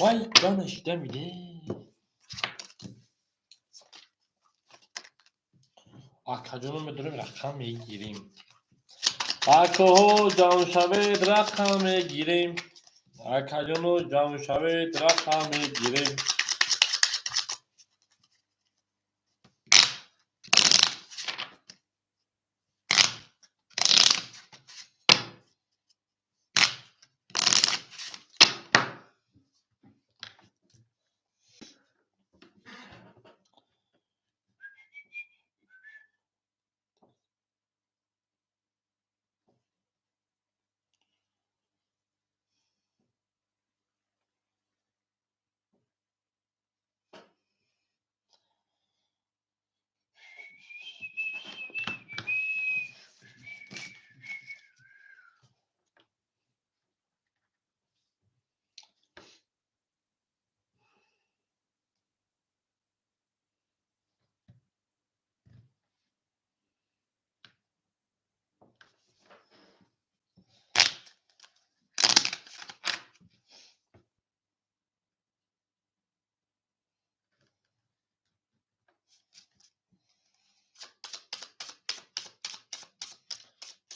Вай ҷонаш дамиде. Акаҷоно медонем, рақам мегирем. Акаҳо, ҷамъ шавед, рақам мегирем. Акаҷоно, ҷамъ шавед, рақам мегирем.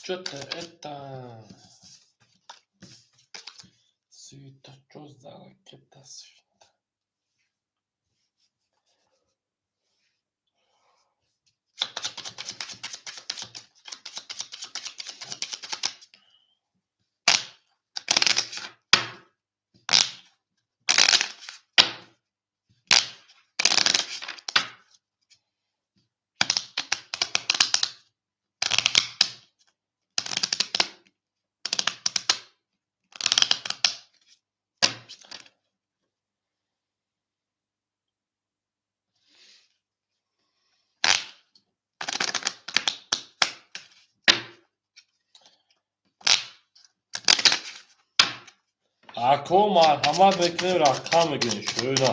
Чё-то это... Света, чё за ракета, света? Ако, марҳамат мекунем, рақам мегирем, шӯна.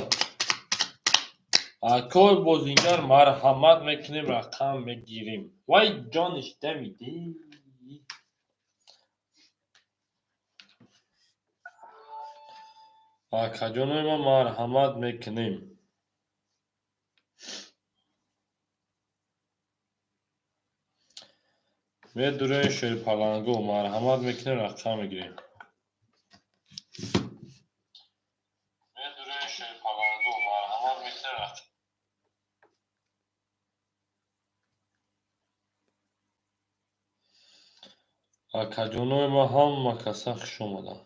Акои бозингар, марҳамат мекунем, рақам мегирем. Вай ҷониш дамиде. Акаҷонои ма, марҳамат мекунем. Медурем, шерпаланго, марҳамат мекунем, рақам мегирем. Медурем, шерпаланго, марҳамат мекунем, рақам. Акаҷонои ма, ҳама каса хуш омаданд.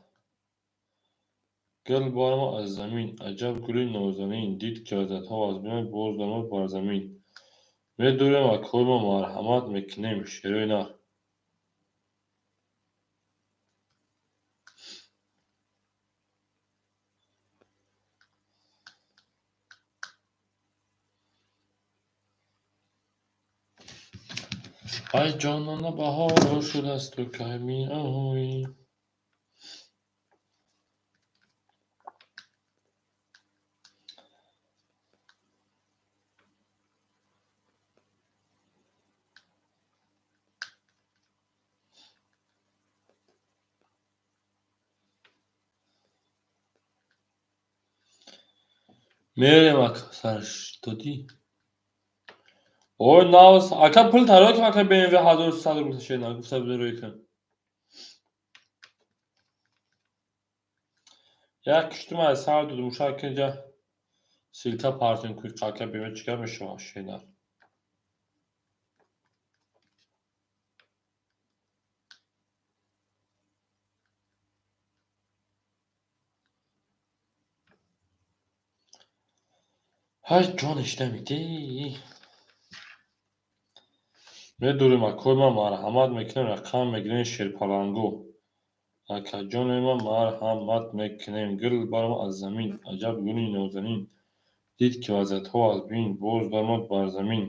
Гул баромад аз замин, аҷаб гули нозанин, дид ки вазъиятҳо вазминанд, боз даромад бар замин. Медурем, акои ма, марҳамат мекунем, шерои нар. Вай ҷонона, баҳор шудасту кай меоӣ? Мерем, ака, сарш додӣ? Ой, навс, ака, пул таро кун, ака, BMW 1300 рубл шена, гуфта буд, рӯй кун. Як киштум аз сар дуд мушак инҷа ссылка партем куй, ака, BMW чикар мешавад, шена. Ҳай ҷониш дамидӣ. Медурем, акои ма, марҳамат мекунем, рақам мегирем, шерпаланго. Акаҷонои ма, марҳамат мекунем. Гул баромад аз замин, аҷаб гули нозанин, дид ки вазъиятҳо вазмин, боз даромад бар замин.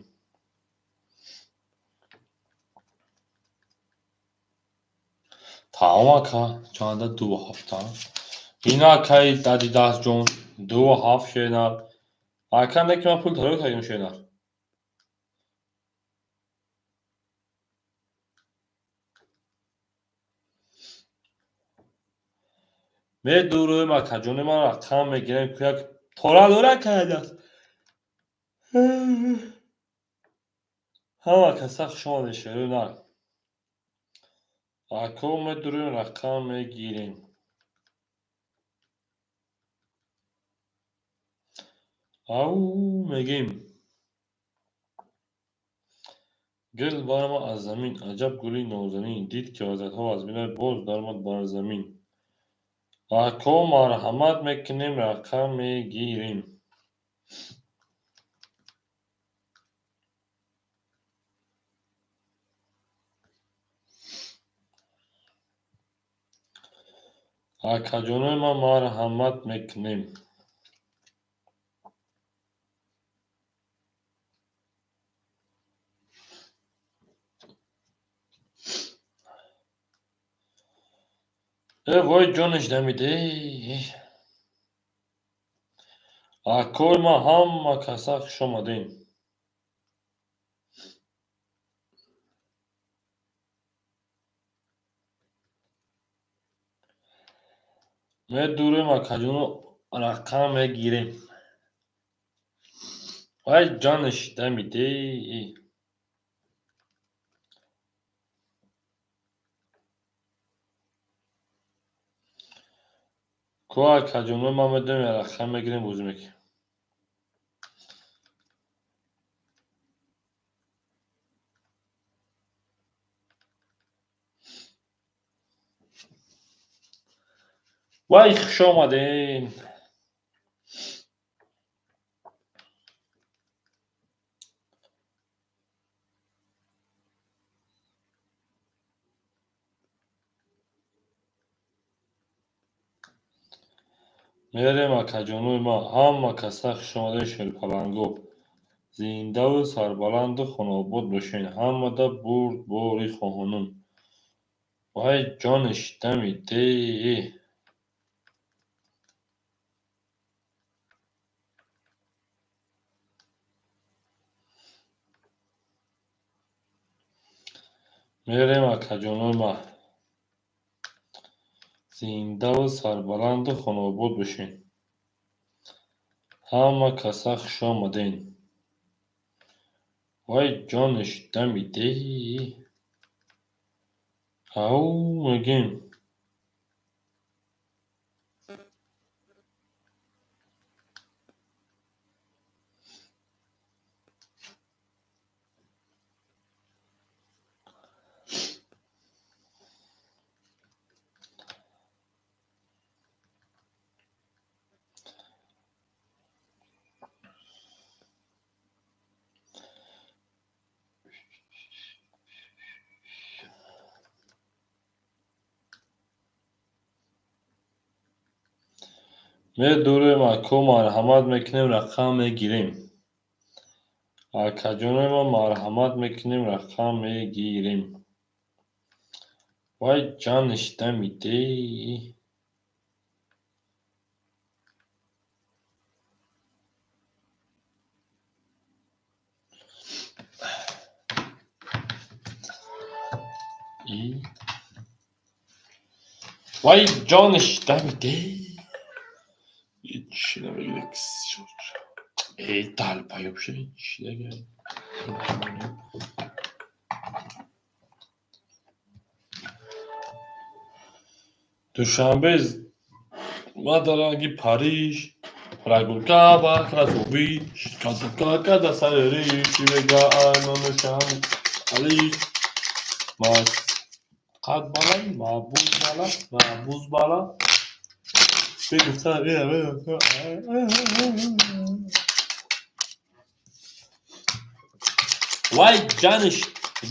Тамом, ака, чанда дуву ҳафта. Ина, акаи Адидасҷон, 2-7, шенар. Ака, не ки ман пул таро кардем, шенар. Медуроем, акаҷони ман, рақам мегирем, як тора дора кардааст. Ҳама каса хуш омадед, шерои нар. Ако медуроем, рақам мегирем. Ау мегем. Гул баромад аз замин, аҷаб гули нозанин, дид ки вазиятҳо аз бинай, боз даромад бар замин. Ако марҳамат мекунем, рақам мегирем. Акаҷонои ман, марҳамат мекунем. Э вой, ҷонаш дамиде. Акои ман, ҳама каса хуш омадем. Медурем, акаҷоно, рақам мегирем. Вай, ҷонаш дамиде. Ко акаҷоно, ман медонем, рақам мегирем, бозӣ мекунем. Вай, хуш омадем. Мерем, акаҷонои ман, ҳама каса хуш омадем, шерпаланго. Зиндаву сарбаланду хонаобод бошед. Ҳамада бурдборӣ хоҳонум. Вай, ҷонаш дамиде. Мерем, акаҷонои ман. Зиндаву сарбаланду хонаобод бошед. Ҳама каса хуш омадем. Вай, ҷонаш дамиде. Ау мегем. Медурем, ако марҳамат мекунем, рақам мегирем. Акаҷонои ман, марҳамат мекунем, рақам мегирем. Вай, ҷонаш дамиде. Вай, ҷонаш дамиде. Чӣ намегирад? Эй, долбоёб шуда, чӣ нагирад? Душанбе мадаранги Париж, прогулка ба красови, шкатулка да сари риш, мега айнонушам алиш. Мас қад бала, мабуз бала, мабуз бала. Вай, ҷаниш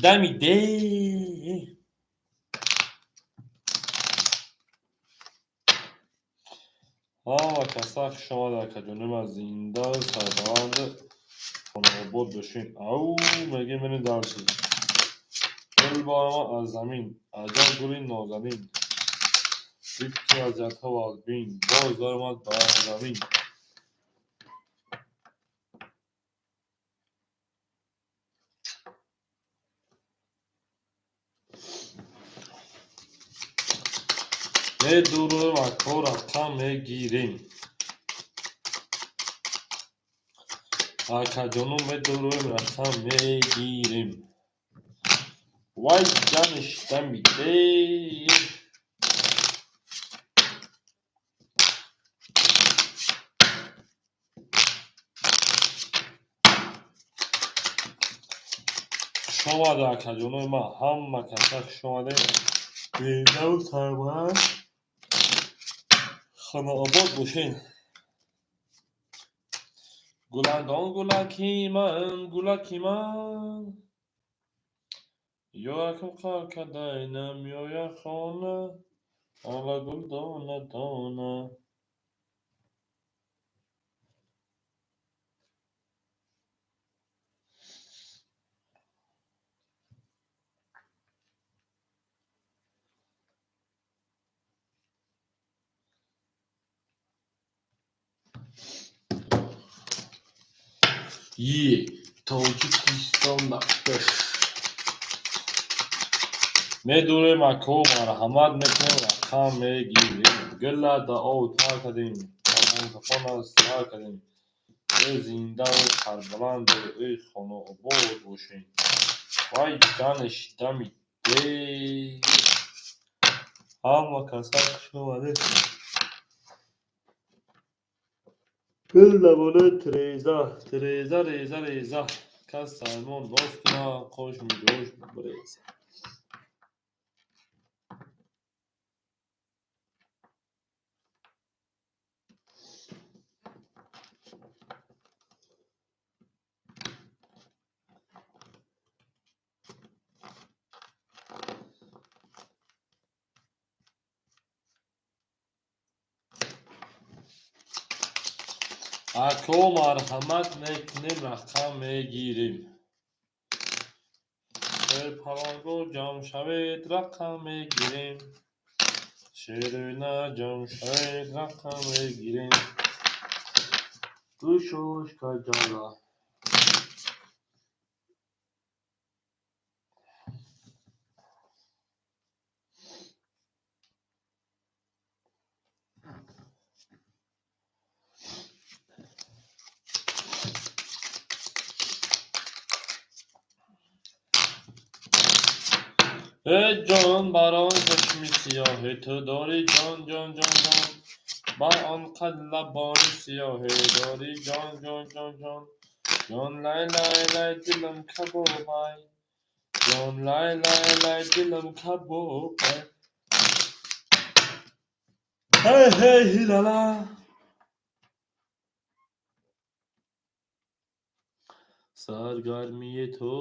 дамиде. Ҳама каса хуш омад, акаҷони ман, зиндаву сарбаланду хонаобод бошед. Ау мегем, мерем дальше. Гул баромад аз замин, аҷаб гули нозанин. Дид ки вазиятҳо вазбин, боз даромад бар замин. Медурем, ако, рақам мегирем. Акаҷоно, медурем, рақам мегирем. Вай, ҷаниш дамиде. Хушомада, акаҷонои ман, ҳама каса хушомадед. Зиндаву сарбаланд, хонаобод бошед. Гуландон, гулаки ман, гулаки ман. Ёракам қар кадай, намеояд хона. Ала гул дона дона. Е, Тоҷикистон ба пеш. Медурем, ако, марҳамат мекунем, рақам мегирем. Гила да ов тар кардем, афғонсафона сар кардем. Э, зиндаву сарбаланду, э, хонаобод бошед. Вай, ҷаниш дамиде. Ҳама каса хушомадед. Гул лабонаи тиреза, тиреза, реза, реза. Кас сармон ноз кунад, қош миҷош биреза. Ако, марҳамат мекунем, рақам мегирем. Шерпаланго, ҷамъ шавед, рақам мегирем. Шерӯйна, ҷамъ шавед, рақам мегирем. Гӯшош каҷала. Эй ҷон, бар он чашми сиёҳе ту дорӣ, ҷон, ҷон, ҷон, ҷон. Бар он қад лабони сиёҳе дорӣ, ҷон, ҷон, ҷон, ҷон. Ҷон, лай, лай, лай, дилам кабобай. Ҷон, лай, лай, лай, дилам кабобай. Ҳей, ҳей, ҳилала. Саргармии ту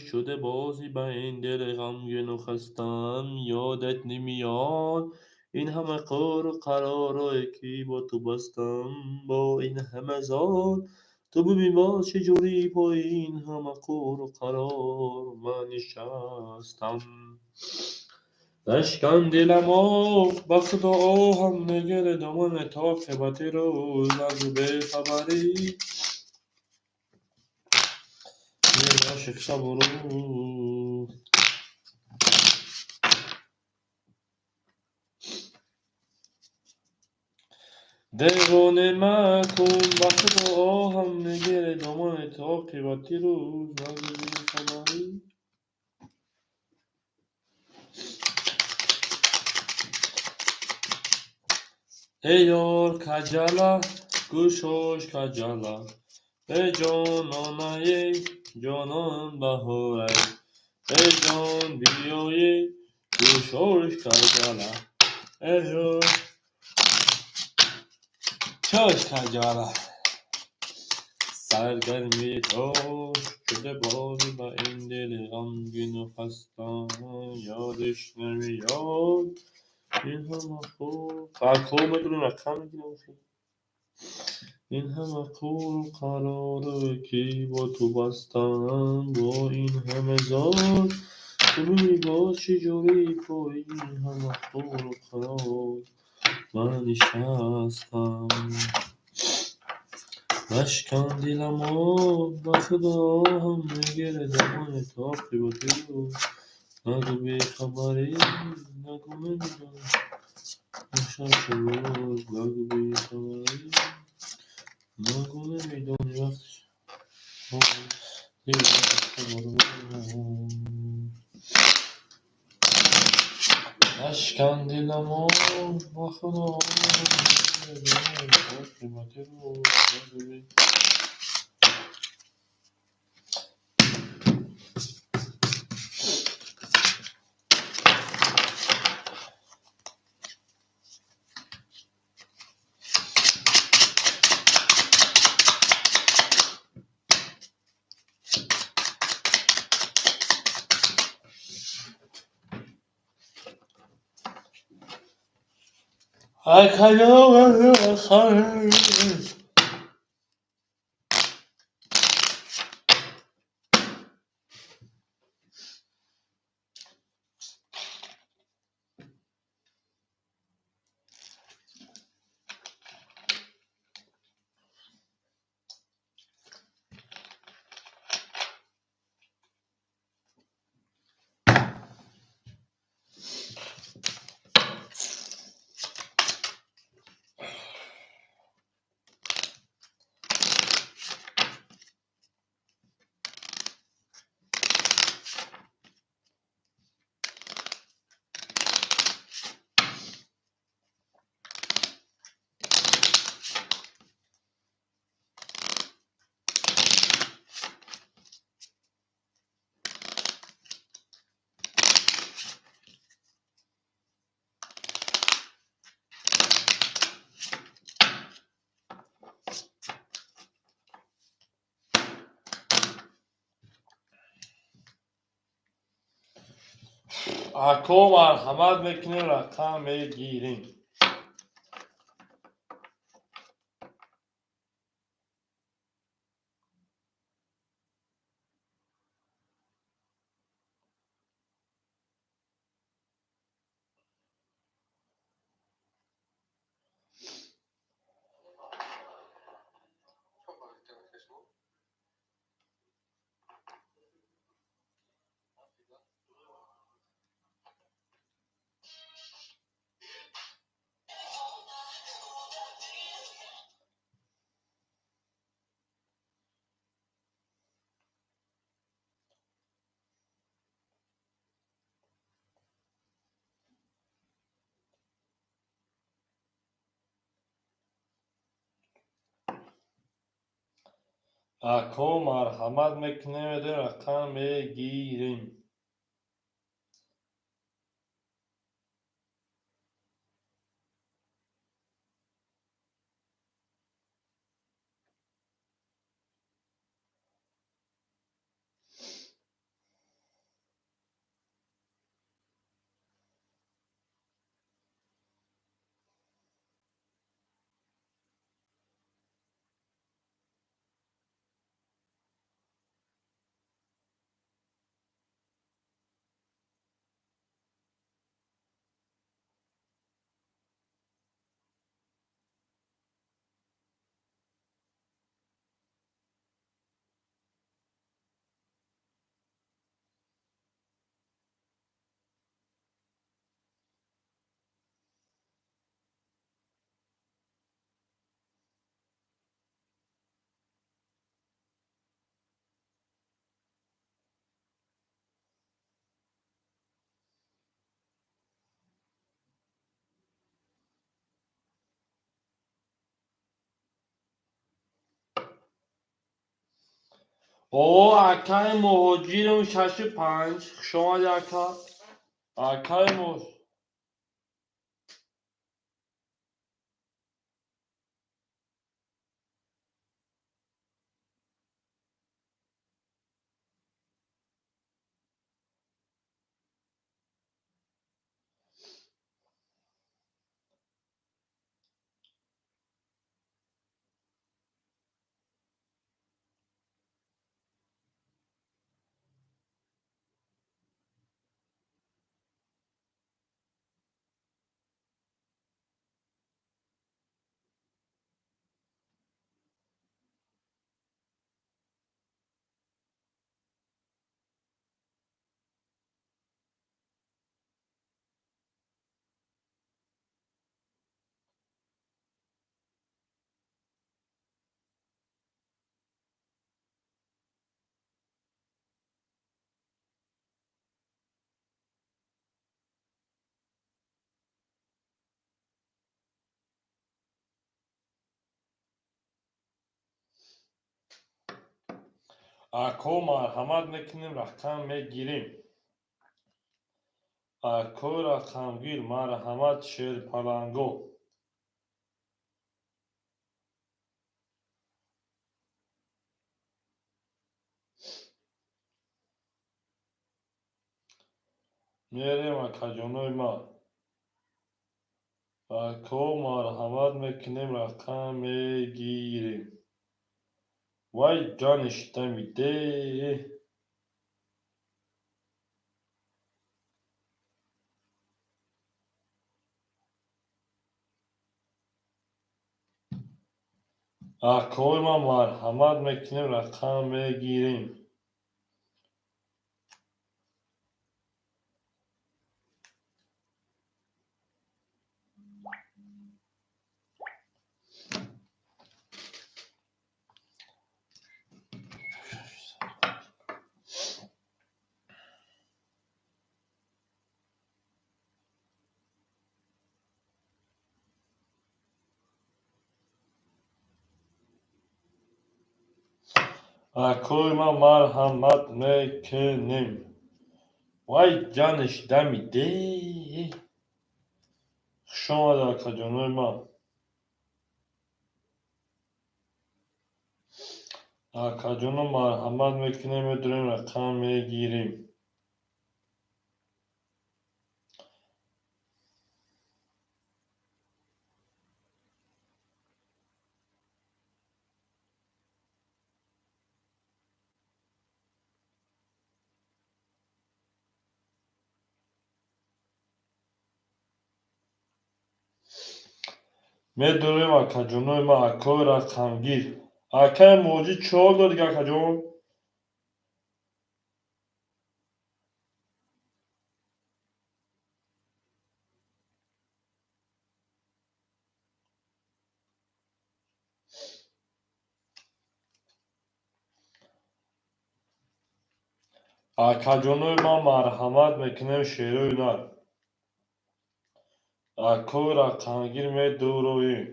шуда бозӣ ба ин дили ғамгину хастам, ёдат намеояд ин ҳама қуру қаророе ки бо ту бастам, бо ин ҳама зор ту бибин боз чӣ ҷурӣ пои ин ҳама қуру қарор ман нишастам. Нашкан диламо, ба худо оҳам мегире домани то оқибати рӯз, нагӯ бехабарӣ. Ошиқ шабу рӯз. Девоне макун, ба худо оҳам мегире домани то оқибати рӯз, нагӯ бехабарӣ. Эй ёр каҷала, гӯшош каҷала. Эй ҷононае, ҷонон баҳорай. Эй ҷон биёе, гӯшош каҷала. Эй ёр чош каҷала. Саргармии то шуда бозӣ ба ин дили ғамгину хастам, ёдиш намеёд ин ҳама хуб. Ако, медонем, рақам мегирем. Ин ҳама қуру қароре ки бо ту бастам, бо ин ҳама зор ту бибин боз чӣ ҷурӣ пои ин ҳама қуру қарор ман нишастам. Нашкан диламо, ба худо оҳам мегире домани то оқибати рӯз, нагӯ бехабарӣ, нагӯ намедонам. Шаш багу бехабарӣ. Нагу намедонӣ вақти Нашкан диламо ба Худо. Оқибати рӯз. Ако марҳамат мекунем, рақам мегирем. Ако марҳамат мекунем, рақам мегирем. О, акаи муҳоҷирам 65, хуш омадӣ ака. Акаи Ако марҳамат мекунем, рақам мегирем. Ако рақамгир, марҳамат, шерпаланго. Мерем, акаҷонои ма. Ако марҳамат мекунем, рақам мегирем. Вай ҷони шитамиде. Акои ма марҳамат мекунем, рақам мегирем. Акои ма марҳамат мекунем. Вай ҷаниш дамиде. Хуш омадед, акаҷонои ма. Акаҷоно марҳамат мекунем, медурем, рақам мегирем. Медурем, акаҷонои ма, акои рақамгир. Акаи муҳоҷир чор дор дига, акаҷон. Акаҷонои ма марҳамат мекунем, шерои нар. Акои рақамгир медуроем.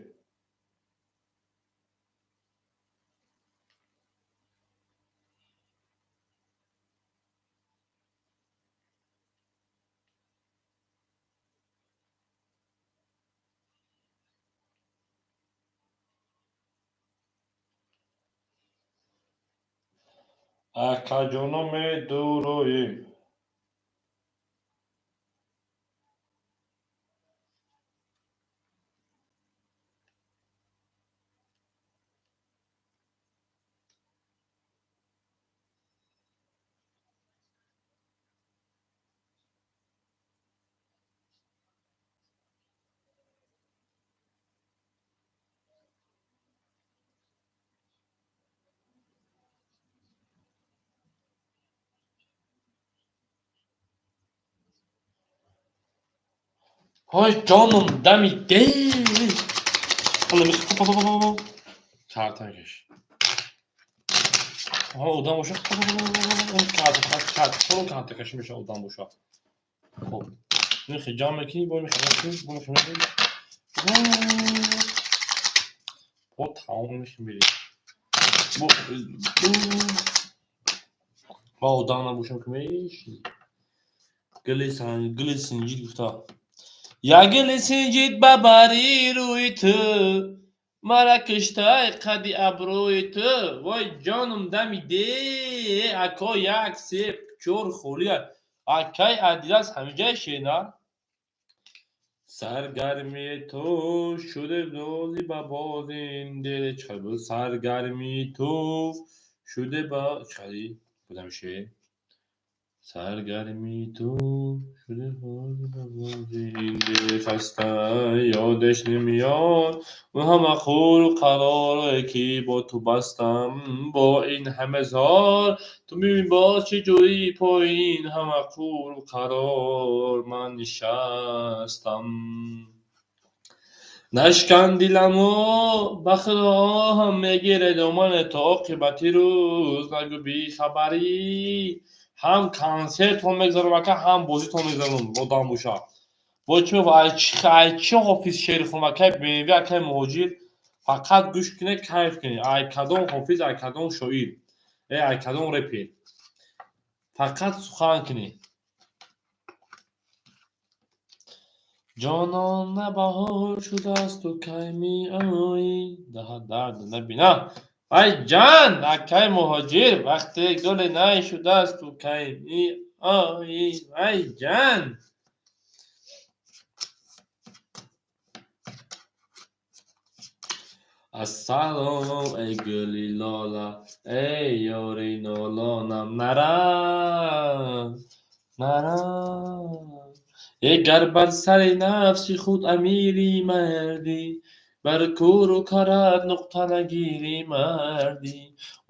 Акаҷоно медуроем. Ой ҷоном дамиде. Карта мекаш. Одам боша, карта кашӣ меша, одам боша. Хоб. Мехе ҷамъ мекунӣ, бо мехе мекунӣ, бо мехе мекунӣ. Бо тамом мехе мери. Бо одам набошам ки мешинӣ. Гули синҷид гуфта. Я гули синҷид ба бари рӯи ту, мара киштай қади абрӯи ту. Вой ҷоном дамиде. Ако як се чор холия. Акай Адидас ҳамиҷаи шена. Саргармии ту шуде бози ба бозин дил чӣ буд? Саргармии ту шуде ба чӣ будам ше? Саргармии ту шуде бози ба бозин дил хаста ёдаш намеёд. Он ҳама қуру қароре ки бо ту бастам, бо ин ҳама зор ту мебин боз чӣ ҷӯри пои ин ҳама қуру қарор ман нишастам. Нашкан диламо, ба худо оҳам мегирад домане то оқибати рӯз нагӯ бехабарӣ. Ҳам консертон мегзарам, ака, ҳам бозитон мегзарам, одам боша. Бо чӣ мегӯ, ай чӣ ҳофиз шеър хонам, акай БМВ, акай муҳоҷир, фақат гӯш кунед, кайф кунед. Ай кадом ҳофиз, ай кадом шоир. Ай кадом репер? Фақат сухан кунед. Ҷонона баҳор шудасту кай меоӣ? Даҳа дард набина. Ай ҷан, акай муҳоҷир, вақте гули най шудасту кай меоӣ? Ай ҷан. Ассалом, эй гули лола, эй ёри нолонам, нарав, нарав. Э гар бар сари нафси худ амири мардӣ, бар кӯру карат нуқта нагири мардӣ.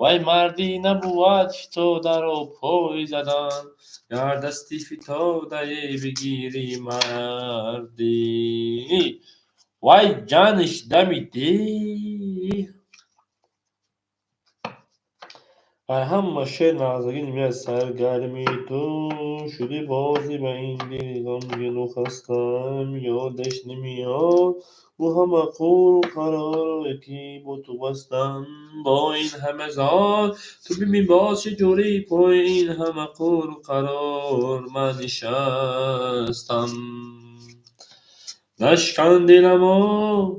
Вай мардӣ набувад фитодаро пой задан, гар дасти фитодае бигири мардӣ. Вай ҷаниш дами деҳ. Ай ҳама шеър нағзагӣ меяд. Саргарми ту шуди бозӣ ба ин дили ғамгину хастам, ёдаш намеёд ӯ ҳама қуру қароре ки бо ту бастам. Бо ин ҳама зор ту бибин боз чӣ ҷури пои ин ҳама қуру қарор ман нишастам. Нашкан диламо,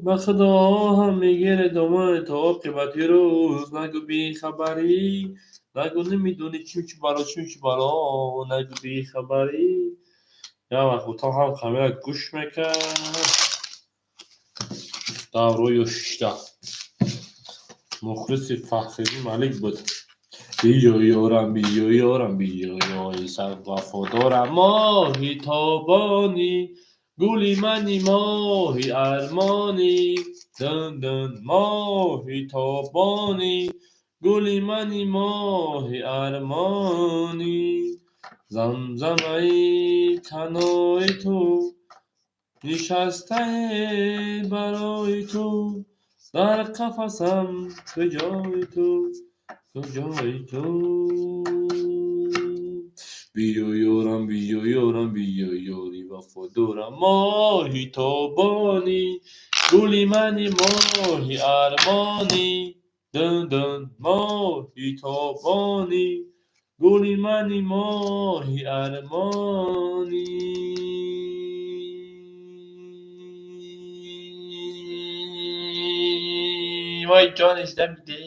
ба худо оҳам мегирад домани то оқибати рӯз. Нагӯ бехабарӣ, нагӯ намедонӣ чим чӣ бало, чим чӣ бало, нагӯ бехабарӣ. Як вақт бутам ҳам камера гӯш мекард. Даврои ёшишта. Мухлиси Фахриддин Малик буд. Биё ёрам, биё ёрам, биё ёри вафодорам, моҳи тобонӣ, гули мани моҳи армонӣ, дун дун моҳи тобонӣ, гули мани моҳи армонӣ. Замзамаи канори ту, нишастае барои ту, дар қафасам куҷои ту, куҷои ту. Биё ёрам, биё ёрам, биё ёри вафодорам, моҳи тобонӣ, гули мани моҳи армонӣ, дун дун моҳи тобонӣ, гули мани моҳи армонӣ. Вай ҷониш дамиде.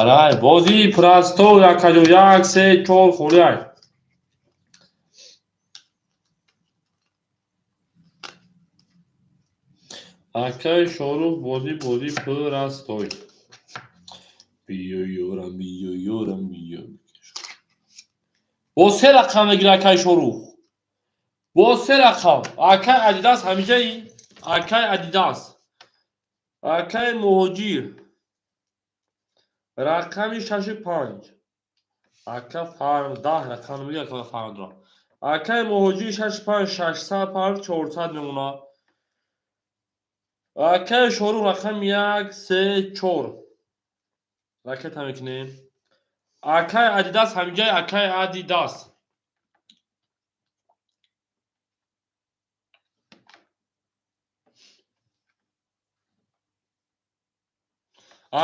Арай, бозии простой, акаҷо, 1, 3, 4 холиай. Акаи Шорух, бозӣ простой. Биё ёрам, биё ёрам, биё. Бо се рақам мегира акаи Шорух. Бо се рақам. Акаи Адидас ҳамиҷаи? Акаи Адидас. Акаи Муҳоҷир. Рақами 6 5. Ака фарм 10 рақам мегира ака фармдро. Акаи Муҳоҷир 6 5 600 пар 400 мемонад. Акаи Шорух рақами 1 3 4. Ракета мекунем. Акаи Адидас ҳамиҷаи? Акаи Адидас.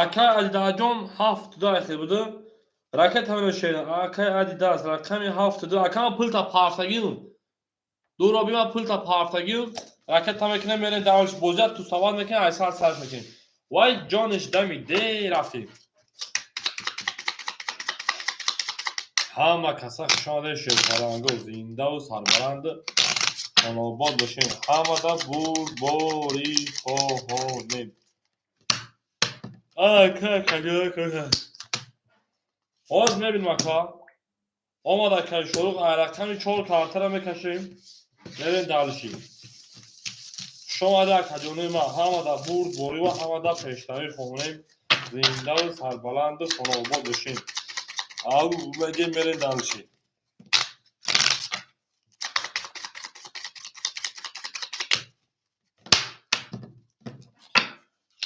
Акаи Адидасҷон 7 2 айхел буда. Ракета меношед. Акаи Адидас рақами 7 2. Акама пулта партагим. Дуро бима пулта партагим. Ракета мекунем, мерем давлиш бозият ту савол мекунем, ай сар сарш мекунем. Вай ҷониш дами де рафтем. Ҳама каса хушомадед, шерпаланго, зиндаву сарбаланд хонобод бошем. Ҳамада бурдборӣ хоҳонем. Ҳоз мебинем ака. Омад акаи Шорух, ай рақами 4 картара мекашем. Мерем далиши. Хушомада акаҷонои ман, ҳамада бурдборӣ ва ҳамада пешравӣ хоҳонем. Зиндаву сарбаланду хонобод бошем. Ау мегем мерем далиши.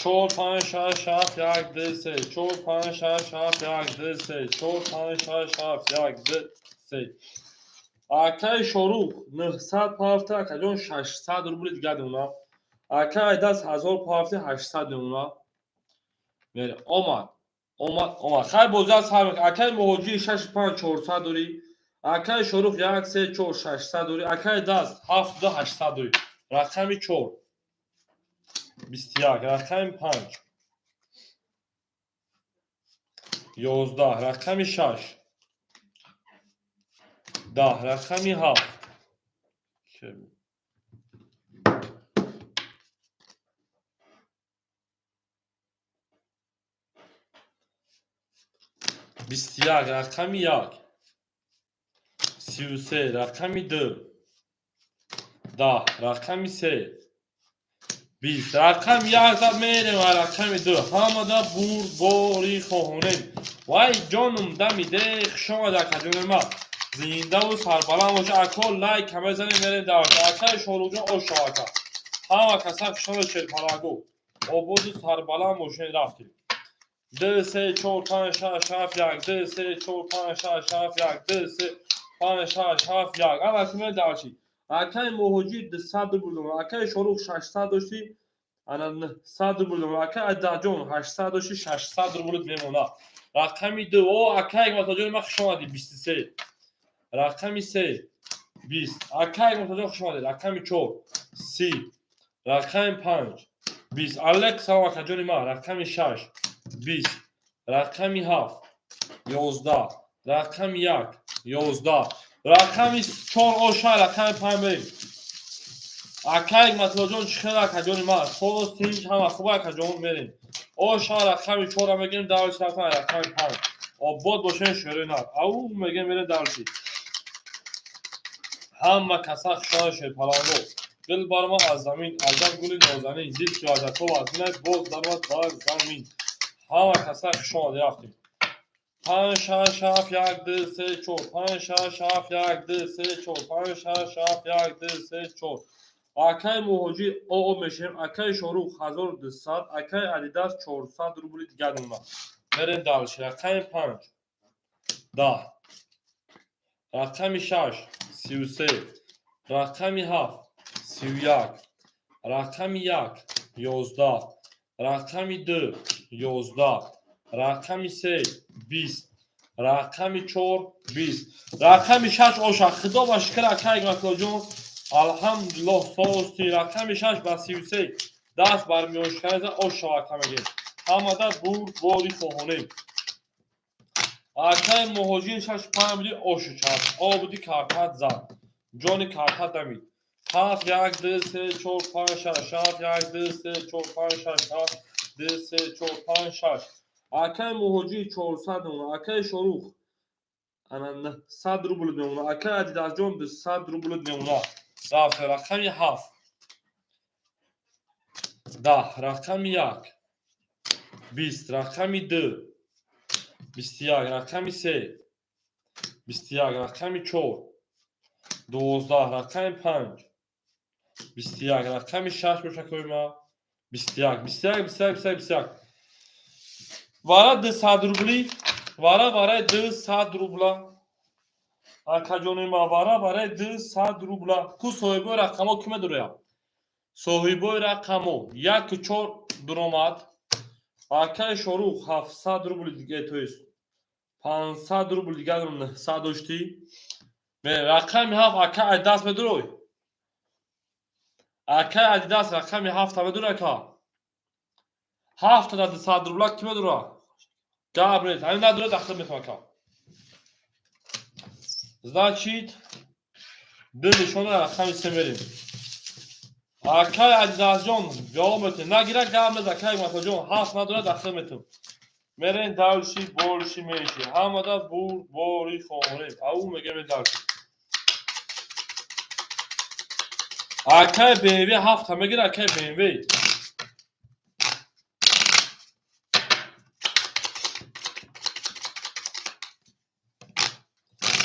4 5 6 7 1 2 3 4 5 6 7 1 2 3 4 5 6 7 1 2 3. Акаи Шорух 900 пафта, акаҷон 600 рубли дигар мемонад. Акаи Айдас 1000 пафти 800 мемонад. Мере омад. Омад, омад. Хай бозӣ аз ҳар акай муҳоҷир 6 5 400 дорӣ. Акай Шорух 1 3 4 600 дорӣ. Акай даст 7 2 800 дорӣ. Рақами 4 21, рақами 5 11, рақами 6 10, рақами 7 21, рақами 1 33, рақами 2 10, рақами 3 20, рақами 1 да мерем ва рақами 2 ҳамада бурдборӣ хоҳонем. Вай ҷонум дамиде, хуш омад акаҷони ма, зиндаву сарбаланд боша. Ако лайк мезанем, мерем давата. Акаи Шоруҳҷон, ош шава ака, ҳама каса хуш омад. Шерпалангу ободу сарбаланд бошед. Рафтем. 2 3 4 5 6 7 1 2 3 4 5 6 7 1 2 3 5 6 7 1. Ана шумо дарчи. Акаи муҳоҷир 200 рубл дорад, акаи Шорух 600 дошти, ана 900 рубл дорад, акаи Адаҷон 800 дошти, 600 рубл мемонад. Рақами 2. О, акаи Матоҷон ма, хуш омадӣ. 23, рақами 3 20. Акаи Матоҷон, хуш омадед. Рақами 4 30, рақами 5 20. Алек салом, акаҷони ма. Рақами 6 20, рақами 7 11, рақами 1 11, рақами 4 оша, рақами 5 берем. Акаи Матилоҷон, чӣ хел, акаҷони ма? Соз, тинҷ, ҳама хуб, акаҷон? Мерем, оша, рақами 4-а мегирем, давлати рафтан. Рақами 5. Обод бошен, шӯрои нар ау мегем, мерем давлати. Ҳама каса хушона. Шерпаланго дил барма аз замин, аҷаб гули нозанин, дил ки ваҷато вазминай, боз даромад бар замин. Ҳама каса хуш омадӣ. Рафтем. Панҷ шаш ҳафт як ду се чор, панҷ шаш ҳафт як ду се чор, панҷ шаш ҳафт як ду се чор. Акаи муҳоҷир оо мешавем. Акаи Шорух 1200, акаи Адидас 400 рубли дигар мемонад. Мерем дальше. Рақами 5 10, рақами 6 33, рақами 7 31, рақами 1 11, рақами 2 11, рақами 3 20, рақами 4 20, рақами 6 оша. Худо ба шукр, акаи Матилоҷон, алҳамдулиллоҳ, сости. Рақами 6 ба 33 даст бар миёншиканеза. Ош шава, ака, мегем, ҳамада бурдборӣ хоҳонем. Акаи муҳоҷир шаш панҷ буди, ошу чарх обуди, картат зад, ҷони картат дамид. Ҳафт як ду се чор панҷ шаш, ҳафт як ду се чор панҷ шаш, ҳафт ду се чор панҷ шаш. Акаи муҳоҷир 400 мемонад, акаи Шорух ана 900 рубл мемонад, акаи Адидасҷон 200 рубл мемонад. Рафт. Рақами 7 10, рақами 1 20, рақами 2 21, рақами 3 21, рақами 4 12, рақами 5 21, рақами 6 бошакои ма 21, 21, 21, 21, 21. Вара 200 рубли, вара барои 200 рубла, акаҷони ма, вара барои 200 рубла. Ку соҳибои рақамҳо ки медурояд? Соҳибои рақамҳо яку чор дуромад. Акаи Шорух 700 рубли дига, то есть 500 рубл дигар, 900 доштӣ. Рақами 7, ака Адидас медурой? Акаи Адидас, рақами 7-та медур, ака? 7-та 200 рубла ки медура? Гап нест, ҳамин надура, дахил метавон, ака. Значит, ду нишона, рақами 3 мерем. Акаи Адидасҷон, ҷавоб метавон нагира, гап нест. Акаи Матоҷон, 7 надора, дахил метавон. Мерем дальше, больше, меньше. Ҳамада бурдборӣ хоҳонем. Ау мегем, дальше. Акаи БМВ 7-та мегира, акаи БМВ.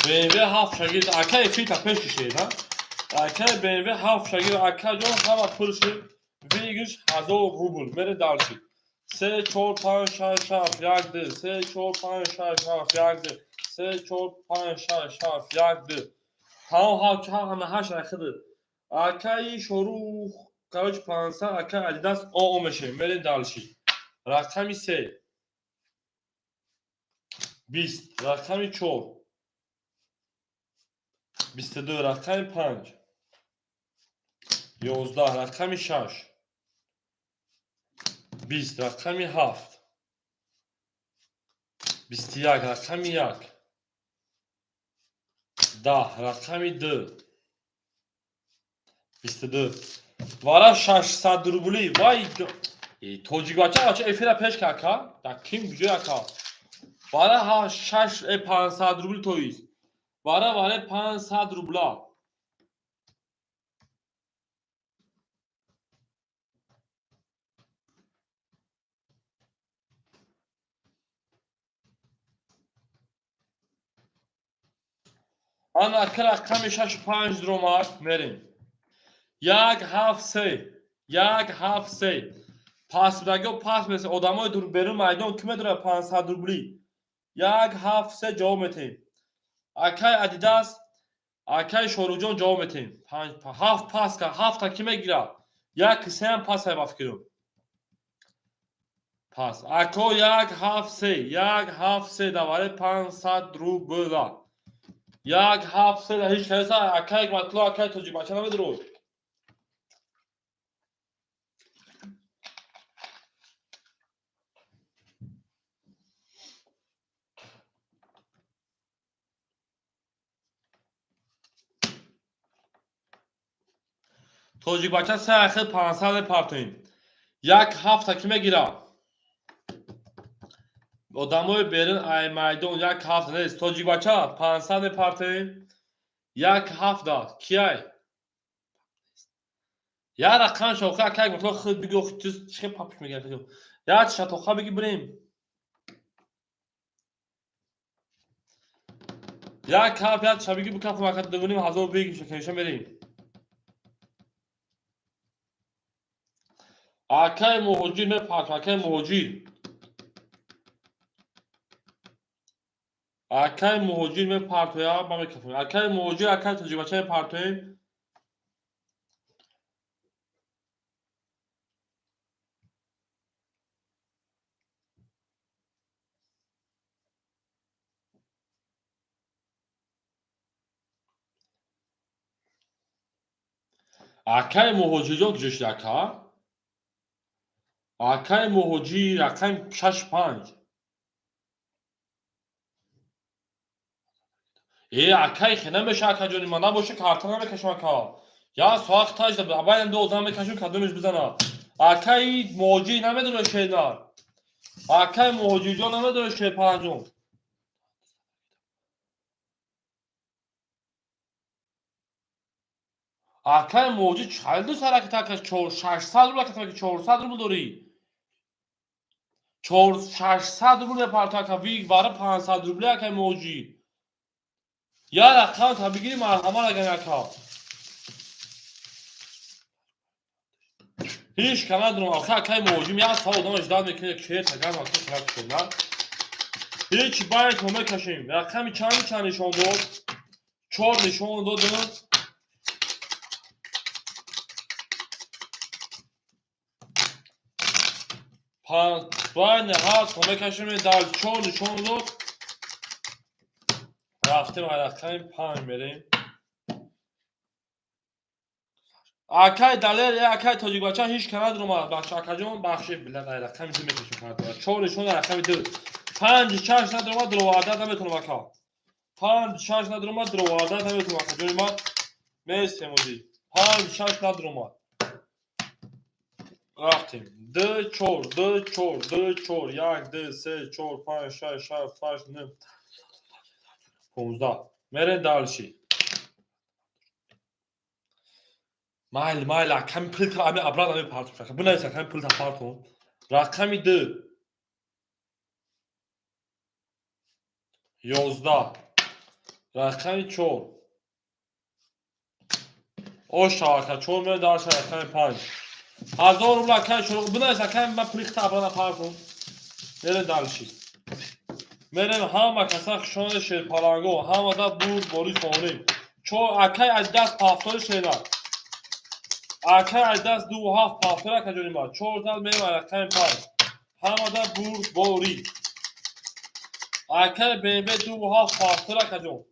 БМВ 7 шагирд, акаи фита пеш кишед, ҳа? Акаи БМВ 7 шагирд, акаҷон, ҳама пул шид, выигрыш 1000 рубл. Мере дальше. Се, чор, панҷ, шаш, ҳафт, як, ду, се, чор, панҷ, шаш, ҳафт, як, ду, се, чор, панҷ, шаш, ҳафт, як, ду. Тамом, ҳафт, ҳама ҳашт рахиды. Акаи Шорух, короче, 500, акаи Адидас оо мешавем. Мерем дальше. Рақами 3. 20, рақами 4, 22, рақами 5, 11, рақами 6, 20, рақами 7, 21, рақами 1, 10, рақами 2, 22. Вара 600 рубли. Вай, тоҷикбача бача эфира пеш кака? Да ким куҷо яка? Вара 6 500 рубли тоист. Вара 500 рубла. Ана ака рақами 6 5 дромад, мерем. 1 7 3, 1 7 3. Пас будагиҳо пас меса, одамои дур берун майдон ки медорад 500 рубли? 1 7 3 ҷавоб метем. Акай Адидас, акай Шоруҷон ҷавоб метем. 5 7 пас ка, 7 та ки мегирад? 1 3 ҳам пас ай ба фикрум. Пас. Ако 1 7 3, 1 7 3 даваре 500 рубла. 1 7 3 ҳеҷ каса акай матло, акай тоҷикбача намедурод. Тоҷикбача се ахир 500 мепартоем. 1 7 ки мегирад? Одамои берун ай майдон 1 7 нест. Тоҷикбача 500 мепартоем. 1 7 кияй? Я рақам шоха акай матло худ бигӯ, ту чӣ папш мегирӣ? Я шатоха бигӣ бирем. 1 7 як шабиги бикафм ака 2,5 ҳазор бигӣ шакаша мерем. Акай муҳоҷир мепартам, акай муҳоҷир. Акай муҳоҷир мепартоям, ман мекафам. Акай муҳоҷир, акай тоҷикбача мепартоем. Акай муҳоҷирҷон куҷо шуд ака? Акай муҳоҷир рақами 6 5. Акай хе намеша акаҷони ман набоша карта намекашам ака. Я соат тажда абайам ду одам мекашам кадомеш бизана. Акай муҳоҷир намедона шернар. Акай муҳоҷирҷон намедона шерпаранҷон. Акай муҳоҷир чалду саракат ака 600 рубл ака 400 рубл дорӣ. 600 рубл мепарто ака виг вара 500 рубли акай муҳоҷир. Я рақам та бигири марҳамат аган ака. Ҳеҷ ка надорам ака акай муҳоҷир як соат одам ждат мекунад ки таган ака шарак шуд на. Ҳеҷ байт мо мекашем. Рақами чанд чанд нишон дод? 4 нишон дод. Байни ҳафт мо мекашем дар 4 нишон дод. Рафтем рақами 5 мерем. Акай Далер, акай тоҷикбача ҳеҷ ка надорам бахш акаҷон бахши билад ай рақами 2 мекашем карта. 4 нишон рақами 2. 5 6 надорам дроварда наметонам ака. 5 6 надорам дроварда наметонам ака. Ҷони ман местем ози. 5 6 надорам. Рафтем. 2 4 2 4 2 4 1 2 3 4 5 6 7 8 9 15. Мерем дальше. Майли, майли, ками пулта ами обратно мепартум. Бинависа ками пулта партум. Рақами 2. 11. Рақами 4. Ош ака 4 мерем дальше рақами 5. 1000 рубл акай шуруқ. Бинависа ками ман пулихта обратно партум. Мерем дальше. Мерем ҳама каса хушони шерпаланго, ҳамада бурд бори хонем. Чор акай аз даст пафтори шера. Акай аз даст 2 7 пафтори ака ҷони ман. 4 зад мерем рақами 5. Ҳамада бурд бори. Акай БМВ 2.7 пафтор акаҷон.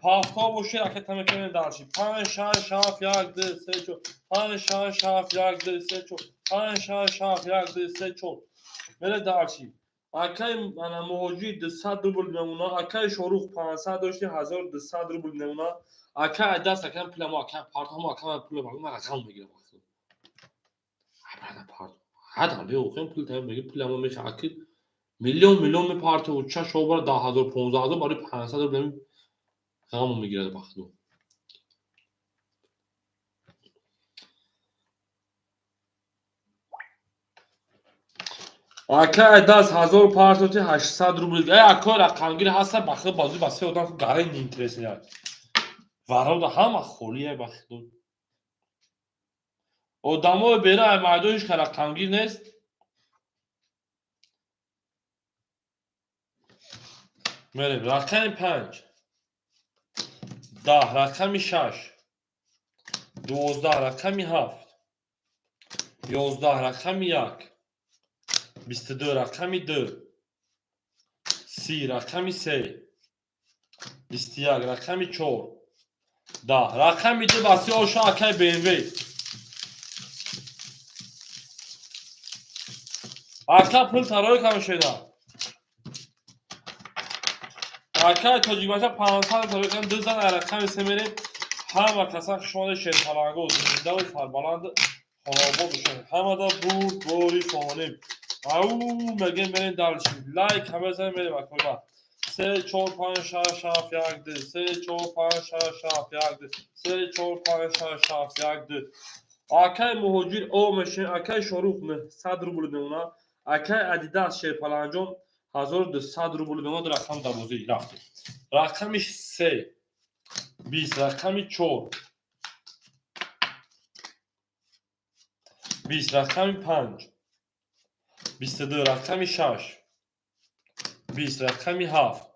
Пафтор бошед, ака тамекунем дарши. 5 6 7 1 2 3 4 5 6 7 1 2 3 4 5 6 7 1 2 3 4. Мере дарши. Акай ана муҳоҷир 200 рубл мемона, акай Шорух 500 дошти 1200 рубл мемона. Акай даст акам пуламо акам партамо акам пула багу мара ғам мегирам. Абрана парт. Ҳадам беохем пул таем меги пуламо меша аки миллион миллион мепарте уча шобара 10000 15000 барои 500 рубл ғаму мегирад бахту. Акай даст 1000 партоти 800 рубл. Эй акой рақамгир ҳаста бахту базу ба се одам гарен интерес як. Варода ҳама холия бахту. Одамои бера ай майдон ҳеч рақамгир нест. Мерем рақами 5 10 рақами 6 12 рақами 7 11 рақами 1 22 рақами 2 30 рақами 3 21 рақами 4 10 рақами 2 баси оша акай БМВ. Ака пул тарои кам шуда. Акай тоҷикбача 500 тарои кам ду зан рақами 3 мерем. Ҳама каса хушомада шерпаланго зиндаву сарбаланд хонобод бошанд. Ҳамада бурдбори хоҳонем. Ау мегем мерем дальше. Лайк ҳама зан мерем акода. 3 4 5 6 7 1 2 3 4 5 6 7 1 2 3 4 5 6 7 1 2. Акай муҳоҷир о мешин, акай Шорух 900 рубл мемона, акай Адидас шерпаланҷон 1200 рубл мемона. Рақам дарвозаи рафтем. Рақами 3 20 рақами 4 20 рақами 5 22 рақами 6 20 рақами 7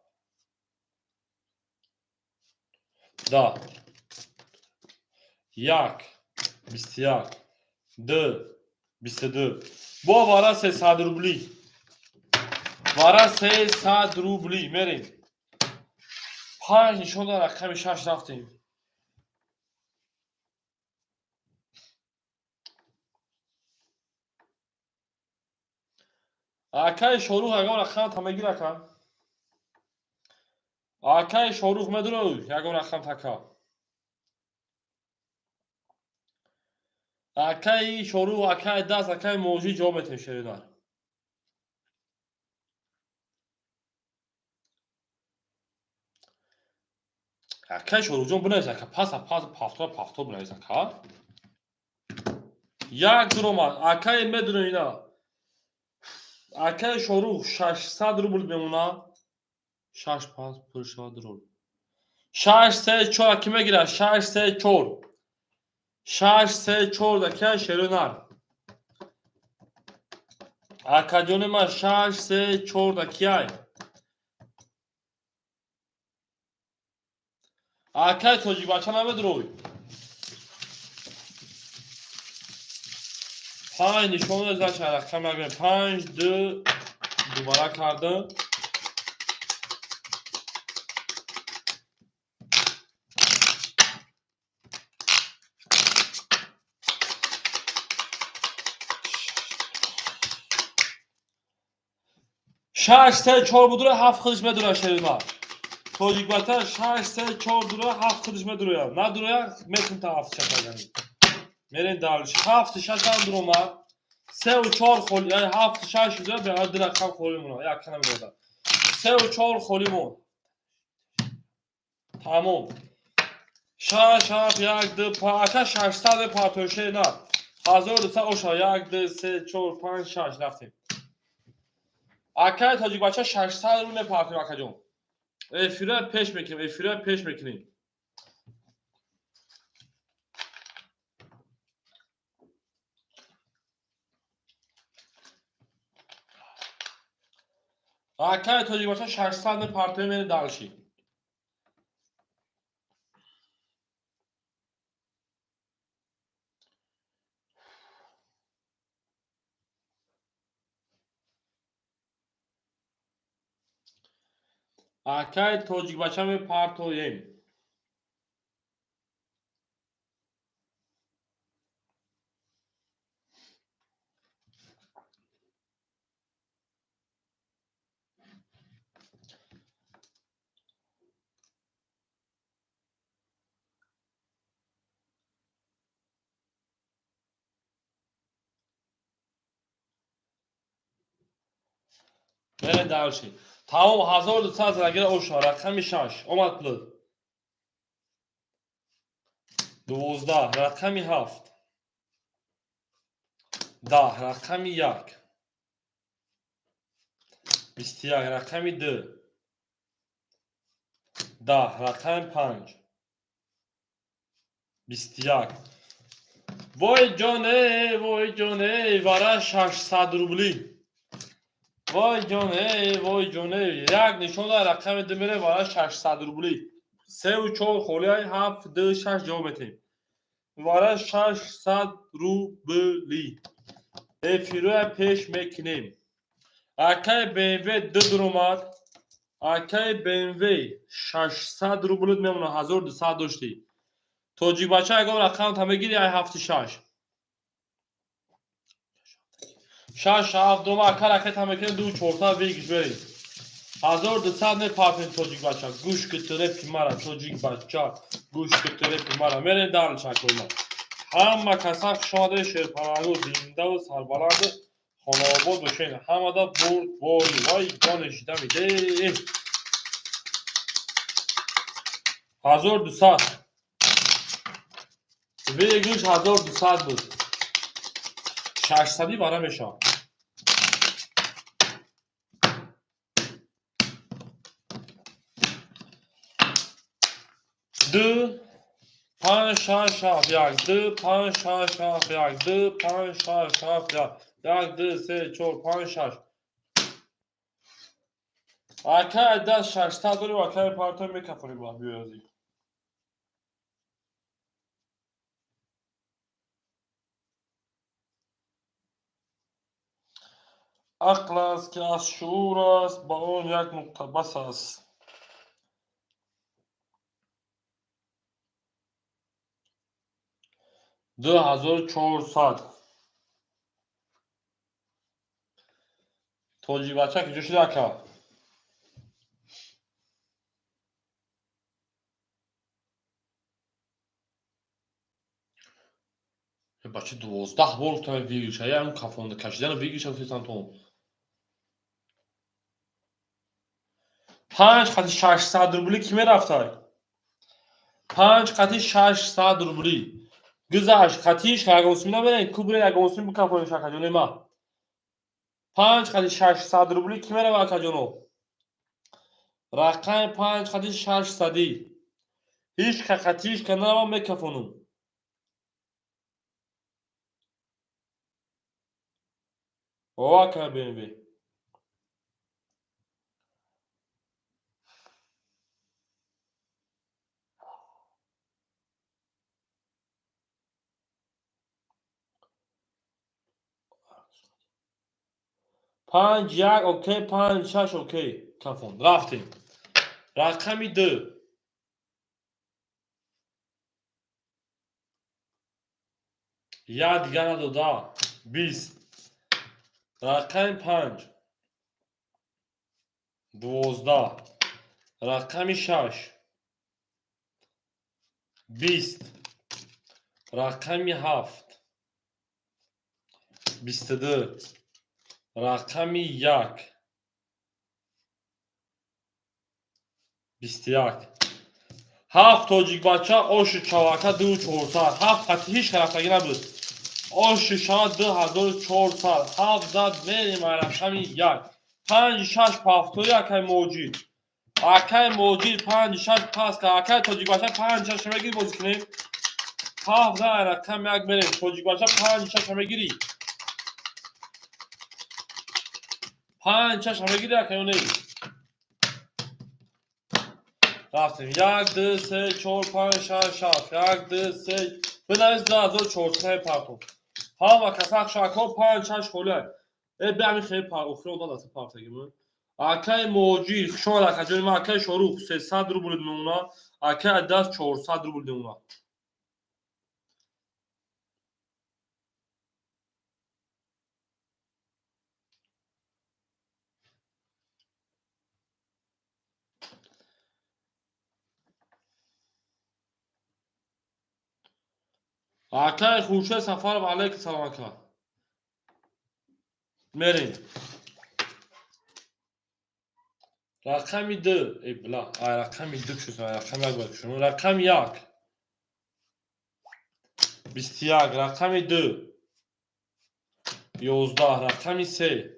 10 1 21 2 22. Бо вара 300 рубли. Вара 300 рубли мерем. 5 нишон дар рақами 6 рафтем. Акай Шорух ягон рақам та мегир ака. Акай Шорух медуро ягон рақам така. Акай Шорух, акай даст, акай муҳоҷир ҷавоб метем шеридар. Акай Шорухҷон бинавис ака, паса пас пафтор пафтор бинавис ака. Як дуромад, акай медуро ина. Акай Шорух 600 рубл мемона. 6 5 пур шавад рубл. 6 3 4 ки мегирад? 6 3 4. 6 3 4 да ки шерунар. Акаҷони ман 6 3 4 да ки ай. Акай тоҷикбача намедурой. 5 нишон зача рақам нагирем. 5 2 дубара кардам. 6 3 4 будура 7 худиш медура шерина. Тоҷикбача 6 3 4 дура 7 худиш медура. Надура метун та 7 шашагани. Мерем дальше. 7 6 ам дуромад. 3 4 холи, 7 6 шуда бе ҳар ду рақам холи мона. Як кана медода. 3 4 холи мон. Тамом. 6 7 1 2 ака 600 партоше на. 1200 оша 1 2 3 4 5 6 рафтем. Акай тоҷикбача 600 рубл мепартем акаҷон. Эфира пеш мекунем, эфира пеш мекунем. Акай тоҷикбача 600 мепартем мерем дальше. Акай тоҷикбача мепартоем. Мерем дальше. Тамом 1200 зарагира оша, рақами 6 омад пул. 12, рақами 7. 10, рақами 1. 21, рақами 2. 10, рақами 5. 21. Вой ҷоне, вой ҷоне, вара 600 рубли. Вой ҷоне, вой ҷоне, як нишон дар рақами 2 мере вара 600 рубли. 3 4 холиай 7 2 6 ҷавоб метем. Вара 600 рубли. Эфироя пеш мекунем. Акай BMW 2 дуромад. Акай BMW 600 рубли мемона, 1200 доштӣ. Тоҷикбача ягон рақам та мегири ай 7 6. 6 7 дума ака ракета мекунем 2 4 вигиш берем. 1200 мепартем тоҷикбача. Гӯш ки трепи мара тоҷикбача. Гӯш ки трепи мара. Мерем дальше акома. Ҳама каса хушомаде шерпалангу зиндаву сарбаланду хонаобод бошед. Ҳамада бурдбори. Вай ҷоне шида миде. 1200. Вегиш 1200 буд. 600 вара мешавад. 2 5 6 7 1 2 5 6 7 1 2 5 6 7 1 1 2 3 4 5 6. Акай даст 600 дорем, акай партой мекафонем ба биёзи. Ақл аст ки аз шуур аст, ба он як нуқта бас аст. 2400. Тоҷикбача куҷо шуда ака? Бача 12 бор гуфтам выигрыша, я кафонда кашидана выигрыша гуфтам то. 5 қати 600 рубли ки мерафтай? 5 қати 600 рубли. Гузашт қатиш ягонсум наберен, ку бирен ягонсум бикафонем шакаҷоне ма. 5 қати 600 рубли ки мерава акаҷоно? Рақами 5 қати 600. Ҳеҷ ка қатиш ка нарава мекафонум. О ака BMW. 5 1 окей, 5 6 окей. Кафон. Рафтем. Рақами 2. Я дигар надода. 20. Рақами 5. 12. Рақами 6. 20. Рақами 7. 22. Рақами 1. 21. 7 тоҷикбача оши чавака 2400. 7 қати ҳеҷ рафтагӣ набуд. Оши шава 2400. 7 зад мерем рақами 1. 5 6 повтори акай моҷид. Акай моҷид 5 6 пас кард. Акай тоҷикбача 5 6 мегири бозӣ кунем. 7 зад рақами 1 мерем. Тоҷикбача 5 6 мегири. 5 6 мегири акай ё не? Рафтем. 1 2 3 4 5 6 7. 1 2 3. Бинавис 2400 партов. Ҳама касақ шакҳо 5 6 холиай. Э бе ҳамин хеле охири одам даста партагимон. Акаи Муҳоҷир, хушомад, акаҷони ман. Акаи Шорух 300 рубл мемона, акаи Адас 400 рубл мемона. Акаи Хуршед Сафаров, алайкум салом, ака. Мерем. Рақами ду. Эй, бла, ай рақами ду шуд, ай рақами як бояд шуд. Рақами як. 21, рақами ду. 11, рақами се.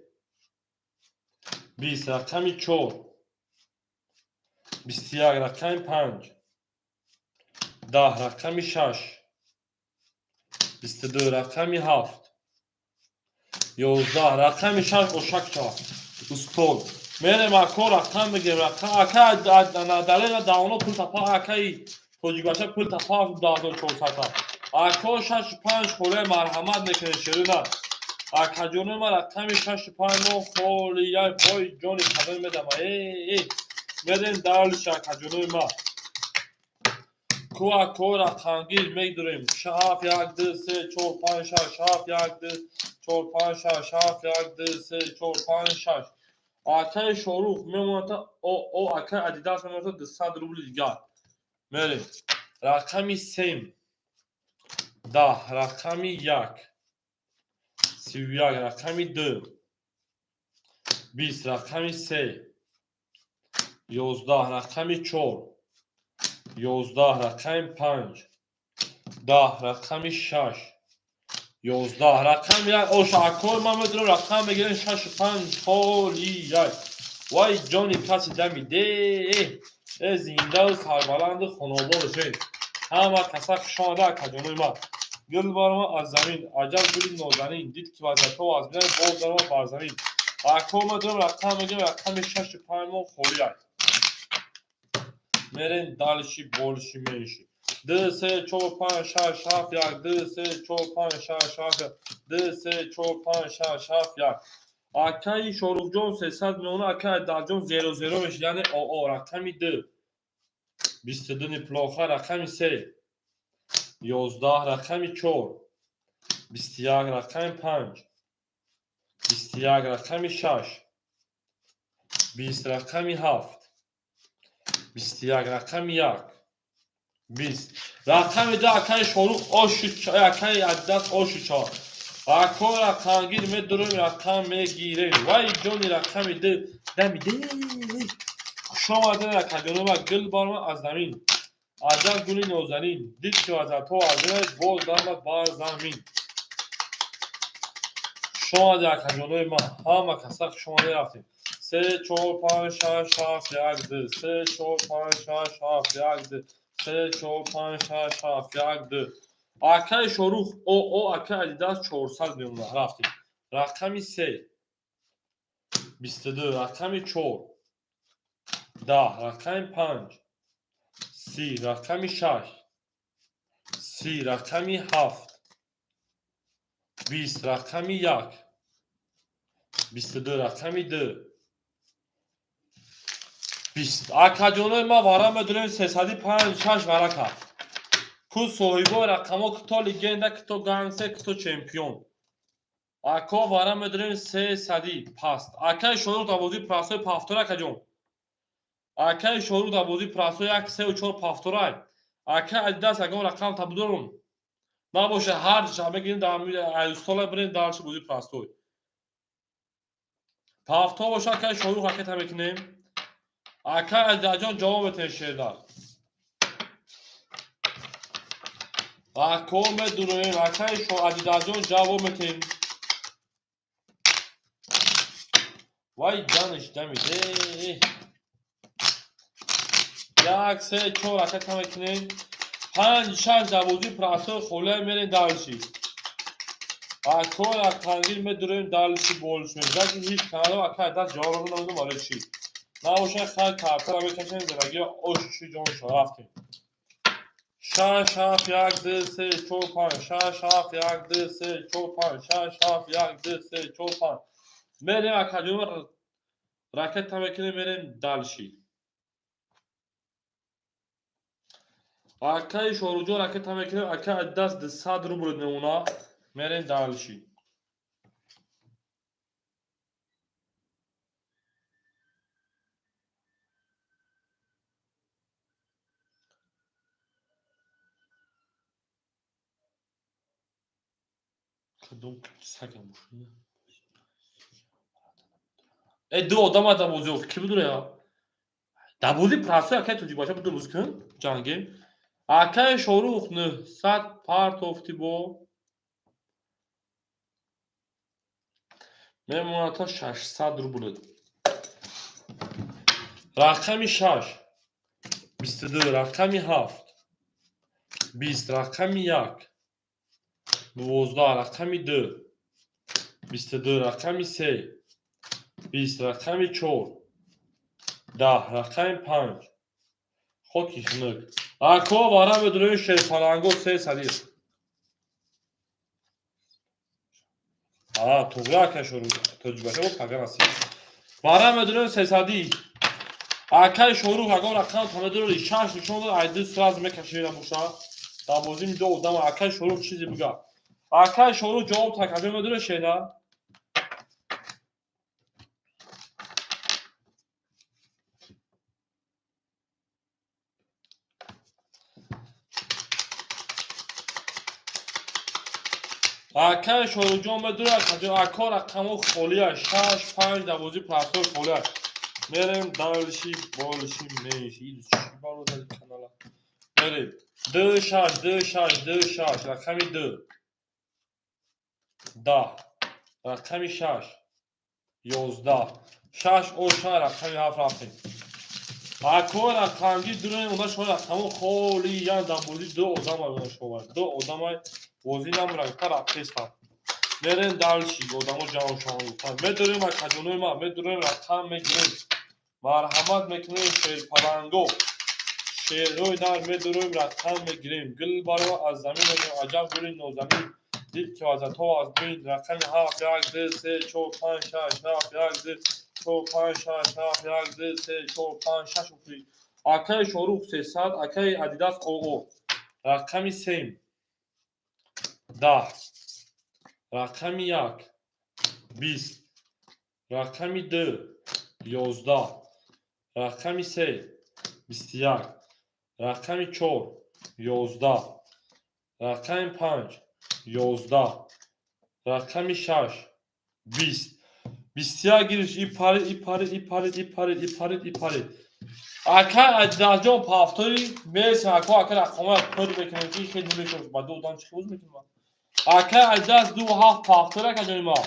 20, рақами чор. 21, рақами панҷ. 10, рақами шаш. 22, рақами ҳафт. 11, рақами шаш ошакча. Устод. Мерем, ако, рақам мегирем. Рақам ака далела давно пул тапа, акаи тоҷикбаша пул тапа 2400. Ако, шашу панҷ холия марҳамат мекунем, шерина. Акаҷони ма, рақами шашу панҷ мо холия, вой ҷони кадом медам. Э, мерем дальше, акаҷонои ма. Ку ако рақамгир медурем. Ҳафт, як, ду, се, чор, панҷ, шаш, ҳафт, як, ду, чор, панҷ, шаш, ҳафт, як, ду, се, чор, панҷ, шаш. Акаи Шорух мемонад, о акаи Адидас мемонад 200 рубли дигар. Мерем. Рақами сем. 10, рақами як. 31, рақами ду. 20, рақами се. 11, рақами чор. 11, рақами панҷ. 10, рақами шаш. 11, рақами як. Оша, акои ман медонам, рақам мегирем шашу панҷ холияй. Вай ҷони каси дамиде. Э, зиндаву сарбаланду хонобод бошед. Ҳама каса хушомада, акаҷонои ман. Гул барома аз замин, аҷаб гули нозанин, дид ки вазиятҳо аз бинай, боз дарома бар замин. Акои медонам, рақам мегирем, рақами шашу панҷ мо холияй. Мерем дальше, больше, меньше. Ду, се, чор, панҷ, шаш, ҳафт, як, ду, се, чор, панҷ, шаш, ҳафт, як, ду, се, чор, панҷ, шаш, ҳафт, як. Акаи Шоруҳҷон 300 меона, акаи Айдарҷон зеро зеро мешид, яъне оо рақами ду. 22 неплохо, рақами се. 11, рақами чор. 21, рақами панҷ. 21, рақами шаш. 20, рақами ҳафт. 21, рақами як. 20. Рақами ду, акаи Шорух ошу, акаи Адидас ошу чор. Ако рақамгир медурем, рақам мегирем. Вай ҷони рақами ду дамиде. Хушомадед, акаҷонома, гул барома аз замин. Аҷаб гули нозанин, дид ки вазиятҳо аз бинай, боз даромад бар замин. Хушомадед, акаҷонои ман, ҳама каса хушомадед, рафтем. Се, чор, панҷ, шаш, ҳафт, як, ду, се, чор, панҷ, шаш, ҳафт, як, ду, се, чор, панҷ, шаш, ҳафт, як, ду. Акаи Шорух оо, акаи Адидас 400 мемонад, рафтем. Рақами се. 22, рақами чор. 10, рақами панҷ. 30, рақами шаш. 30, рақами ҳафт. 20, рақами як. 22, рақами ду. 20. Акаҷонои ман, вара медонем сесади панҷ, шаш варака. Ку соҳибои рақамҳо, кто легенда, кто гангстер, кто чемпион. Ако, вара медонем сесади паст. Акаи Шорух дар бозии простой повтор, акаҷон. Акаи Шорух дар бозии простой як, сеу чор повторай. Акаи Адидас, ягон рақам табудорум. Набоша, ҳар шаб мегирем дар аюстола, бирем дальше бозии простой. Повтор боша, акаи Шорух ракета мекунем. Акаи Адидаҷон, ҷавоб метаҳед шердар. Ако медуроем, акаи Адидаҷон, ҷавоб метаҳем. Вай ҷаниш дамиде. Як, се, чор ракета мекунем. Панҷ, шаш дар бозии простой холия, мерем дальше. Ако рақамгир медуроем дальше, больше. Заки ҳеҷ канадо, акаи Адидас ҷавоб намедонам барои чӣ. Набошад, хай картара мекашем, зиндагиро оши ҷоншо, рафтем. Шаш, ҳафт, як, ду, се, чор, панҷ, шаш, ҳафт, як, ду, се, чор, панҷ, шаш, ҳафт, як, ду, се, чор, панҷ. Мерем, акаҷон. Ракета мекунем, мерем дальше. Акаи Шоруҷон ракета мекунем, акаи Адидас 200 рубл мемона, мерем дальше. Кадом сага мошина? Ду одам дар бозӣ ки бидуре я? Дар бозӣ прасои акаи тоҷикбача буду бозӣ кун, ҷангем. Акаи Шорух 900 партофти бо мемонад то 600 рубл. Рақами 6 22, рақами 7 20, рақами 1 12, рақами 2 22, рақами 3 20, рақами 4 10, рақами 5 хоки хунук. Ако вара медурои шерпаланго 300. Туғри акай Шорух тоҷикбача бо пага насиб. Вара медурои 300. Акай Шорух ягон рақам та медурои 6 нишон дод, ай ду сразу мекашида боша. Дар бозӣ ду одам акай Шорух чизе бига. Акай Шорух ҷавоб та каҷо медурои шена? Акай Шоруҷон медурад, ака рақамҳо холия, 6, 5 дар бозӣ прасои холия. Мерем дальше, больше, меньше. Чӣ бародари канала? Мерем. 2, 6, 2, 6, 2, 6, рақами 2. 10, рақами 6, 11, 6, о 6, рақами 7 рафтем. Ако рақамги дуроем, онда шумо рақамҳо холиян дар бозӣ ду одамай онда шумо. Ду одамай бозӣ намурад, та рафтеста. Мерем дальше, одамо ҷамъ шаванд гуфтанд. Медорем акаҷонои ман, медорем рақам мегирем. Марҳамат мекунем шерпаланго. Шерҳои дар медорем рақам мегирем. Гул баро аз замин аҷаб гули нозанин. Дид ки вазато аз бин рақами 7 1 2 3 4 5 6 7 1 2 4 5 6 7 1 2 3 4 5 6 уфри. Акаи Шорух 300, акаи Адидас ОО. Рақами 3 10, рақами 1 20, рақами 2 11, рақами 3 21, рақами 4 11, рақами 5 11, рақами 6 20. 21 гириш, и парид, и парид, и парид, и парид, и парид, и парид. Акай Адидасҷон пафтори мерсем, ака ака рақамҳоя пур мекунем ки хеле намешавад. Ба ду одам чӣ боз мекунем? Акай Адидас 2 7 пафтор акаҷони ма.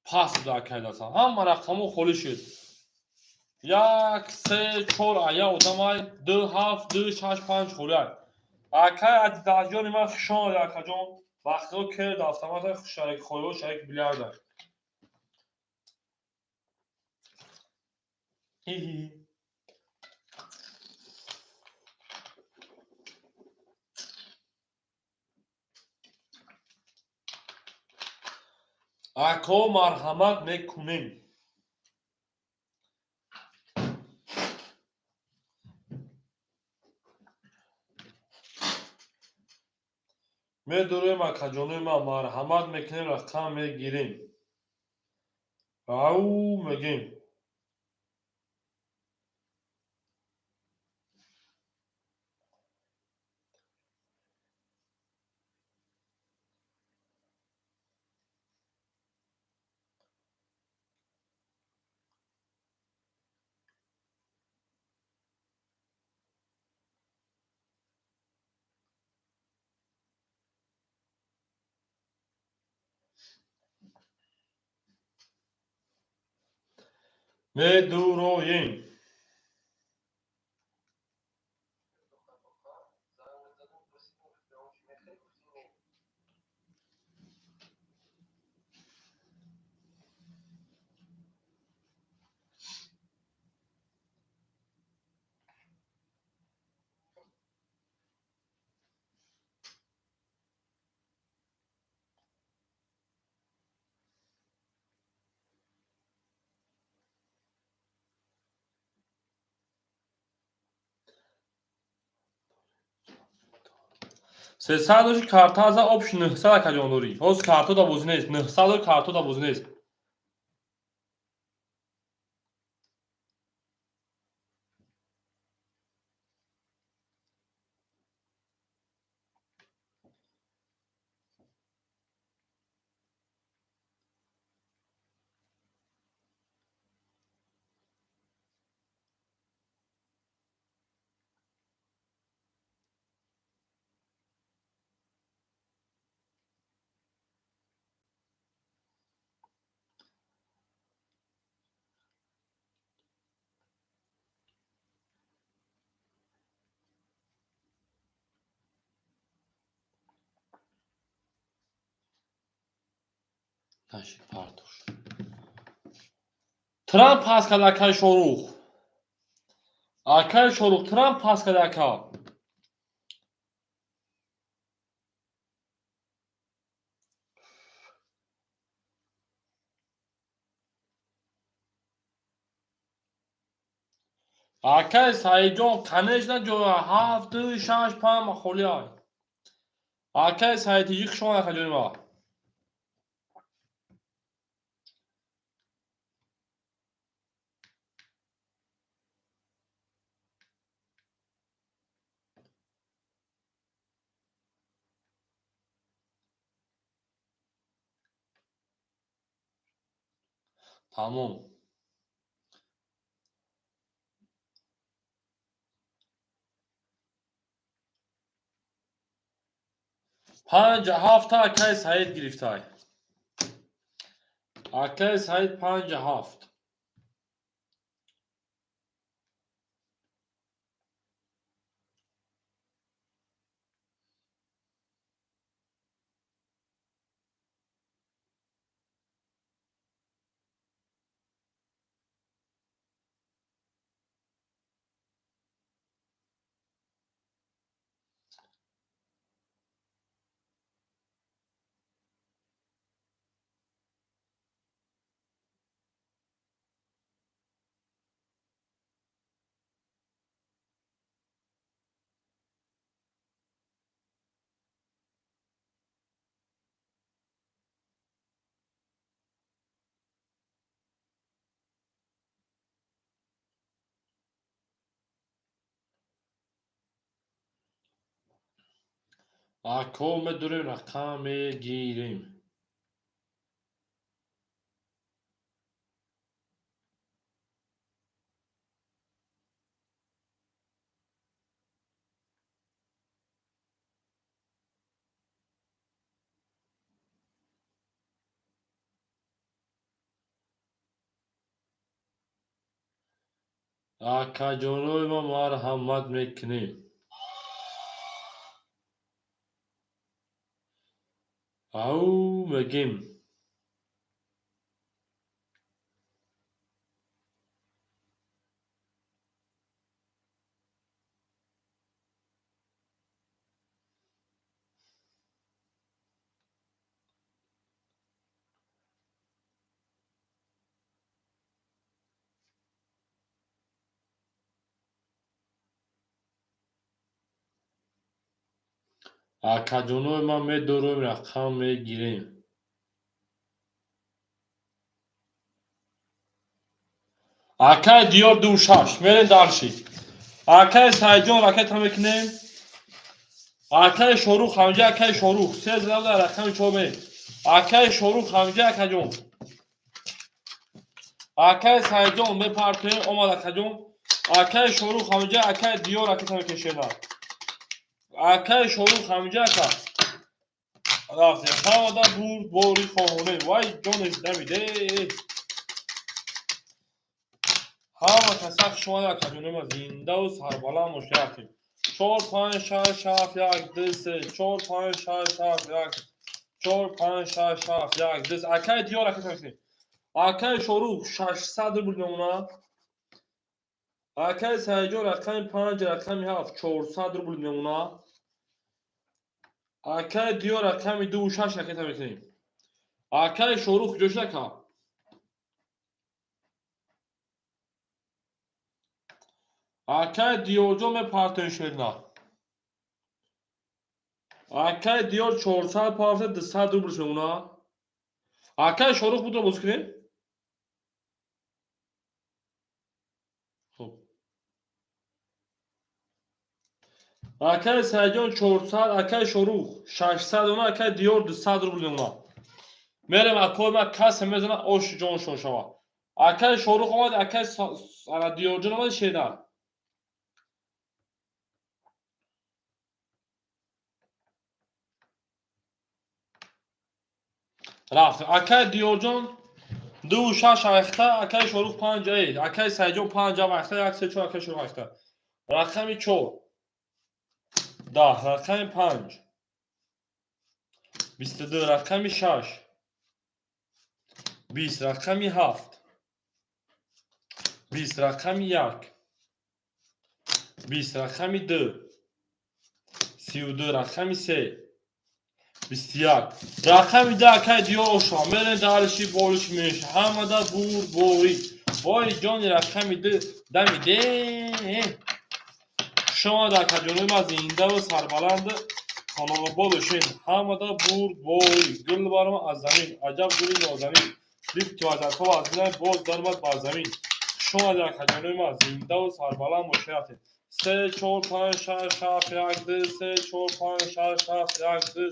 Пас буда акай Адидас. Ҳама рақамҳо холӣ шуд. 1 3 4 ая одамай 2 7 2 6 5 холӣ ай. Акай Адидасҷони ман хуш омадед акаҷон. Вақтҳо керд автомата шарик холиҳо шарик билярда. Ако марҳамат мекунем. Медорем акаҷонои ман, марҳамат мекунем, рақам мегирем. Ау мегем. Медуроем. 300 доши карта за общ 900 акаҷон дорӣ. Ҳозир карто да бозӣ нест. 900 дори карто да бозӣ нест. Нашид партош. Трамп пас кард акаи Шорух. Акаи Шорух Трамп пас кард ака. Акаи Саидҷон, конечно, ҷоя 7, 2, 6, 5 холӣ ай. Акаи Саидтиҷӣ хуш омад акаҷони ма. Тамом. Панҷ ҳафта акаи Саид гирифтай. Акаи Саид 5 7. Ако медурем рақам мегирем. Акаҷонои ма марҳамат мекунем. Ау мегем. Акаҷонои ма медорем рақам мегирем. Акаи Диёр 2 6. Мерем дальше. Акаи Саидҷон ракета мекунем. Акаи Шорух ҳамҷа, акаи Шорух. Се зада рақами чор мерем. Акаи Шорух ҳамҷа, акаҷон. Акаи Саидҷон мепартоем, омад акаҷон. Акаи Шорух ҳамҷа, акаи Диёр ракета мекешем. Акаи Шорух ҳамҷа ака. Рафтем. Ҳамада бурд бори хоҳонем. Вай ҷонеш дамиде. Ҳама каса хуш омада акаҷонои ма, зиндаву сарбаланд бошед. Рафтем. 4 5 6 7 1 2 3 4 5 6 7 1 4 5 6 7 1 2. Акаи Диёр ракета мекунем. Акаи Шорух 600 рубл мемонад. Акаи Саидҷон рақами 5 рақами 7 400 рубл мемонад. Акаи Диёр рақами 2 6 ракета мекунем. Акаи Шорух куҷо шуд ака? Акаи Диёрҷон мепартоем шерна. Акай Диёр 400 пафта 200 рубл шуна. Акай Шорух будро бозӣ кунем? Хуб. Акай Саидҷон 400, акай Шорух 600 она, акай Диёр 200 рубл мемона. Мерем акой ма касе мезана оши ҷоншон шава. Акай Шорух омад, акай Диёрҷон омад шедар. Рафт. Акай Диёрҷон 2,6 айхта, акай Шорух 5 эй, акай Саидҷон 5 айхта, 1 3 4 акай Шорух айхта. Рақами 4 10, рақами 5 22, рақами 6 20, рақами 7 20, рақами 1 20, рақами 2 32, рақами 3 21, рақами 2 акай Диёр ошо. Мерем далиши болиш меш. Ҳамада бурборӣ. Вой ҷони рақами 2 дами де. Шумо акаҷонои ма зиндаву сарбаланду хонобод бошед. Ҳамада бурборӣ. Гул барома аз замин. Аҷаб гули нозанин. Дид ки вазатҳо аз бинай боз даромад бар замин. Шумо акаҷонои ма зиндаву сарбаланд бошед. 3 4 5 6 7 1 2 3 4 5 6 7 1 2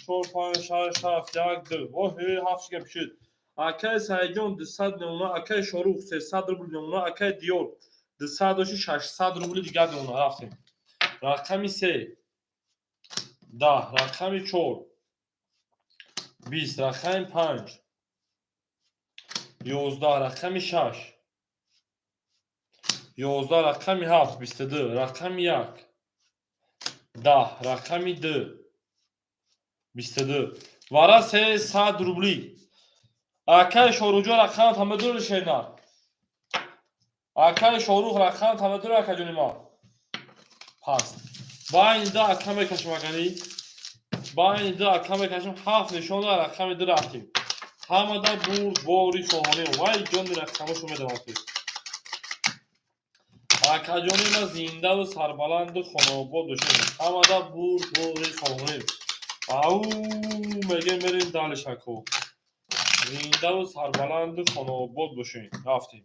4 5 6 7 1 2. Воҳ, ҳафт гап шуд. Акай Саидҷон 200 мемона, акай Шорух 300 рубл мемона, акай Диёр 200 доши 600 рубли дигар мемона. Рафтем. Рақами 3 10, рақами 4 20, рақами 5 11, рақами 6 11, рақами 7 22, рақами 1 10, рақами 2 22. Вара 300 рубли. Акай Шоруҳҷон рақам тамадур шена. Акай Шорух рақам тамадур акаҷони ма. Паст. Байни ду ака мекашем акани. Байни ду ака мекашем 7 нишон дар рақами 2 рафтем. Ҳамада бурд бори шоҳонем. Вай ҷони рақамошо медавам ки. Акаҷони ма зиндаву сарбаланду хонобод бошем. Ҳамада бурд бори шоҳонем. Ау мегем мерем далишако. Зиндаву сарбаланду хонобод бошем. Рафтем.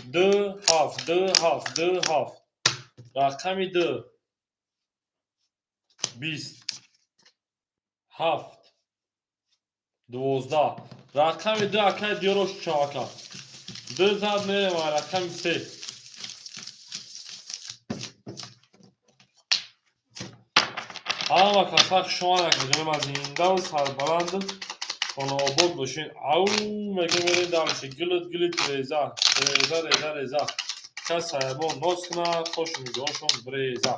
2 7 2 7 2 7. Рақами 2 20 7 12. Рақами 2 акай Диёрош чавака. 2 зад мерем рақами 3. Ҳама каса хушомад акаҷони ма зиндаву сарбаланду хонобод бошед. Ау мегем мерем далиши. Гилит гилит реза. Реза реза реза. Кас саябон ноз кунад, хошу нигоҳшон бреза.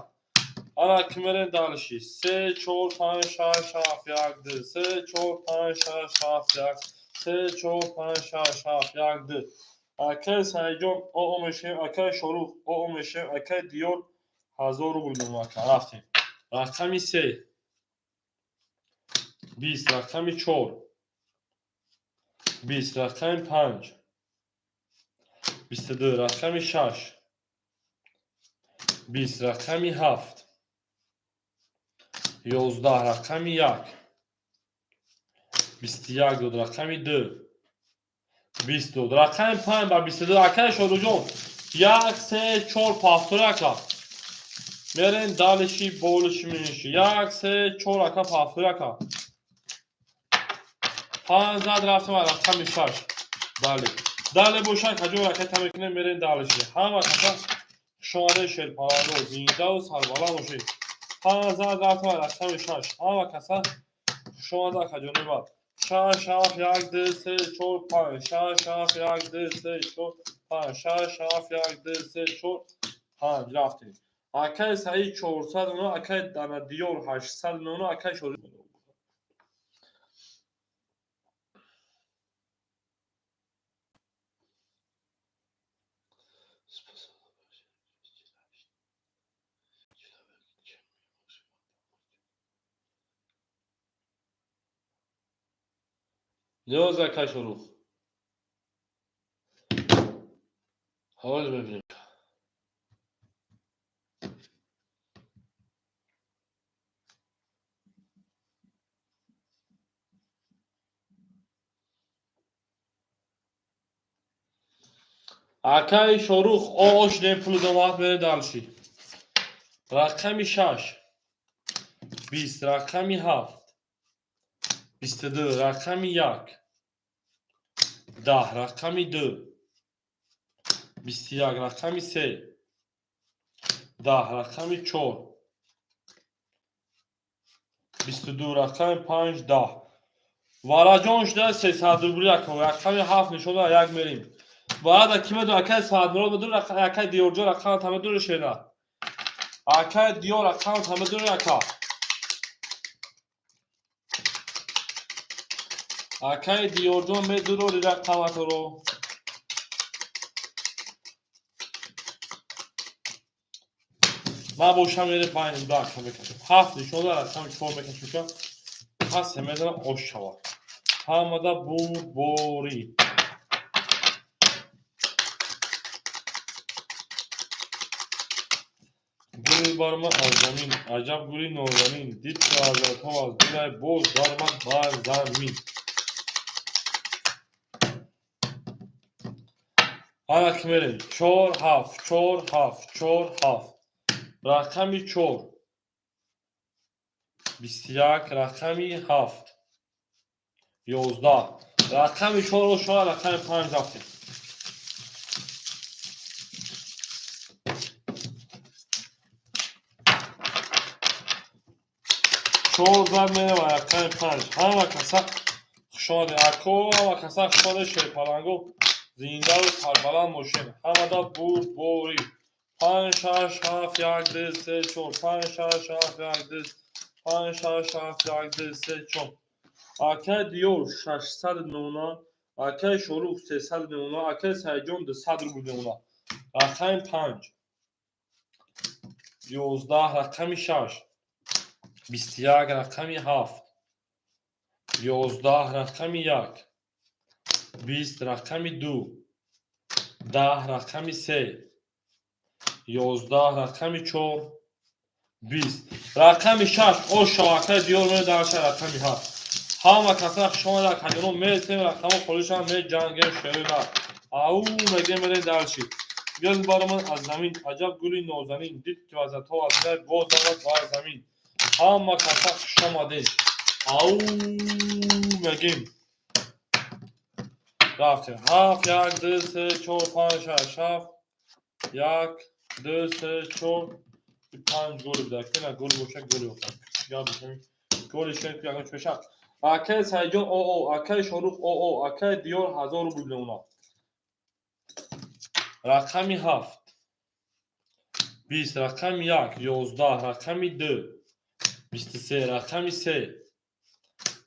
Ана ки мерем далиши. 3 4 5 6 7 1 2 3 4 5 6 7 1 3 4 5 6 7 1 2. Акай Саидҷон оо мешем, акай Шорух оо мешем, акай Диёр 1000 рубл мемона. Рафтем. Рақами 3 20, рақами 4 20, рақами 5 22, рақами 6 20, рақами 7 11, рақами 1 21 дод, рақами 2 20 дод, рақами 5 ба 22. Акай Шоруҳҷон 1 3 4 повтори ака. Мерем далиши болиши мениши. 1 3 4 ака повтори ака. 5 зад рафтем рақами 6. Дали. Дали бошад каҷо ракета мекунем мерем далиши. Ҳама каса хушомаде шерпаландо зиндаву сарбаланд бошед. 5 зад рафтем рақами 6. Ҳама каса хушомада акаҷони ма. 6 7 1 2 3 4 5 6 7 1 2 3 4 5 6 7 1 2 3 4 5 рафтем. Акай Саид 400 мемона, акай Дана Диёр 800 мемона, акай Шорух Ниёз акай Шорух. Ҳол мебинем. Акаи Шорух оош не пулу домад мере дальше. Рақами 6 20, рақами 7 22, рақами 1 10, рақами 2 21, рақами 3 10, рақами 4 22, рақами 5 10. Вараҷон шуда 300 рубли ака. Рақами 7 нишон дод, як мерим. Баъд ки медон акай Саадмурод медон, акай Диёрҷон рақам та медони шена. Акай Диёр рақам та медони ака. Акай Диёрҷон медурори рақаматоро. Ман бошам мере байни ду ака мекашам. 7 нишон дод, рақами 4 мекашам. Пас медонам ош шавад. Ҳамада бурдборӣ. Гул баромад аз замин, аҷаб гули нозанин, дид ки ҳазратҳо аз дилай боз баромад бар замин. Ана ки мерем 4 7 4 7 4 7, рақами 4 21, рақами 7 11, рақами 4 шояд рақами 5 рафтем. Чор зад мерем рақами 5. Ҳама каса хушомадед. Ако, ҳама каса хушомадед, шерпаланго зиндаву сарбаланд бошед. Ҳамада бурдборӣ. 5 6 7 1 2 3 4 5 6 7 1 2 5 6 7 1 2 3 4. Акай Диёр 600 меона, акай Шорух 300 меона, акай Сайҷон 200 рубл меона. Рақами 5 11, рақами 6 21, рақами 7 11, рақами 1 20, рақами 2 10, рақами 3 11, рақами 4 20, рақами 6 ош акай Диёр медарша рақами 7. Ҳама каса хушомад, акаҷонон, мересем рақамо холишам меҷангем шерина. Ау мегем мерем дальше. Гул баромад аз замин, аҷаб гули нозанин, дид ки вазатҳо аз дилай боз омад бар замин. Ҳама каса хушомадед. Ау мегем. Рафтем. 7 1 2 3 4 5 6 7 1 2 3 4 5 голи буда. Кина гол боша голи боша. Гап бишем. Голи шен ки ягон чӯша. Акай Сайҷон оо, акай Шорух оо, акай Диёр 1000 рубл меона. Рақами 7 20, рақами 1 11, рақами 2 23, рақами 3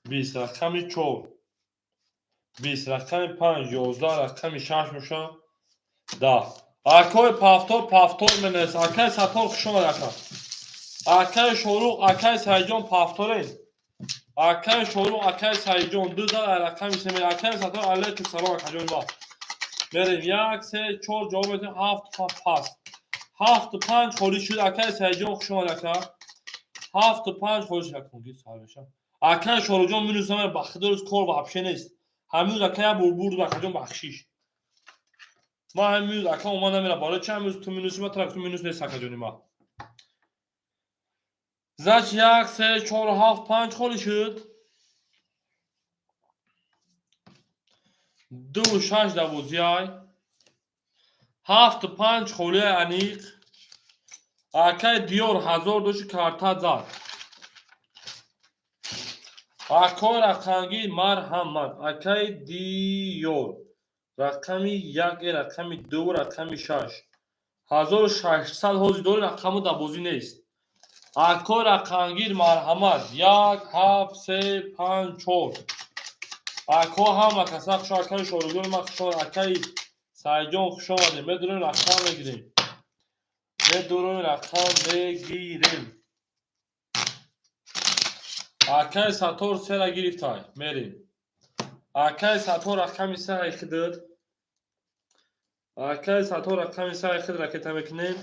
20, рақами 4 20, рақами 5 11, рақами 6 меша 10. Акой Пафтор Пафтор менес. Акай Сатор хуш омад ака. Акай Шорух, акай Сайҷон Пафторен. Акай Шорух, акай Сайҷон ду зад рақами се. Акай Сатор алейкум салом акаҷон ба. Мерем 1 3 4 ҷавоб медиҳем 7 пас. 7 5 холӣ шуд. Акай Сайҷон хуш омад ака. 7 5 холӣ шуд. Акун гис сар меша. Акай Шоруҷон минус ама ба худо рӯз кор вообще нест. Ҳамин рӯз ака як бор бурд акаҷон бахшиш. Ман ҳамин рӯз ака омад намерам. Барои чи ҳамин рӯз ту минуси ма ту минус нест акаҷони ма. Значит 1 3 4 7 5 холӣ шуд. 2 6 12 7 5 холӣ аниқ. Акай Диёр 1000 доши карта зад. Акой рақамги марҳамат. Акай Диёр рақами 1, рақами 2, рақами 6. 1600 ҳозир дори рақаму дар бозӣ нест. Акой рақамгир марҳамат. 1 7 3 5 4. Ако ҳама каса хуш, акаи Шоругон ма хуш, акаи Сайҷон хуш омадем. Медурем рақам мегирем. Медурем рақам мегирем. Акаи Сатор сера гирифтай. Мерем. Акаи Сатор рақами се айхидид. Акаи Сатор рақами се айхид ракета мекунем.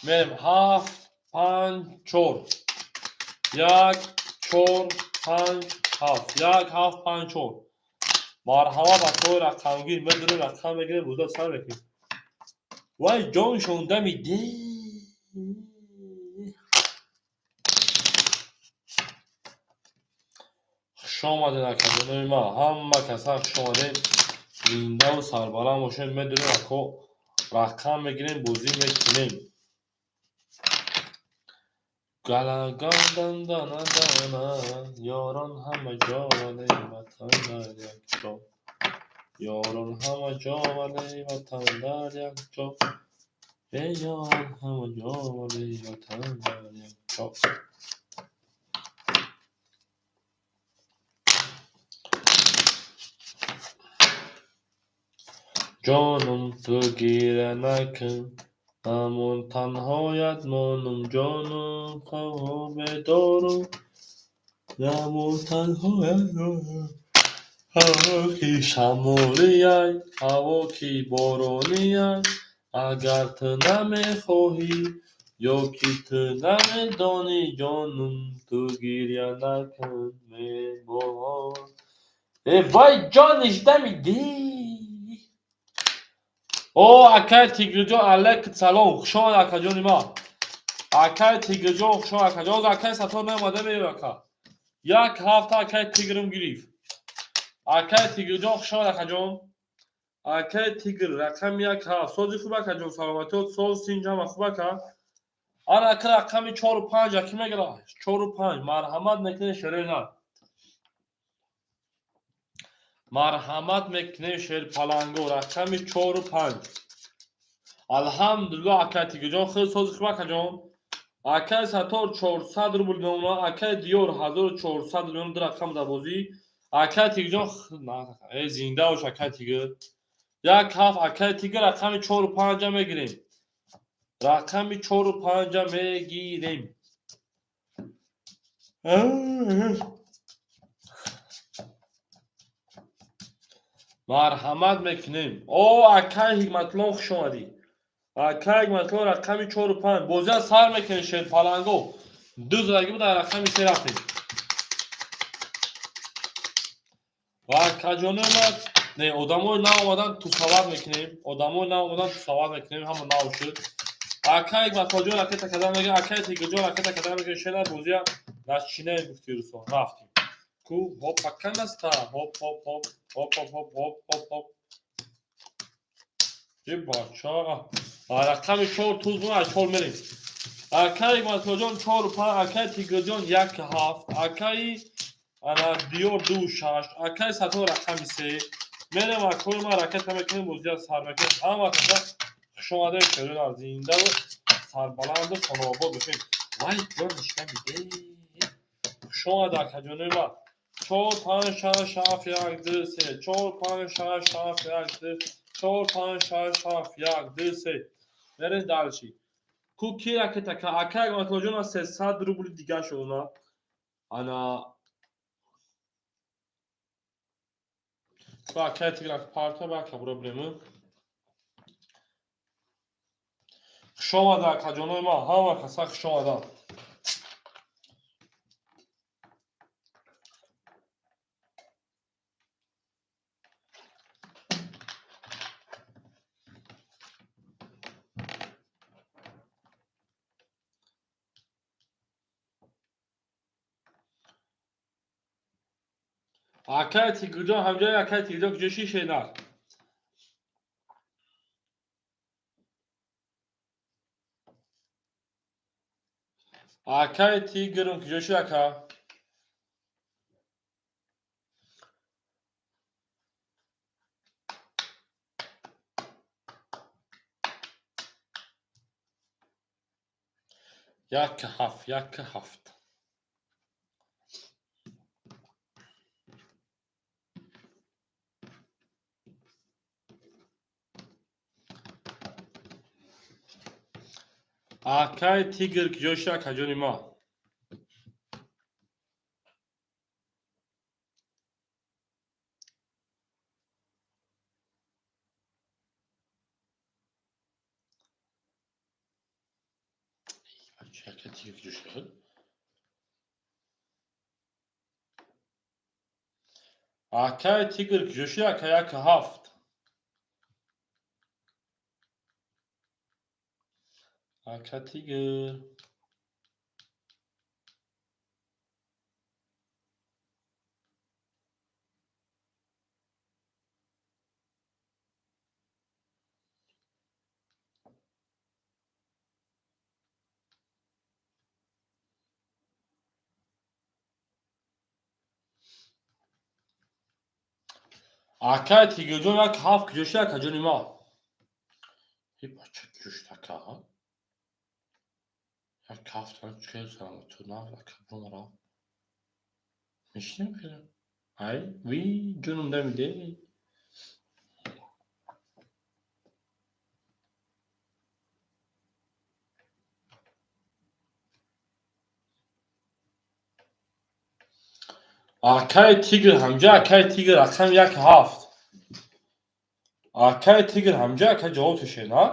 Мерем 7 5 4 1 4 5 7 1 7 5 4. Марҳама ба тои рақамгир. Медурем рақам мегирем, рӯза сар мекунем. Вай ҷоншон дамиде. Хуш омадед, акаҷонои ман, ҳама каса хуш омадед. Зиндаву сарбаланд бошед. Медонем, ако рақам мегирем, бозӣ мекунем. Галаганданданадана, ёрон ҳама ҷо, вале ватан дар як ҷо. Ёрон ҳама ҷо, вале ватан дар як ҷо. Э ёрон ҳама ҷо, вале ватан дар як ҷо. Ҷонум, ту гиря накун, ҳамон танҳоят монум. Ҷонум, хобе дорум, ҳамон танҳоят монум. Ҳаво ки шамолияй, ҳаво ки боронияй, агар ту намехоҳӣ ё ки ту намедонӣ, ҷонум, ту гиря накун, мебор. Э вай ҷониш дамиди. О, акай Тигрҷон, алайкум салом. Хуш омад, акаҷони ман. Акай Тигрҷон, хуш омад, акаҷон. Акай Сатор наомада меёр, ака. Як ҳафта акай Тигрм гирифт. Акай Тигрҷон, хуш омад, акаҷон. Акай Тигр, рақами 1 7. Сози хуб, акаҷон, саломатиёт, соз синҷ ҳама хуб, ака. Ана ака рақами 4 5 аки мегира. 4 5. Марҳамат мекунем, шерои нар. Марҳамат мекунем, шерпаланго, рақами 4 5. Алҳамдулиллоҳ, акай Тигрҷон, хеле сози хуб, акаҷон. Акай Сатор 400 рубл мемонад, акай Диёр 1400 рубл мемонад, ду рақам дар бозӣ. Акай Тигрҷон, э зинда бош, акай Тигр. 1 7, акай Тигр, рақами 4 5 мегирем. Рақами 4 5 мегирем. Марҳамат мекунем. О, акай Ҳикматулло, хуш омадӣ. Акай Ҳикматулло, рақами 4 5. Бозиа сар мекунем, шерпаланго. Ду задаги буд, дар рақами 3 рафтем. Ва акаҷонои ман, не, одамои нав омадан, тусават мекунем. Одамои нав омадан, тусават мекунем, ҳама нав шуд. Акай Ҳикматуллоҷон ракета кадан мегӯяд, акай Тигрҷон ракета кадан мегӯяд, шена бозия начинаем, гуфти Руслан. Рафтем. Ку хоп аканаста, хоп хоп хоп хоп хоп хоп хоп хоп хоп. Е бача, рақами 4 туз бун, аз 4 мерем. Акай Ҳикматуллоҷон 4 5, акай Тигрҷон 1 7, акай ана Диёр 2 6, акай Сатор рақами 3. Мерем, акои ман, ракета мекунем, бозия сар мекунем. Ҳама каса хуш омадед, шерон, зиндаву сарбаланду хонаобод бошед. Вай ҷониш дамиде. Хуш омад, акаҷонои ман. 4 5 6 7 1 2 3, 4 5 6 7 1 2, 4 5 6 7 1 2 3. Мерем дальше. Ку ки ракета ка? Акай Ҳикматуллоҷон аз 300 рубли дига шуд. Ана ба акай Тигр парта ба проблема. Хуш омада, акаҷонои ман, ҳама каса хуш омаданд. Акай Тигрҷон, ҳамҷои акай Тигрҷон куҷо шишед? Акай Тигрм куҷо шуд, ака? 1 7, 1 7. Акай Тигр куҷо шуд, акаҷони ма? Акай Тигр куҷо шуд? Акай Тигр куҷо шуд, ака? 1 7. Ака Тигр. Акай Тигрҷон як ҳафт куҷо шуд, акаҷони ма? Э бача куҷо шуд, ака? Як ҳафт чӣ саломату на, ака бром рафт. Мешинем хеле. Ай, ви ҷонум дамиде. Акай Тигр ҳамҷа, акай Тигр рақами як ҳафт. Акай Тигр ҳамҷа, ака ҷавоб тушед, а?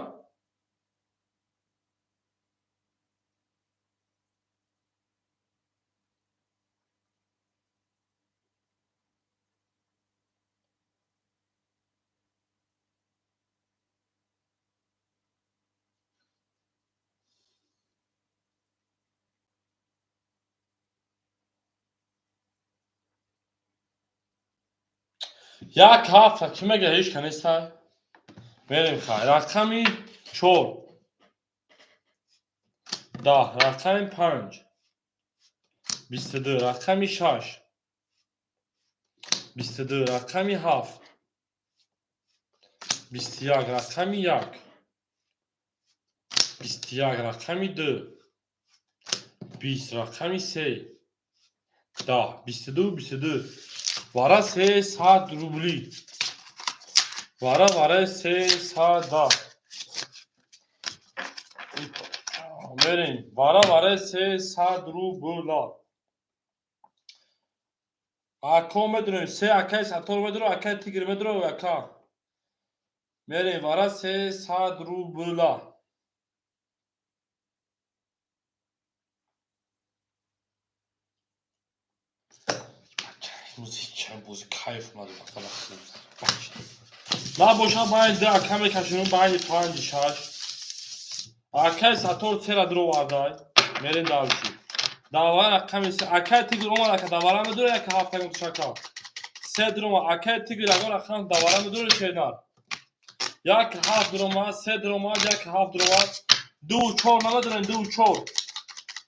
Як ҳафта кӣ мега ҳеҷ ка нестай? Мерем хай. Рақами чор. 10, рақами панҷ. 22, рақами шаш. 22, рақами ҳафт. 21, рақами як. 21, рақами ду. 20, рақами се. 10, 22, 22. Вара 300 рубли. Вара вара 310. Мерем. Вара вара 300 рубла. Ако медонем, се акай Сатор медонем, акай Тигр медонем, ака. Мерем, вара 300 рубла. Бози кайф набоша байни ду ака мекашем, байни панҷи шаш. Акай Сатор сера дуровардай. Мерем дальше. Давара рақами се. Акай Тигр омад, ака давара медура, як ҳафта шака. Се дурома. Акай Тигр ягон рақам давара медура шенар. Як ҳафт дуромад, се дуромад, як ҳафт дуромад. Ду чор намедонем, ду чор.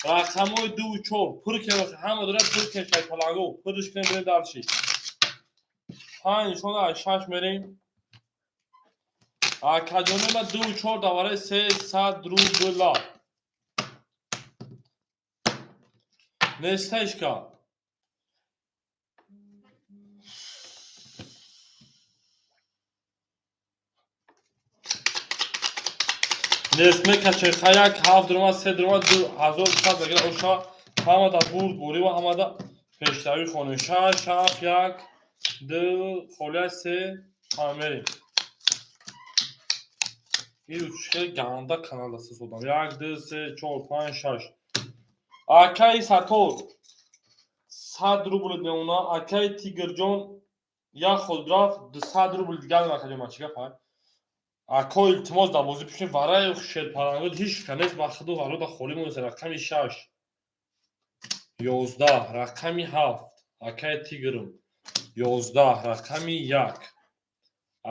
Рақамҳои ду чор. Пур кем, ҳама дора пур кем шайпаланго. Пурш кем берем дальше. Панҷ нишона шаш мерем. Акаҷони ма ду чор давараи 300 рубла. Нестаишка. Нест мекашем. Ха як ҳафт дуромад, се дуромад, ду ҳазор сад агар оша ҳамада бурд бурива, ҳамада пештавӣ хонем. Шаш, ҳафт, як, ду, холия се, панҷ мерем. Ин хеле ганда канал даст содам. Як, ду, се, чор, панҷ, шаш. Акаи Сатор 100 рубл меона, акаи Тигрҷон як ход рафт, 200 рубл дигар накардем. Чӣ гап ай? Ако илтимос дар бозӣ пишем, вараи шерпаланго ҳеҷ ка нест, ба худу варода холӣ монест. Рақами шаш, 11, рақами ҳафт, акаи Тигрм, 11, рақами як,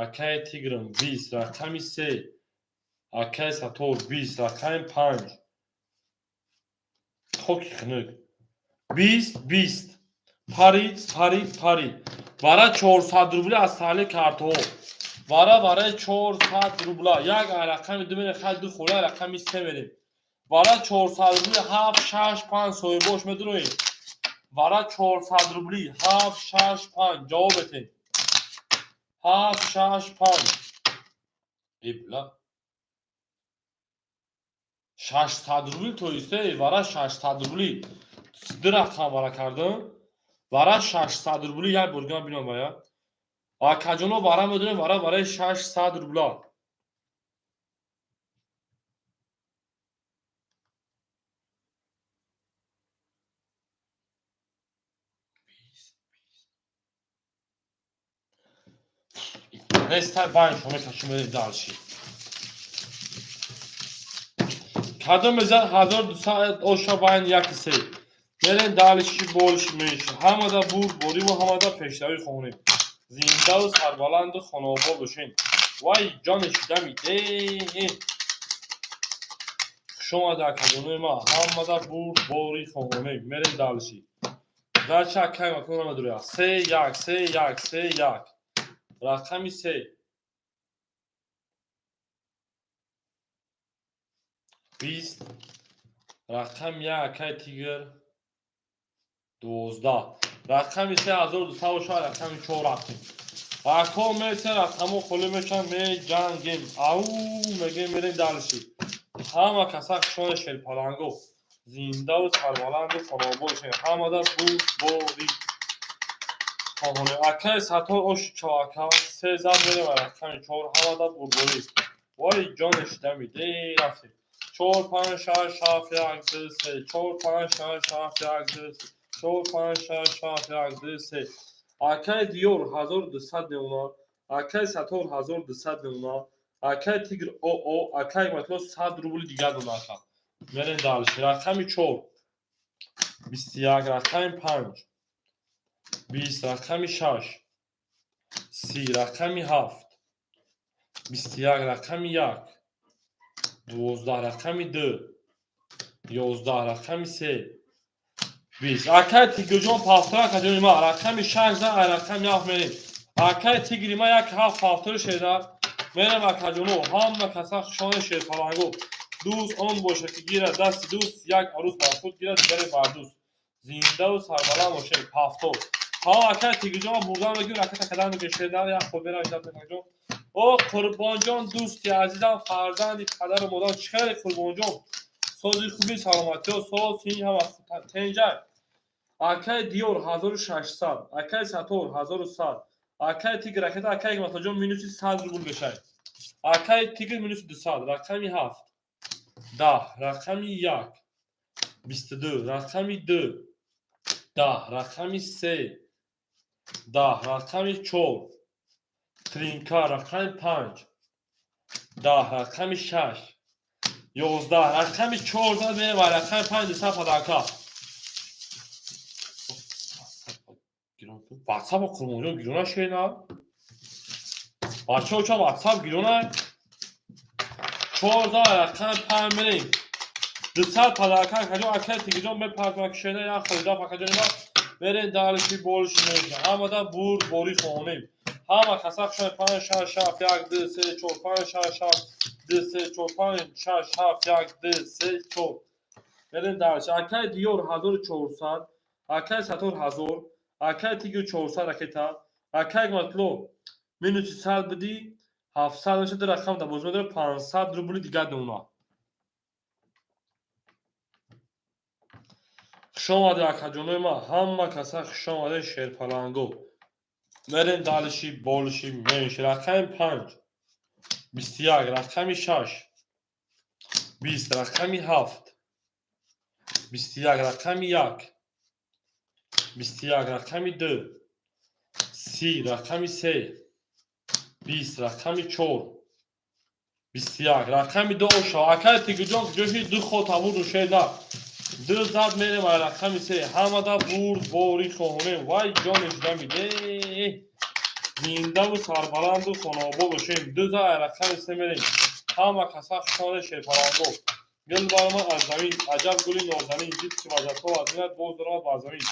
акаи Тигрм, 20, рақами се, акаи Сатор, 20, рақами панҷ, хоки хунук, 20, 20, парид, парид, парид. Вара 400 рубли аз таҳлили картҳо. Вара вараи 400 рубла. Як рақами ду мерем, хай ду хола рақами се мерем. Вара 400 рубли ҳафт, шаш, панҷ соҳибош медуроем. Вара 400 рубли ҳафт, шаш, панҷ ҷавоб бетем. Ҳафт, шаш, панҷ. Э бла. 600 рубли то исте, вара 600 рубли. Ду рақам вара кардам. Вара 600 рубли як борган бинам бая. Акаҷоно вара медонем, вара вараи 600 рубла. Нестай байн шумо мекашем дальше. Кадом мезан 1200 оша байн 1 3. Мерем дальше больше меньше. Ҳамада бурд бориву ҳамада пешравӣ хонем. Зиндаву сарбаланду хонаобод бошем. Вай ҷони шидами де. Хуш омада акаҷонои ма. Ҳамада бурд бори хонем. Мерем дальше. Дальше акай макон намедуря. 3 1 3 1 3 1. Рақами 3. 20. Рақами 1 акай тигр 12. Рақами 3200 бошад, рақами 4 рафтем. Ако месе рақамо холӣ мешаванд, меҷангем. Ау мегем, мерем дальше. Ҳама каса хушони шерпаланго. Зиндаву сарбаланду хонаобод бошед. Ҳамада бурд бори хоҳонем. Акай Саттор оши чавака се зад мерем рақами 4 ҳамада бурдборӣ. Вай ҷони шидами де рафтем. 4 5 6 7 1 2 3 4 5 6 7 1 2 3 4 5 6 7 1 2 3. Акай Диёр 1200 меона, акай Саттор 1200 меона, акай Тигр ОО, акай Ҳикматулло 100 рубли дигар дона ака. Мерем дальше. Рақами 4 21, рақами 5 20, рақами 6 30, рақами 7 21, рақами 1 12, рақами 2 11, рақами 3 20. Акай Тигрҷон повтор акаҷони ма. Рақами 6 зан, ай рақами 7 мерем. Акай Тигри ма 1 7 повтори шеда. Мерем акаҷоно, ҳама каса хушони шерпаланго. Дӯст он бошад ки гирад дасти дӯст, як арӯс бар худ гирад, дигаре бар дӯст. Зиндаву сарбаланд бошед. Повтор. Ҳа акай Тигрҷон бурдан мегӯ, ракета кадан мегӯ шеда, як хоб мерам акаҷон. О Қурбонҷон дӯсти азизам, фарзанди падару модар, чӣ хеле Қурбонҷон? Сози хуби саломатиё, соз ҳин ҳама тенҷай. Акай Диёр 1600, акай Саттор 1100, акай Тигр ракета, акай Ҳикматуллоҷон минуси 100 рубл мешавад. Акай Тигр минуси 200, рақами 7 10, рақами 1 22, рақами 2 10, рақами 3 10, рақами 4 тринка, рақами 5 10, рақами 6 11, рақами 4 мерем ва рақами 5 200 падарка. WhatsApp Қурбонҷон гирона шена. Бачаҳо ча WhatsApp гирона? 4 рақами 5 мерем. 200 падарка акаҷон, акай Тигрҷон мепартма шена як хоида акаҷони ма. Мерем дальше больше меньше. Ҳамада бурд борӣ хонем. Ҳама каса хушони 5 6 7 1 2 3 4 5 6 7 2 3 4 5 6 7 1 2 3 4. Мерем дальше. Акай Диёр 1400, акай Саттор 1000, акай Тигр 400 ракета, акай Ҳикматулло минуси 100 бидӣ 700 мешавад, ду рақам дар бозӣ медорад 500 рубли дигар дона. Хуш омадед акаҷонои ма, ҳама каса хуш омадед шерпаланго. Мерем дальше больше меньше. Рақами 5 21, рақами 6 20, рақами 7 21, рақами 1 21, рақами 2 30, рақами 3 20, рақами 4 21, рақами 2 оша. Акай Тигрҷон куҷоши ду ход табурду шеда. Ду зад мерем ай рақами 3. Ҳамада бурд борӣ хоҳонем. Вай ҷони шидами де. Зиндаву сарбаланду хонаобод бошем. Ду зад ай рақами 3 мерем. Ҳама каса хушони шерпаланго. Гул баромад аз замин, аҷаб гули нозанин, дид ки ваҷабҳо аз зинат боз даромад бар замин.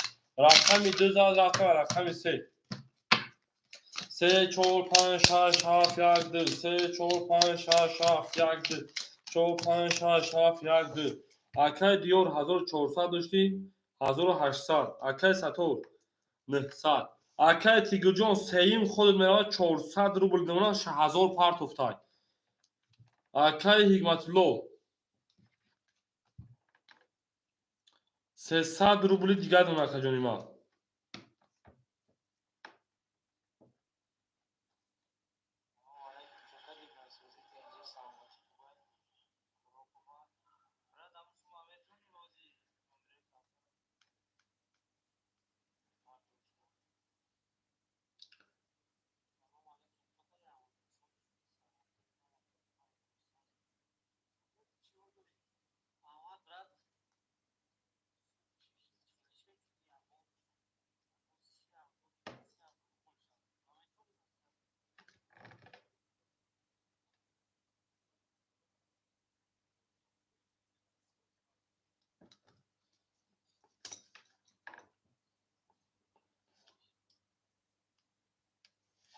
Рақами 2 зад рафтем ай рақами 3. 3 4 5 6 7 1 2 3 4 5 6 7 1 2 4 5 6 7 1 2. Акай Диёр 1400 доштӣ 1800, акай Саттор 900, акай Тигрҷон сеюм ходат меравад 400 рубл мемонад, 1000 партофтай. Акай Ҳикматулло 300 рубли дигар дона акаҷони ман.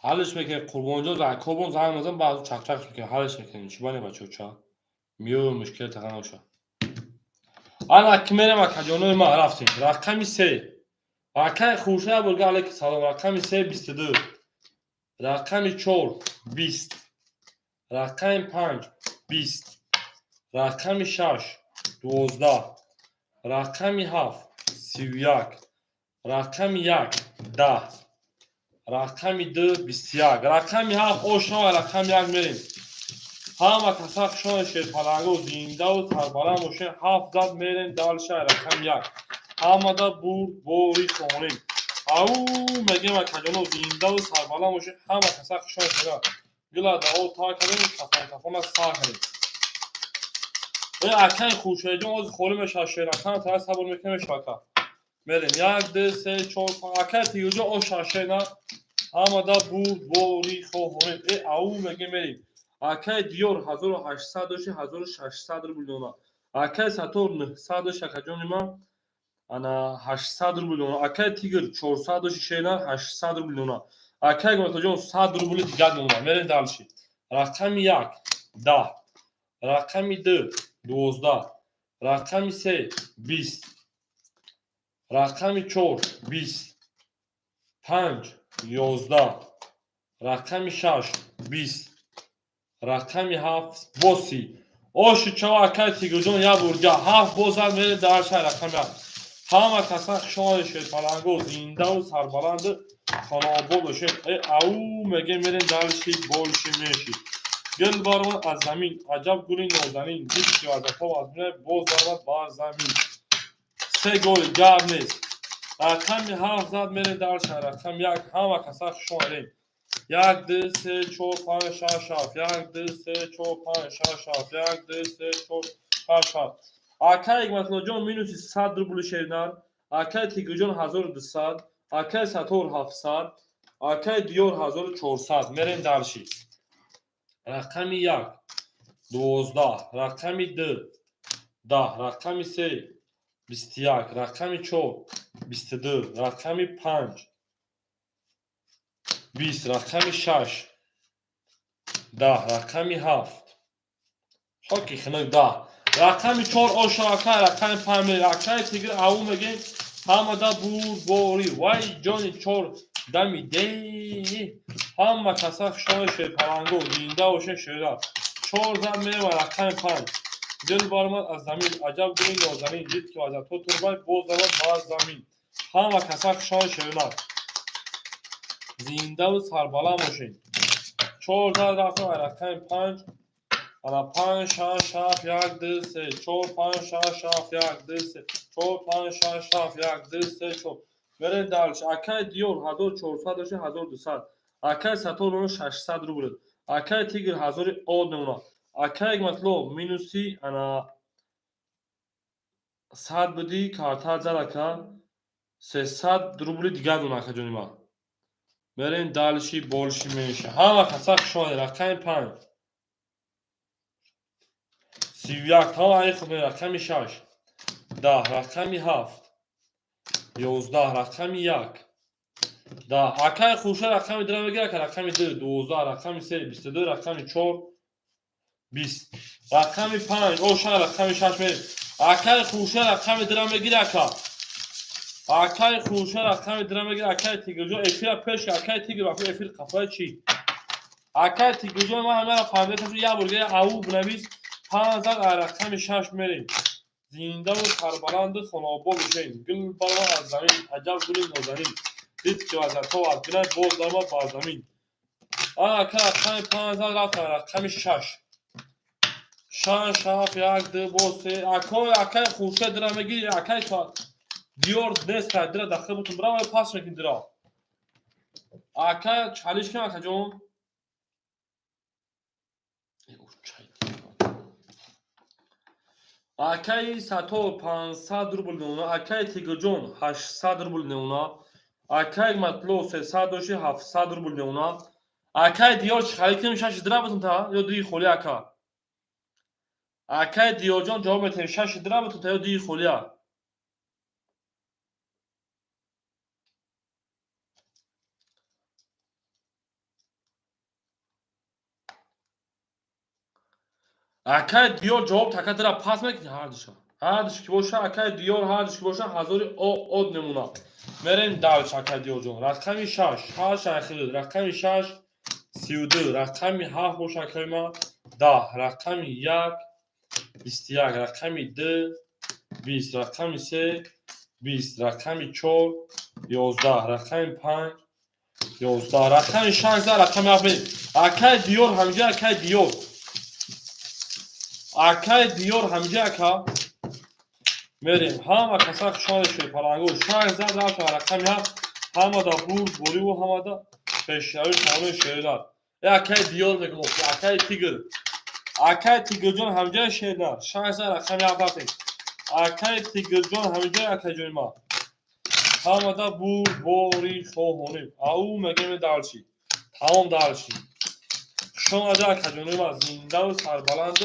Ҳаллиш мекунем, Қурбонҷон Акобон занг мезанам, баъд чақчақ мекунем, ҳаллиш мекунем. Чӣ бане бачаҳо, ча? Миёю мушкил тақа наша. Ана ки мерем, акаҷонои ман, рафтем. Рақами се. Акаи Хуршед бурга, алейки салом. Рақами се 22. Рақами чор 20. Рақами панҷ 20. Рақами шаш 12. Рақами ҳафт 31. Рақами як 10. Рақами ду 21. Рақами ҳафт ошнава, рақами як мерем. Ҳама каса хушони шерпаланго, зиндаву сарбаланд бошед. Ҳафт зад, мерем дальше, рақами як. Ҳамада бурд бори хонем. Ау мегем, акаҷоно, зиндаву сарбаланд бошед. Ҳама каса хушони шера. Гила дао та кардем, кафон кафона сар кардем. Э акаи Хуршедҷон ози холӣ мешавад шеракан, тара сабр мекунем, мешавад ака. Мерем. Як, ду, се, чор, панҷ. Акаи Тигирҷон оша шена. Ҳамада бурд бори хоҳонем. Э ау мегем, мерем. Акаи Диёр 1800 дошти, 1600 рубл дона. Акаи Сатор 900 дошти, акаҷони ман, ана 800 рубл дона. Акаи Тигр 400 дошти, шена 800 рубл дона. Акаи Гуматоҷон 100 рубли дигар дона. Мерем дальше. Рақами як 10. Рақами ду 12. Рақами се 20. Рақами чор 20. Панҷ 11. Рақами шаш 20. Рақами ҳафт боси. Оши чава, акаи Тигрҷон, як бурҷа. Ҳафт бозад, мерем дальше, рақами ҳафт. Ҳама каса хушомадед, шерпаланго, зиндаву сарбаланду хонаобод бошед. Э ау мегем, мерем дальше, больше меньше. Гил баромад аз замин, аҷаб гули нозанин, дид ки вазатоб аз мина боз баромад бар замин. Се голи гап нест. Рақами ҳафт зад, мерем дальше, рақами як. Ҳама каса хушомадед. Як, ду, се, чор, панҷ, шаш, ҳафт. Як, ду, се, чор, панҷ, шаш, ҳафт. Як, ду, се, чор, шаш, ҳафт. Акаи Ҳикматуллоҷон минуси 100 рубли шернар. Акаи Тигрҷон 1200. Акаи Сатор 700. Акаи Диёр 1400. Мерем дальше. Рақами як 12. Рақами ду 10. Рақами се 21. Рақами чор 22. Рақами панҷ 20. Рақами шаш 10. Рақами ҳафт хоки хунук 10. Рақами чор оша, акай, рақами панҷ мерем. Акаи Тигр ау мегем, ҳамада бурдборӣ. Вай ҷони чор дами де. Ҳама каса хушомад, шерпаланго, зинда бошед, шера. Чор зад, мерем рақами панҷ. Дил баромад аз замин, аҷаб гули нозанин, дид ки вазато турбай боз баромад бар замин. Ҳама каса хушомад, шернар. Зиндаву сарбаланд бошед. Чор зад, рафтем рақами панҷ. Ана панҷ, шаш, ҳафт, як, ду, се, чор, панҷ, шаш, ҳафт, як, ду, се, чор, панҷ, шаш, ҳафт, як, ду, се, чор. Мерем дальше. Акаи Диёр 1400 дошти, 1200. Акаи Сатор 600 рубл. Акаи Тигр ҳазори од мемонад. Акаи Ҳикматулло минуси ана 100 будӣ, карта зад, ака, 300 рубли дигар дона, акаҷони ман. Мерем дальше, больше меньше. Ҳама каса хушомадед. Рақами панҷ 31. Тамом, аи худ. Рақами шаш 10. Рақами ҳафт 11. Рақами як 10. Акаи Хуршед рақами дура мегирад, ака. Рақами ду 12. Рақами се 22. Рақами чор 20. Рақами панҷ оша, рақами шаш мерем. Акаи Хуршед рақами дура мегирад, ака. Акаи Хуршед рақами дура мегирад. Акаи Тигрҷон, эфира пеш, акаи Тигр вақти эфир қафоя чӣ? Акаи Тигрҷон, ман ҳамаро фаҳмида, як бор ау бинавис. Панҷ зад, рақами шаш мерем. Зиндаву сарбаланду хонаобод бошед. Гул баромад аз замин, аҷаб гули нозанин, дид ки вазато аз бинад боз даромад бар замин. Ака, рақами панҷ зад, рафтам рақами шаш. Шаш, ҳафт, як, ду, боз се. Акой, акаи Хуршед дира мегири, акаи Диёр нест, дира дахил бутун бирава, пас мекун дира. Ака, чалиш кун, акаҷон. Акаи Сатор 500 рубл мемона, акаи Тигрҷон 800 рубл мемона, акаи Матло 300 дошти, 700 рубл мемона. Акаи Диёр, чӣ харид кунем? Шаши дира бутун та ё дуи холӣ, ака? Акаи Диёрҷон, ҷавоб метаҳем: шаши дира бутун та ё дуи холия? Акай Диёр ҷавоб така дира пас мекунӣ ҳардуша. Ҳардуш ки боша, акай Диёр, ҳардуш ки боша, ҳазори од мемона. Мерем дальше, акай Диёрҷон. Рақами 6, ҳар шайхи, рақами 6, 32, рақами 7 боша, акай ма, 10, рақами 1, 21, рақами 2, 20, рақами 3, 20, рақами 4, 11, рақами 5, 11, рақами 6, рақами 7. Акай Диёр ҳамиҷа, акай Диёр. Акай Диёр ҳамиҷа, ака. Мерем. Ҳама каса хушомадед, шерпалангу. 6 зад рафта рақами 7. Ҳамада бурд бориву ҳамада пешравӣ хонаи шернар. Э, акай Диёр мегум, акай Тигр. Акай Тигрҷон ҳамиҷа, шернар. 6 зад рақами 7 рафтем. Акай Тигрҷон ҳамиҷа, акайҷони ма. Ҳамада бурд бори хоҳонем. Ау мегем дальше. Тамом, дальше. Хушомадед, акаҷони ма, зиндаву сарбаланд,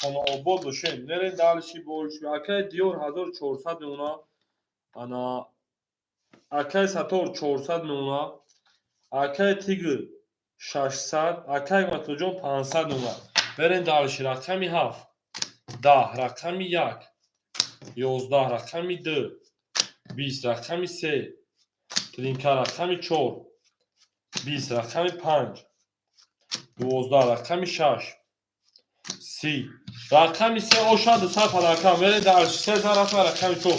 хонаобод бошем. Мерем дальше больше. Акай Диёр 1400 мемона. Ана акай Сатор 400 мемона. Акай Тигр 600, акай Матоҷон 500 мемона. Мерем дальше. Рақами 7, 10, рақами 1, 11, рақами 2, 20, рақами 3, тринка, рақами 4, 20, рақами 5, 12, рақами 6, 30, рақами 3 оша 200 паланка. Мерем дальше. Се зан рафта рақами 4.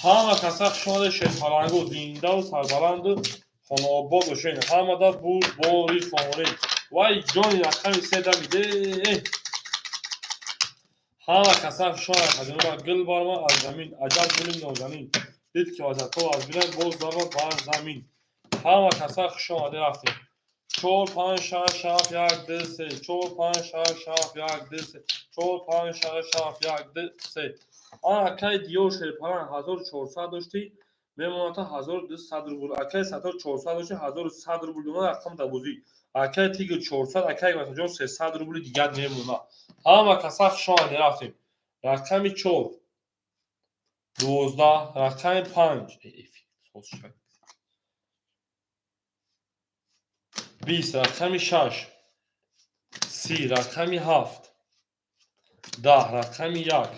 Ҳама каса хушомадед, шерпалангу, зиндаву сарбаланду хонаобод бошед. Ҳамада бурд бори хоҳонем. Вай ҷони, рақами се дамиде. Ҳама каса хушомадед, ҳаҷонима. Гул барма аз замин, аҷаб гули нозанин. Дид ки вазато аз бинад, боз зарба бар замин. Ҳама каса хушомадед, рафтем. 4, 5, 6, 7, 1, 2, 3, 4, 5, 6, 7, 1, 2, 3, 4, 5, 6, 7, 1, 2, 3. Акай Диёр шерпаланг 1400 доштӣ, мемонад 1200 рубл. Акай Сатор 400 дошти, 1100 рубл мемонад рақам дарбозӣ. Акай Тигр 400, акай Матоҷон 300 рубли дигар мемонад. Ҳама каса хушомадед, рафтем. Рақами 4, 12, рақами 5, 20, рақами 6, 30, рақами 7, 10, рақами 1,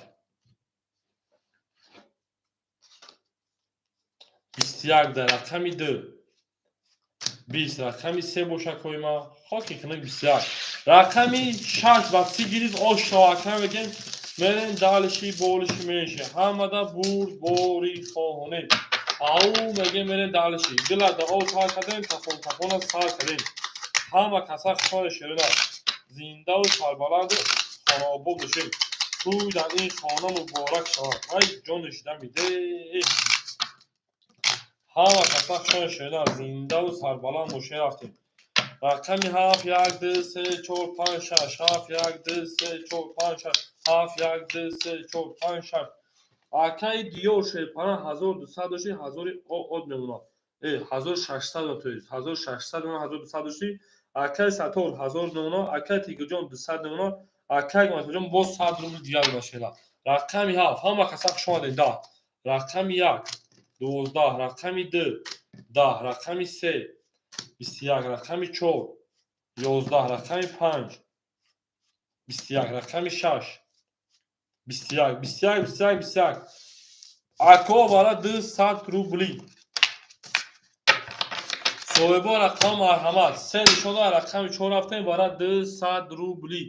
21 да рақами 2, 20, рақами 3 боша коима, хоки кунак 21. Рақами 6 ба 30 гирифт, ошо ака мегем. Мерем дальше больше меньше. Ҳамада бурд бори хоҳонем. Ау мегем, мерем дальше. Гила да об тар кардем, тафон тафона сар кардем. Ҳама каса хушомадед, шерина. Зиндаву сарбаланду хонаобод бошем. Тӯй дар ин хона муборак шавад. Вай ҷони шидамиде. Ҳама каса хушомадед, шерина. Зиндаву сарбаланд бошем, рафтем. Рақами 7, 1, 2, 3, 4, 5, 6, 7, 1, 2, 3, 4, 5, 6, 7, 1, 2, 3, 4, 5, 6. Акаи Диёр шерпаланг 1200 дошти, ҳазори од мемонад. Э, 1600, то есть 1600 мемонад, 1200 дошти. Акаи Сатор 1000 мемонад, акаи Тигрҷон 200 мемонад, акаи Матоҷон боз 100 рубл дигар мемонад, шера. Рақами 7, ҳама каса хушомадед, 10. Рақами 1, 12, рақами 2, 10, рақами 3, 21, рақами 4, 11, рақами 5, 21, рақами 6, 21, 21, 21, 21. Ако бара 200 рубли. Соҳибо рақам марҳамат. Се нишона рақами 4 рафтем бара 200 рубли.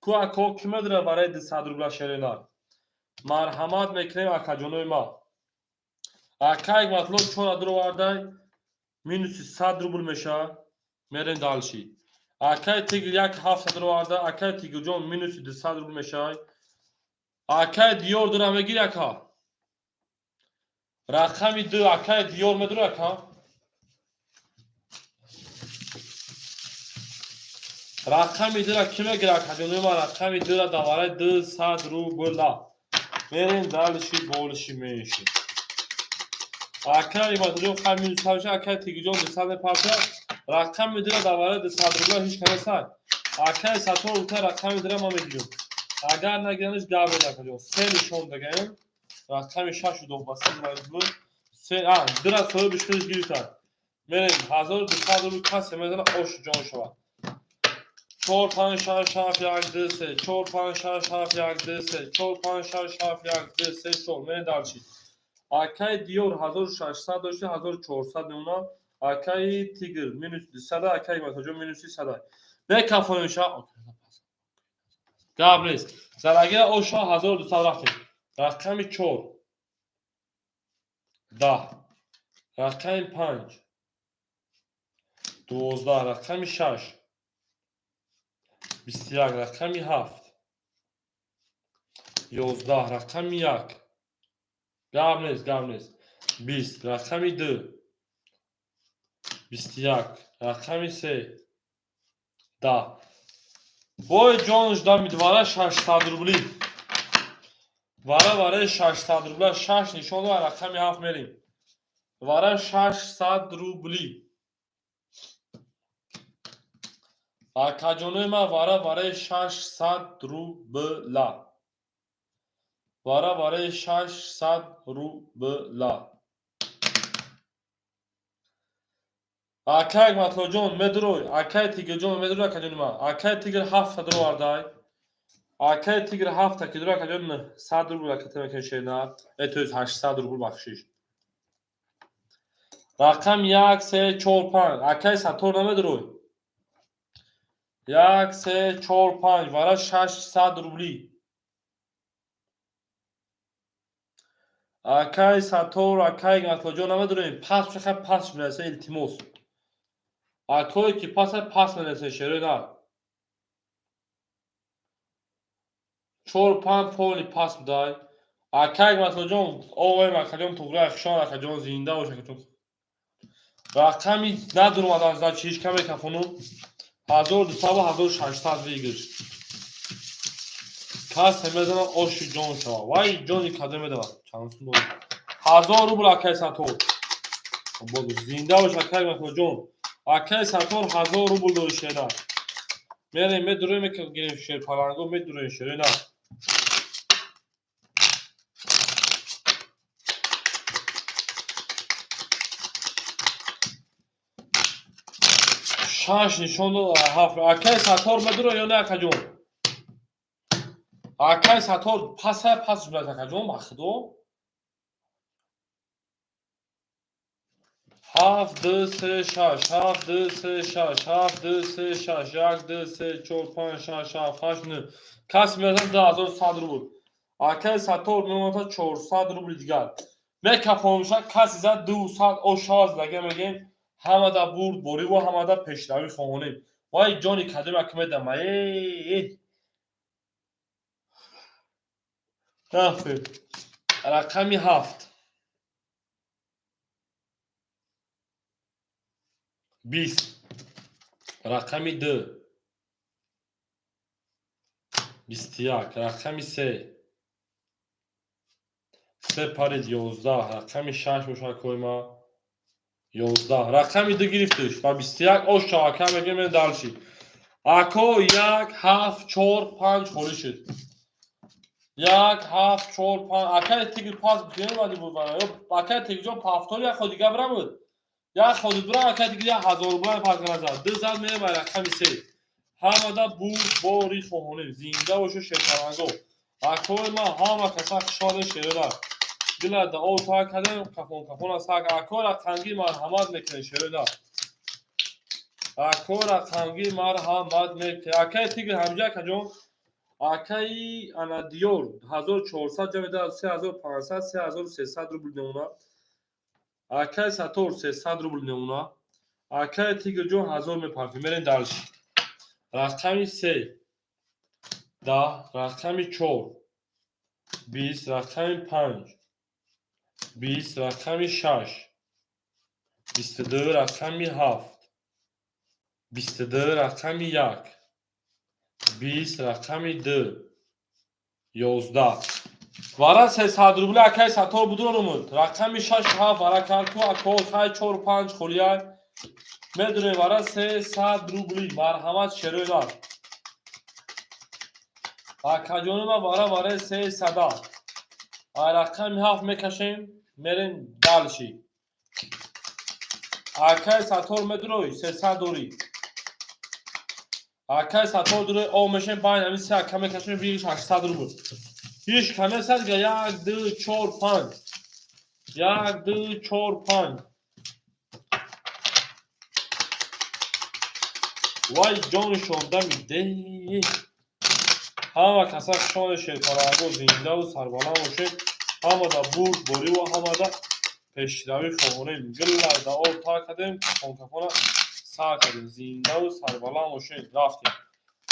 Ку ако ки медора барои 200 рубла, шеринар? Марҳамат мекунем, акаҷонои ма. Акай матлуб чора дуровардай, минуси 100 рубл мешавад. Мерем дальше. Акай Тигр як ҳафтсад дуроварда, акай Тигрҷон минуси 200 рубл мешавад. Акай Диёр дура мегири, ака? Рақами 2, акай Диёр медура, ака? Рақами 2-ра кӣ мегира, акаҷонои ма? Рақами 2-ра давараи 200 рубла. Мерем дальше больше меньше. Акай Матоҷон хай минус ҳамеша, акай Тигрҷон 200 мепартояд. Рақами 2-ра давараи 200 рубла ҳеҷ кас несад. Акай Сатор ута рақами 2-ра ман мегирам. Агар нагираниш гап бед, акаҷон. Се нишон дагем. Рақами 6 ду ба се се а 2-ра соҳибиш худиш гирифтад. Мерем 1200 рубл касе мезана, ош ҷон шавад. 4 5 6 7 1 2 3 4 5 6 7 1 2 3 4 5 6 7 1 2 3 4. Мерем дальше. Акаи Диёр 1600 дошти, 1400 мемонад. Акаи Тигр минус 200, акаи Матоҷон минуси 100. Мекафонем ша. Гап нест. Зарагира оша 1200 рафтем. Рақами 4 10, рақами 5 12, рақами 6 21, рақами 7 11, рақами 1. Гап нест, гап нест. 20, рақами 2 21, рақами 3 10. Вой ҷонш дами вара 600 рубли. Вара вараи 600 рубла 6 нишон дора, рақами 7 мерем. Вара 600 рубли. Акаҷонои ман, вара вараи 600 рубла. Вара вараи 600 рубла. Акай Матлоҷон медурой, акай Тигрҷон медурой, акаҷони ман. Акай Тигр 7 дуровардай. Акай Тигр 7 ки дура, акаҷон, 100 рубл аката мекунем шернар. То есть 800 рубл, бахшиш. Рақам 1 3 4 5. Акай Саттор намедурой. 1 3 4 5 вара 600 рубли. Акай Саттор, акай Матлоҷон намедуроем. Пас шаха пас менависа, илтимос. Акое ки паса пас менависа, шерои на. 4 5 поли пас будай. Акай Матлоҷон, оғои Акаҷон туғра хушон, акаҷон зинда бош, акаҷон. Рақами надурмадан, значит ҳеҷ каме кафонум. 1200 ва 1600 выигрыш. Касе медонад оши ҷон шава. Вай ҷони кадо медавад. Чанд сум дорад? 1000 рубл, акай Саттор. Зинда бош, акай Матлоҷон. Акай Саттор 1000 рубл дори шера. Мерем, медуроем, мегирем шерпаланго, медуроем шерои на. Шаш нишон дод, ҳафт. Акай Саттор медуро ё не, акаҷон? Акай Саттор паса пас шудааст, акаҷон, ба худо. 7 2 3 6 7 2 3 6 7 2 3 6 1 2 3 4 5 6 7 8 9. Кас мезанад 2100 рубл. Акай Саттор мемонад 400 рубли дигар. Мекафонша каси зад 200 ошава задага мегем. Ҳамада бурд бориву ҳамада пешравӣ хоҳонем. Вай ҷони кадом як медам. Э. Рафтем. Рақами 7. 20. Рақами 2. 21. Рақами 3. 3 парид 11. Рақами 6 бошад койма. 11. Рақами 2 гирифтиш ва 21 ош ака мегем, мен дальше. Ако 1 7 4 5 холӣ шуд. 1 7 4 5. Акай Тигр пас бигирем вали буд вара. Ё акай Тигрҷон повтор як ход дига бирам буд. Як ход бирам, акай Тигр 1000 рубл пас назад. Ду зад мерем ба рақами 3. Ҳамада бурд бори хоҳонем. Зинда бошу шерпаланго. Акои ман ҳама каса хушҳол шерора. Дила да о та кардем, кафон кафон аст. Ако рақамгӣ марҳамат мекунем, шерора. Ако рақамгӣ марҳамат мекунем. Акай Тигр ҳамҷа, акаҷон. Акаи ана Диёр 1400 ҷамъ медиҳад, 3500, 3300 рубл мемонад. Акаи Саттор 300 рубл мемонад. Акаи Тигрҷон 1000 мепартем. Мерем дальше. Рақами 3 10, рақами 4 20, рақами 5 20, рақами 6 22, рақами 7 22, рақами 1 20, рақами 2 11. Вара 300 рубли акаи Саттор будурумуд. Рақами 6 7 вара карту ако хай 4 5 холияй. Медурем вара 300 рубли. Марҳамат, шерои нар. Акаҷонима, вара вараи 300. Ай рақами 7 мекашем, мерем дальше. Акаи Саттор медурой, 300 дорӣ. Акай Саттор дурои об мешем, байн ҳамин се ака мекашем, бигиш 800 рубл. Ҳеч каме сад га 1 2 4 5. 1 2 4 5. Вай ҷоншон дамиде. Ҳама каса хушони шерпаланго, зиндаву сарбаланд бошед. Ҳамада бурд бориву ҳамада пешравӣ хоҳонем. Гилла да об тар кардем, кафон кафона сар кардем. Зиндаву сарбаланд бошед. Рафтем.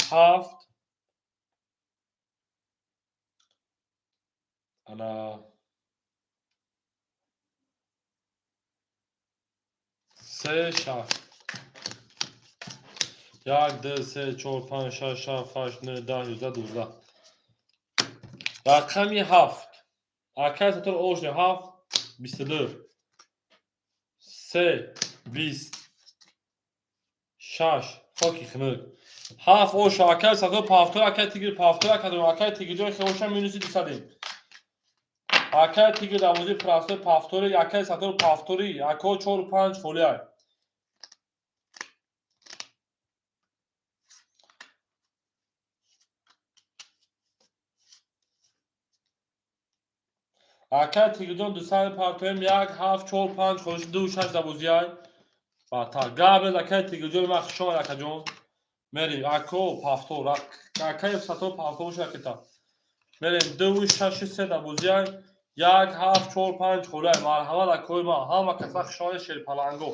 7 ана 3 6 1 2 3 4 5 6 7 8 9 10 11 12. Рақами 7. Акай Саттор ошне 7 22 3 20 6 хоки хунук. 7 оша акай Саттор пафтор, акай Тигр пафтор академ, акай Тигрҷон хеоша минуси 200. Акай Тигр дарвозаи простой пафтори, акай Саттор пафтори, ако 4 5 холиай. Акай Тигрҷон 200 партоем, 1 7 4 5 холиш 2 6 дарвозиай. Бата габез акай Тигрҷон ман хуш омад акаҷон. Мерим ако пафтор, акай Саттор пафтор боша акита. Мерим 2 6 3 дарвозиай, 1 7 4 5 холиай. Марҳамат акои ман, ҳама каса хуш омадед шерпаланго.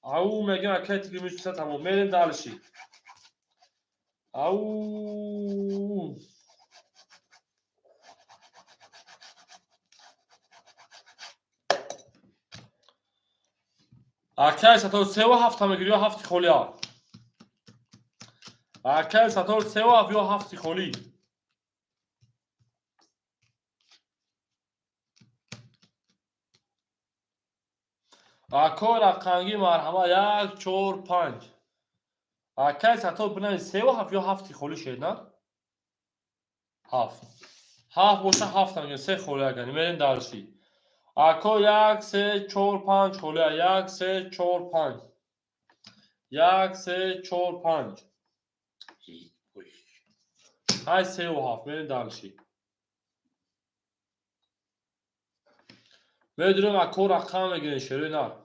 Ау мегем акай Тигр мисуса тамом. Мерим дальше. Ау акай Саттор 3 7 мегири ё 7 холиа? Акай Саттор 3 7 ё 7 холӣ? Ако рақамгӣ марҳамат 1 4 5. Акай Саттор бинавис 3 7 ё 7 холӣ шед, на? 7. 7 боша 7 мегирем, 3 холӣ агани. Мерем дальше. Ако 1 3 4 5 холиа, 1 3 4 5. 1 3 4 5. Ҳай 3 7 мерем дальше. Медурем ако рақам мегирем шерои нар.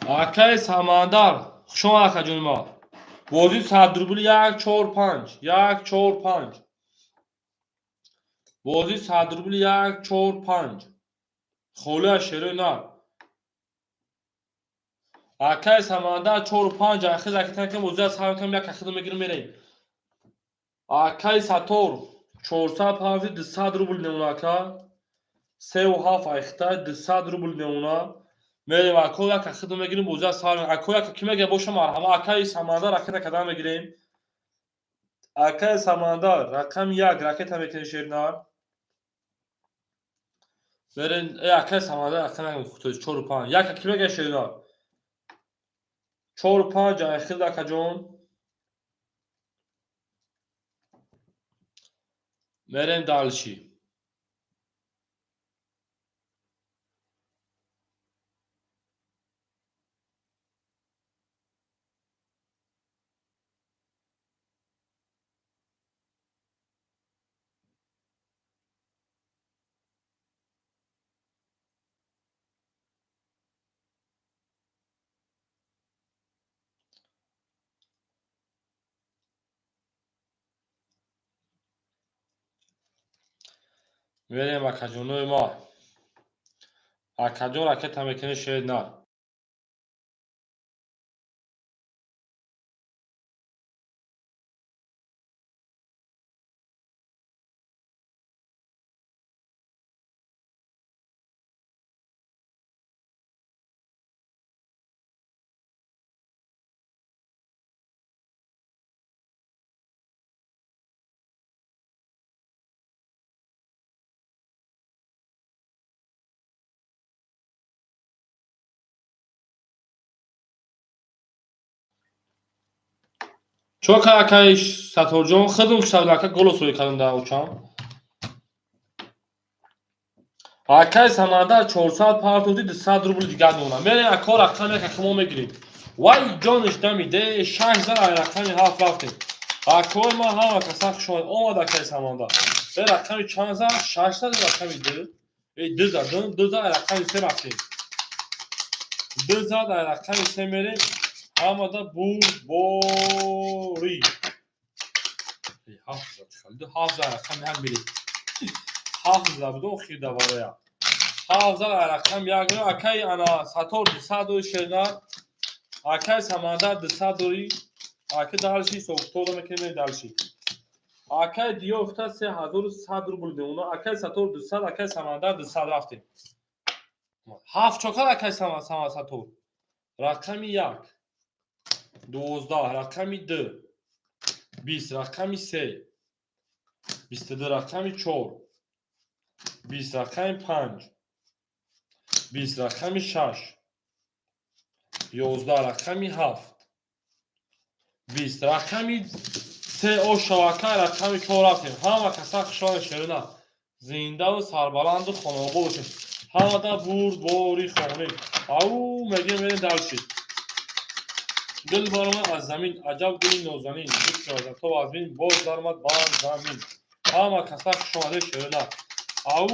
Акай Самандар, хуш омад акаҷони ман. Бозӣ 100 рубли 1 4 5, 1 4 5. Бозӣ 100 рубли 1, 4, 5. Холӣ аз шерои нар. Акай Самандар 4, 5 ахир ракета мекунем, бозӣ аз сар мекунем, як ахир мегирем, мерем. Акай Сатор 405 200 рубл мемона ака. 3 7 айхта 200 рубл мемона. Мерем ако як ахир мегирем, бозӣ аз сар. Ако як ки мега боша марҳама. Акай Самандар ракета кадан мегирем. Акай Самандар рақами 1 ракета мекунем шернар. Мерем акай Самандар рақами 4 5. Як ки мега шернар. 4 5 айхир акаҷон. Мерем дальше. Мерем акаҷонои мо. Акаҷон ракета мекунем шер нар. Чо акай Саторҷон худум шавлака голос рӯй кардам дар очам. Акай Самандар 400 партоди 200 рубл дигар мемонад. Мерем ако рақам як акмо мегирем. Вай ҷониш дамиде 6 зан ай рақами 7 рафтем. Акои ма ҳама каса хуш омад. Омад акай Самандар. Э рақами чанд зан? 6 зад рақами 2. Э 2 зад, 2 зад ай рақами 3 рафтем. 2 зад ай рақами 3 мерем. Ҳамада бурборӣ. Ҳафт зад халиду ҳафт зад рақами як мерем. Ҳафт зад буд охир даварая. Ҳафт зад рақами як мерем. Акай ана Сатор 200 дори шернар. Акай Самандар 200 дори. Ака дальше ҳисоб-китобро мекунем дальше. Акай Диёр гуфта 3100 рубл мемонад. Акай Сатор 200, акай Самандар 200 рафтем. Ҳафт чокар акай Сатор. Рақами 1 12, рақами 2 20, рақами 3 22, рақами 4 20, рақами 5 20, рақами 6 11, рақами 7 20, рақами 3 ошавака рақами 4 рафтем. Ҳама каса хушҳол шерина. Зиндаву сарбаланду хонобод бошед. Ҳамада бурдбори хонем. Ау мегем мерем дальше. Гул баромад аз замин, аҷаб гули нозанин, бикшояд то аз бин, боз даромад бар замин. Ҳама каса хуш омадед шерина. Ау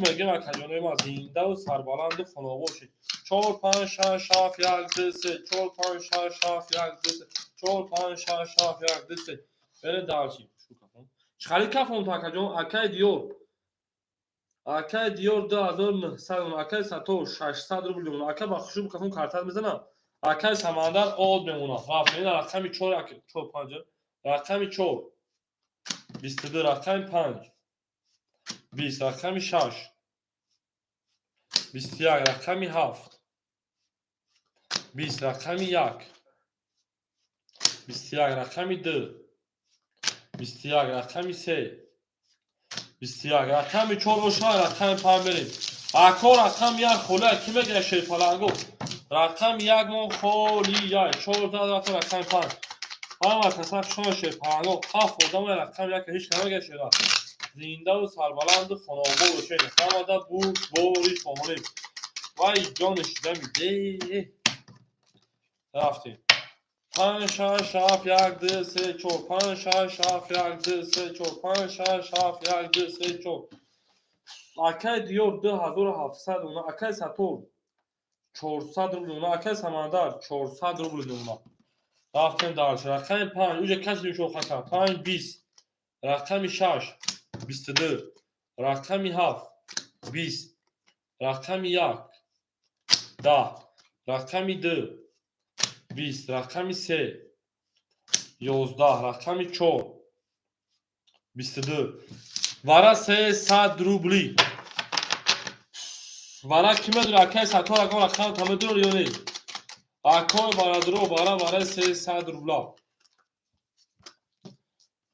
мегем акаҷонои ма зиндаву сарбаланду хонобод бошед. 4 5 6 7 1 2 3 4 5 6 7 1 2 3 4 5 6 7 1 2 3. Берем дальше. Чӣ кафон акаҷон? Акай Диёр. Акай Диёр 2900, акай Сатор 600 рубл мемонад. Ака ба хушрӯ кафон картат мезанам. Акай Самандар од мемонад. Рафтем рақами 4 4 5 рақами 4 22, рақами 5 20, рақами 6 21, рақами 7 20, рақами 1 21, рақами 2 21, рақами 3 21, рақами 4 ошма рақами 5 мерем. Ако рақами 1 холия ки мегирад шерпаланго. Рақами 1 мон холия 4 рафта рақами 5. Ҳама каса хушон шерпаланго. 7 одам рақами 1 ҳеч намегирад шера. Зиндаву сарбаланду хонобод бошед. Ҳамада бурдбори хонем. Вай ҷониш дамиде. Рафтем. 5 6 7 1 2 3 4 5 6 7 1 2 3 4 5 6 7 1 2 3 4. Акай Диёр 2700 мемонад. Акай Сатор 400 рубл мемонад. Акай Самандар 400 рубл мемонад. Рафтем дальше. Рақами 5 уҷа каси нишон хака. 5 20, рақами 6 22, Рақами ҳафт 20, рақами як 10, рақами ду 20, рақами се 11, рақами чор 22. Вара 300 рубли. Вара ки медур, акай Саттор, акон рақам та медур ё не? Акой барадро, вара вараи 300 рубла.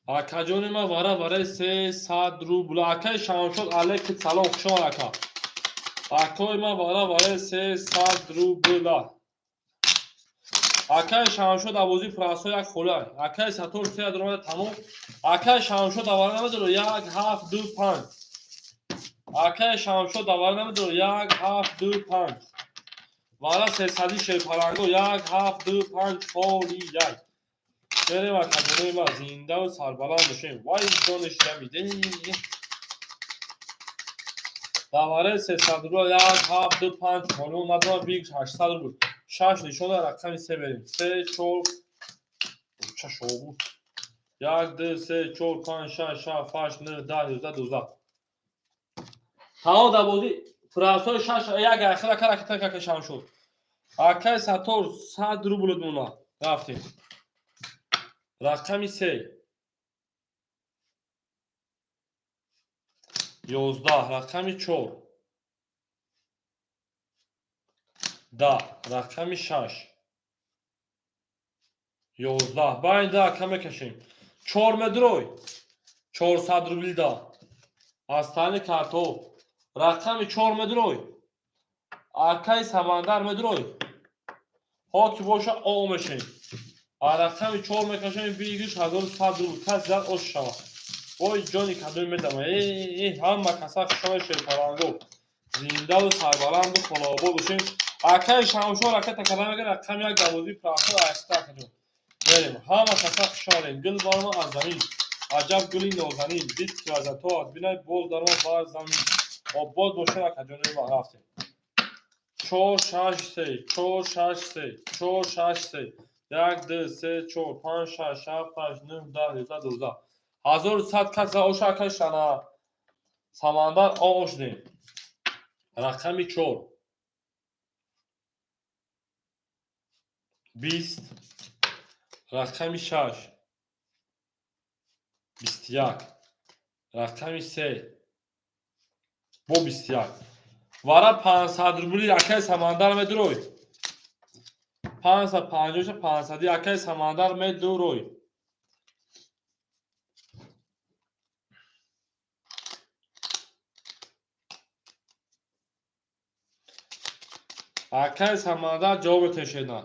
Акаҷони ман, вара вараи 300 рубла. Акай Шамшод, алейки салом, хушомад, ака. Акои ман, вара вараи 300 рубла. Акай Шамшод, авози франсо як холай. Акай Саттор, се омада, тамом. Акай Шамшод, аввал намедоро, як ҳафт ду панҷ. Акай Шамшод, аввал намедоро, як ҳафт ду панҷ. Вара сесади шерпаланго, як ҳафт ду панҷ, холи як. Берем, акаҷонои ман, зиндаву сарбаланд бошем. Вай, ҷониш дамиде. Давараи 300 рубла, як ҳафт ду панҷ, холион надорам, биг 800 рубл. Шаш нишона, рақами се берем. Се, чор, чашобу. Як, ду, се, чор, панҷ, шаш, ҳафт, ҳашт, нӯҳ, 10, 11, 12. Тамом, дар бозӣ франсои шаш як ахира караката какашам шуд. Акай Саттор, 100 рубл мона. Рафтем. Рақами се 11, рақами чор 10, рақами шаш 11. Байн да ака мекашем. Чор медрой. 400 рубли да. Аз тани карто. Рақами чор медрой. Акай Самандар медрой. Ҳо ки боша, о мешем. А рақами чор мекашем, бигиш 1100 рубл. Кас зад ош шава. Ой, ҷони кадоми медама. Э, ҳама каса хушои шерпаланго. Зиндаву сарбаланду хонаобод бошем. Акаи Шамшор, ака такала мега, рақами як дарвозаи прахо айста, акаҷон. Берем. Ҳама каса хуш омадем. Гул барома аз замин. Аҷаб гули нозанин. Дид ки аз бинай боз дарома бар замин. Обод бошед, акаҷонои ман, рафтем. Чор, шаш, се, чор, шаш, се, чор, шаш, се. Як, ду, се, чор, панҷ, шаш, ҳафт, ҳашт, нӯҳ, 10, 11, 12. 1100 каса оша, акай шана. Самандар, о шудем. Рақами чор. 20, рақами шаш 21, рақами се бо 21. Вара 500 рубли, акай Самандар медурой. 550, 500, акай Самандар медурой. Акай Самандар, ҷавоб метешена.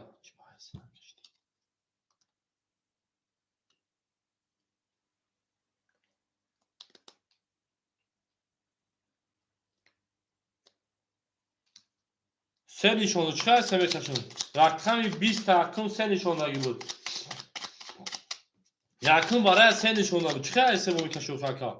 Се нишон чӣ қадр се мекашем? Рақами 20 якум се нишондагӣ буд. Якум барои се нишонда буд. Чӣ қадр се мекашем, ака?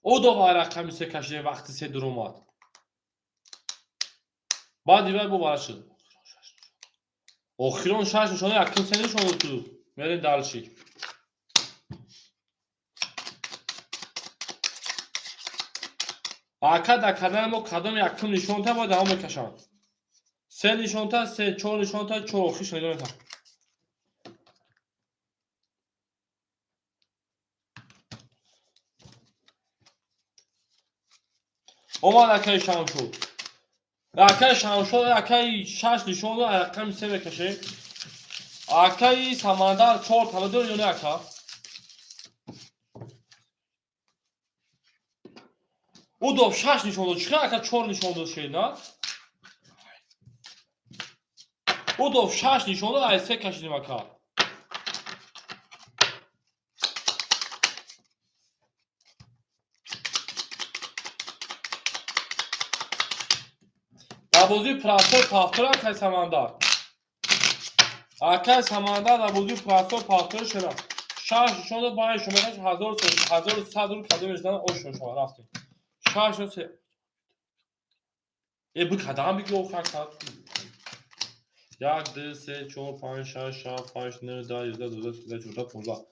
О давай, рақами се кашидем, вақти се дуромад. Баъди вай бо бара шуд. Охирон шаш нишона, якум се нишон дод ту. Мерем дальше. Ака, дар канали мо кадом якум нишонта бояд давом мекашанд. Се нишонта, се, чор нишонта, чор, охирш нигоҳ мекунам. Омад акаи Шамшуд. Акаи Шамшуд, акаи шаш нишон дод, рақами се мекашем. Акаи Самандар, чор тала дор ё не, ака? Ӯ доб шаш нишон дод. Чӣ ака чор нишон дод шена? Ӯ доб шаш нишон дод, ай се кашидем, ака. Дар бозии простой повтор, акай Самандар. Акай Самандар, дар бозии простой повтор шена. Шаш нишон дод, баъди шумо 1100 рубл кадом мешдан ошно шава, рафтем. Шаш се. Э, бу кадам биги охар. 1, 2, 3, 4, 5, 6, 7, 8, 9, 10, 11, 12, 13, 14, 15.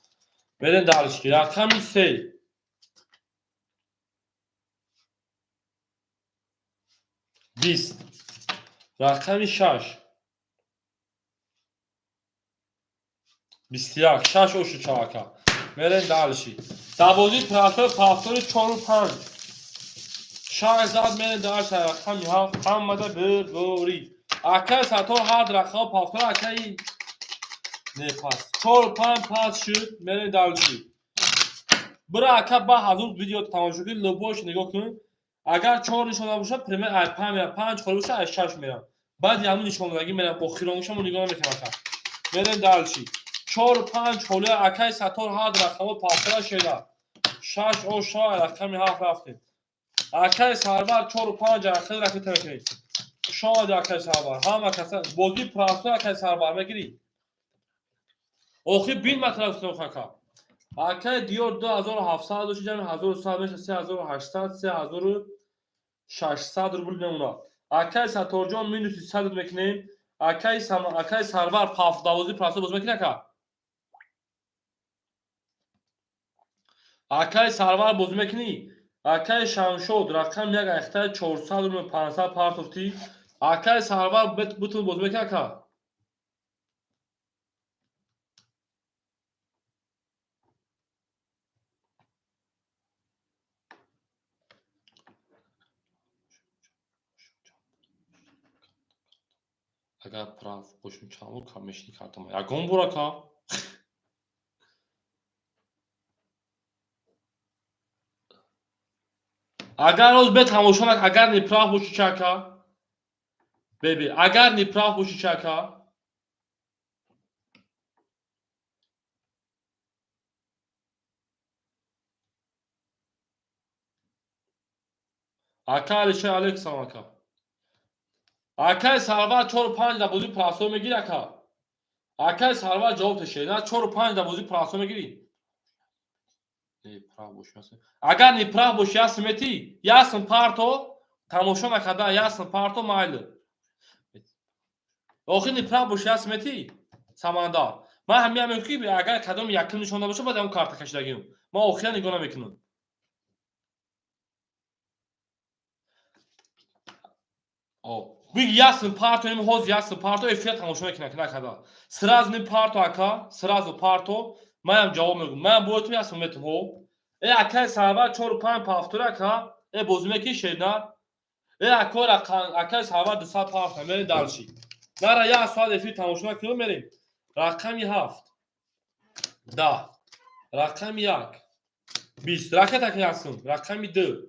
Мерем дальше. Рақами 3. 20. Рақами 6. 21. 6 ошу чака. Мерем дальше. Давози трансфер повтори 4 5. 6 зад мерем дальше. Рақами 7. Ҳаммада bir бори. Акай Сатор ҳар рақам повтор акай не пас. 4 5 пас шуд мерем дальше. Бира ака ба ҳазур видео тамошо кунед, любойш нигоҳ кунед. Агар 4 нишона бошад, пример ай 5 мерам, 5 холӣ бошад, ай 6 мерам. Баъд ҳамун нишонадагӣ мерам, охироншамо нигоҳ намекунам ака. Мерем дальше. 4 5 холӣ акай Сатор ҳар рақамо повтора шеда. 6 о 6 рақами 7 рафтем. Акай Сарвар 4 5 рақами ракета мекунед. Шояд акай Сарвар, ҳама каса бозӣ просто акай Сарвар мегирӣ. Охир бин матлаб ака. Акай Диёр 2700 дошт, ҷамъи 1100 меша 3800, 3600 рубл мемонад. Акай Сатторҷон минуси 100 мекунем. Акай Сарвар давози просто бозӣ мекунӣ ака? Акай Сарвар бозӣ мекунӣ? Акай Шамшод рақам 1 айхта 400 рубл 500 партофтӣ. Акай Сарвар бутун бозӣ мекунӣ ака? Агар прав бошем чанд бор кам мешини картама? Ягон бор ака? Агар роз бе тамошо нак, агар неправ боши чӣ ака? Беби, агар неправ боши чӣ ака? Ака Алишер алейкум ака. Акай Сарвар 4 5 да бозӣ прасо мегири ака? Акай Сарвар ҷавоб теше. На 4 5 да бозӣ прасо мегири? Не прав боши ясм. Агар не прав боши ясм мети, ясм парто тамошо накарда, ясм парто майли. Охир не прав боши ясм мети Самандар. Ман ҳамин мегӯям ки агар кадом якум нишонда боша, баъд ҳамон карта кашидагим. Ман охира нигоҳ намекунам. Биг ясм парто им ҳоз ясм парто эфир тамошо мекунам ки накарда. Сразу ним парто ака, сразу парто. Манам ҷавоб мегӯям. Ман боятум ясм метум ҳо. Э акай Сарвар 4 5 повтор ака, э бозӣ мекунӣ шерна? Э ако акай Сарвар 200 парто мерем дальше. Нара як соат эфир тамошо накунем мерем. Рақами 7. 10. Рақами 1. 20. Ракета ки ясм. Рақами 2.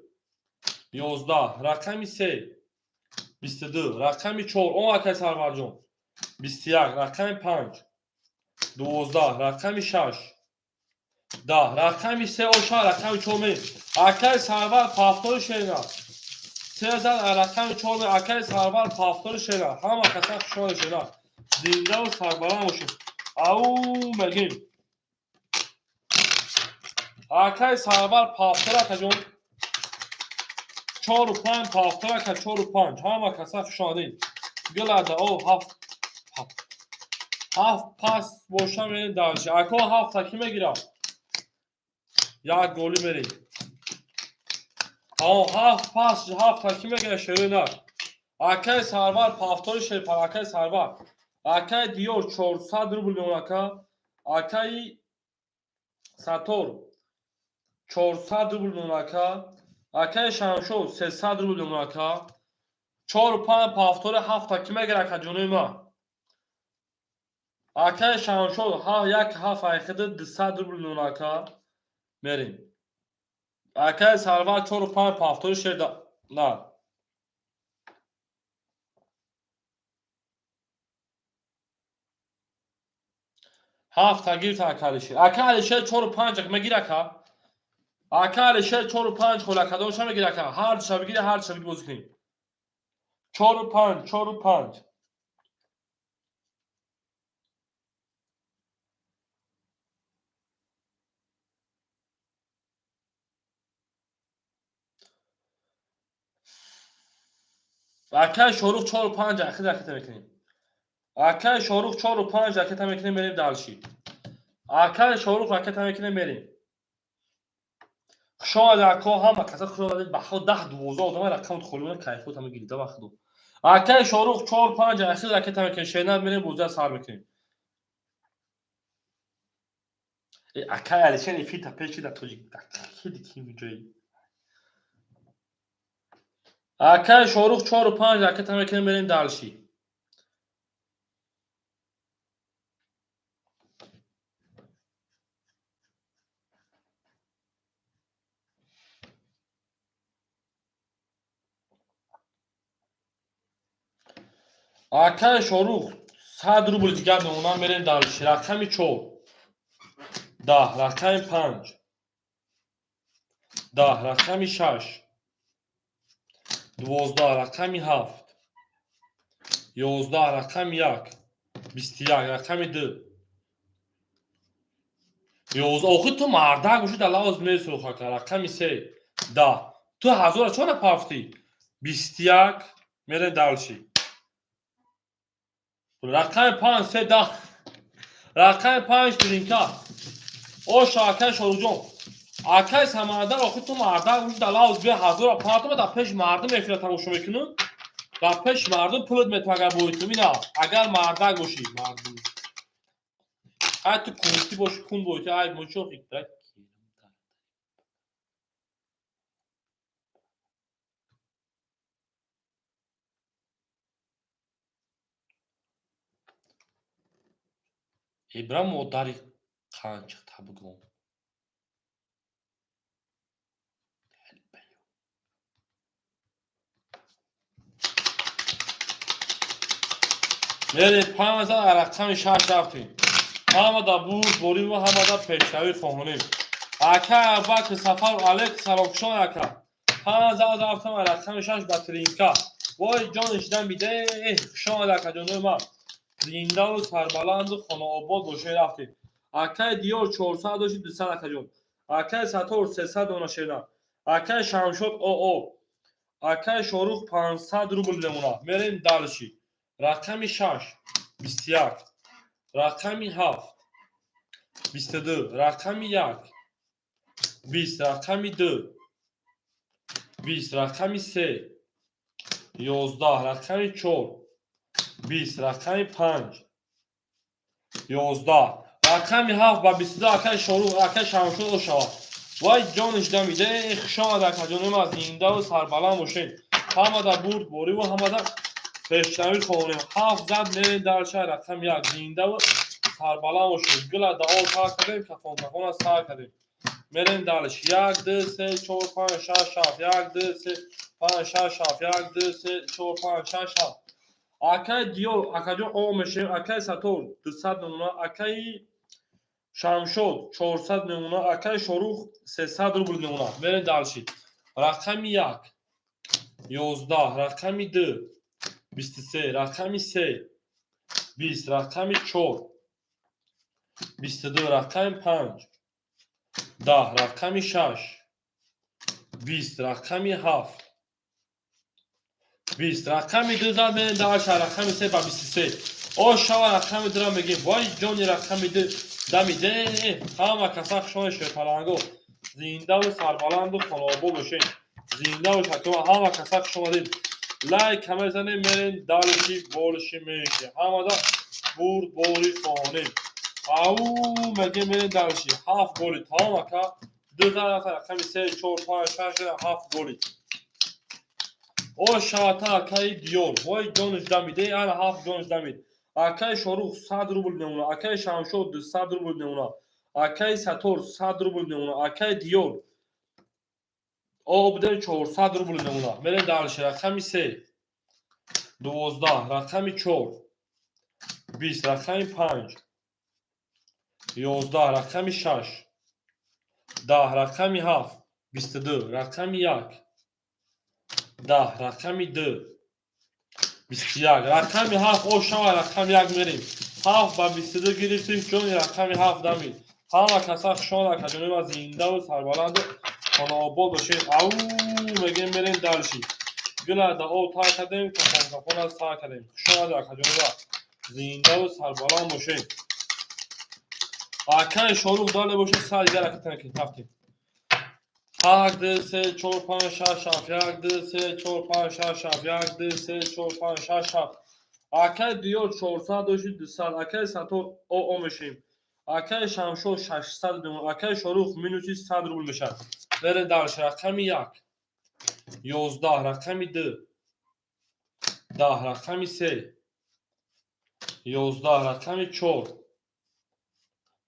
11. Рақами 3. 22. Рақами 4. Он акай Сарварҷон. 21. Рақами 5. 12. Рақами 6. 10. Рақами 3 оша, рақами 4 мерем. Акай Сарвар повтори шена. 3 зад рақами 4 мерем. Акай Сарвар повтори шена. Ҳама каса хушҳол шена. Зиндаву сарбаланд бошед. Ау мегим. Акай Сарвар повтор акаҷон. 4 5 повтор ака 4 5. Ҳама каса хуш омадед. Гилада о 7 7 пас боша мерем дальше. Ако 7 таки мегирам. Як голи мерем. 7 пас 7 таки мегирам шерина. Акай Сарвар повтори шерпар акай Сарвар. Акай Диёр 400 рубл мемон ака. Акай Сатор 400 рубл мемон ака. Акай Шамшод 300 рубл мемон ака. 4 5 повтори 7 таки мегира ака ҷонои ма. Акай Шамшод 1 7 айхида 200 рубл мемон ака. Мерем. Акай Сарвар 4 5 повтори шерда. На. 7 та гирифт ака Алишер. Ака Алишер 4 5 мегир ака. Ака Алишер 4 5 хола кадомша мегир ака? Ҳар ша бигири, ҳар ша бигири бозӣ кунем. 4 5 4 5. Акай Шорух 4 5 ахир ракета мекунем. Акай Шорух 4 5 ракета мекунем, мерем дальше. Акай Шорух ракета мекунем, мерем. Хуш омадед, ако, ҳама каса хуш омадед. Ба худо, 10-12 одама рақамот холӣ мона, кайфот ҳама гирида, ба худо. Акай Шорух 4-5 ахир ракета мекунем, шернат, мерем, бозия сар мекунем. Акай Алишер, эфирта пеши да тоҷик ҷои. Акай Шорух 4-5 ракета мекунем, мерем дальше. Акай Шорух 100 рубл дигар мемонам, мерем дальше. Рақами 4 10, рақами 5 10, рақами 6 12, рақами 7 11, рақами 1 21, рақами 2 11. Охи, ту мардак бошӣ, дар лавоз месӯх, ака. Рақами 3 10. Ту ҳазора чора пафтӣ? 21. Мерем дальше. Рақами 5 3 10, рақами 5 тринка. Оша, акай Шоруҷон, акай Самандар. Охи, ту мардак бошӣ, дар лавоз биё, ҳазора пафтама, дар пеши мардум эфира тамошо мекунӣ, дар пеши мардум пулат метавон, агар боитум ина, агар мардак бошӣ. Мардум, ай, ту кунти бошӣ, кун боиту, ай мочохи. Ибра, модари қанчиқта бигӯм. Мерем, 5 рақами 6 рафтем. Ҳамада бурдбориву ҳамада пешравӣ хоҳонем. Ака Абубакр Сафар, алейк салом, хушон, ака. 5 рафтам, рақами 6 ба тринка. Вой, ҷониш дамиде, хушомад, акаҷонои ман. Зиндаву сарбаланду хонаобод бошед, рафтем. Акаи Диёр 400 дошти, 200, акаҷон. Акаи Сатор 300 дона шена. Акаи Шамшод оо. Акаи Шорух 500 рубл мемонад. Мерем дальше. Рақами 6 21, рақами 7 22, рақами 1 20, рақами 2 20, рақами 3 11, рақами 4 20, рақами 5 11, рақами 7 ба 22. Акаи Шорух, акаи Шамшод ошавад. Вай, ҷониш дамиде, хушомад, акаҷонои ман, зиндаву сарбаланд бошед. Ҳамада бурдбориву ҳамада пешравӣ хоҳонем. Ҳафт зад, мерем дальше, рақами 1. Зиндаву сарбаланд бошед. Гула да об тар кардем, кафон кафона сар кардем. Мерем дальше. Як, ду, се, чор, панҷ, шаш, ҳафт. Як, ду, се, панҷ, шаш, ҳафт. Як, ду, се, чор, панҷ, шаш, ҳафт. Акаи Диёр, акаҷон, о мешавем. Акаи Сатор 200 мемона, акаи Шамшод 400 мемона, акаи Шорух 300 рубл мемона. Мерем дальше. Рақами 1 11, рақами 2 23, рақами 3 20, рақами 4 22, рақами 5 10, рақами 6 20, рақами 7 20, рақами 2 зад, мерем дальше, рақами 3 ба 23. О шава, рақами 2-ра мегем. Вой, ҷони рақами 2 дамиде. Ҳама каса хушони, шерпаланго, зиндаву сарбаланду хонаобод бошед. Зинда бошад, ҳама каса хуш омадед. Лайк мезанем, мерем дальше, больше, меньше. Ҳамада бурдборӣ хоҳонем. Ау мегем, мерем дальше. Ҳафт голи тамом, ака. Ду рақами се, чор, панҷ, шаш, ҳафт голи. О шавата, акаи Диёр, вой, ҷониш дамид, э, ана ҳафт ҷониш дамид. Акаи Шорух 100 рубл мемона, акаи Шамшод 200 рубл мемона, акаи Сатор 100 рубл мемона, акаи Диёр обдем 400 рубл мемона. Мерем дальше. Рақами 3 12, рақами 4 20, рақами 5 11, рақами 6 10, рақами 7 22, рақами 1 10, рақами 2 21, рақами 7. О шава, рақами 1 мерем. 7 ба 22 гирифтем, ҷони рақами 7 дамид. Ҳама каса хушомад, акаҷони ма, зиндаву сарбаланду хонаобод бошед. Ау мегем, мерем дальше. Гула да об тар кардем, кафон кафона сар кардем. Хушомад, акаҷони ма. Зиндаву сарбаланд бошед. Акаи Шорух дале бошед, сар дигар ракета мекунем. Рафтем. 1, 2, 3, 4, 5, 6, 7, 1, 2, 3, 4, 5, 6, 7, 1, 2, 3, 4, 5, 6, 7. Акаи Диёр 400 дошти, 200. Акаи Сатор ОО мешавем. Акаи Шамшод 600 мемонад. Акаи Шорух минуси 100 рубл мешавад. Берем дальше. Рақами 1, 11, рақами 2, 10, рақами 3, 11, рақами 4,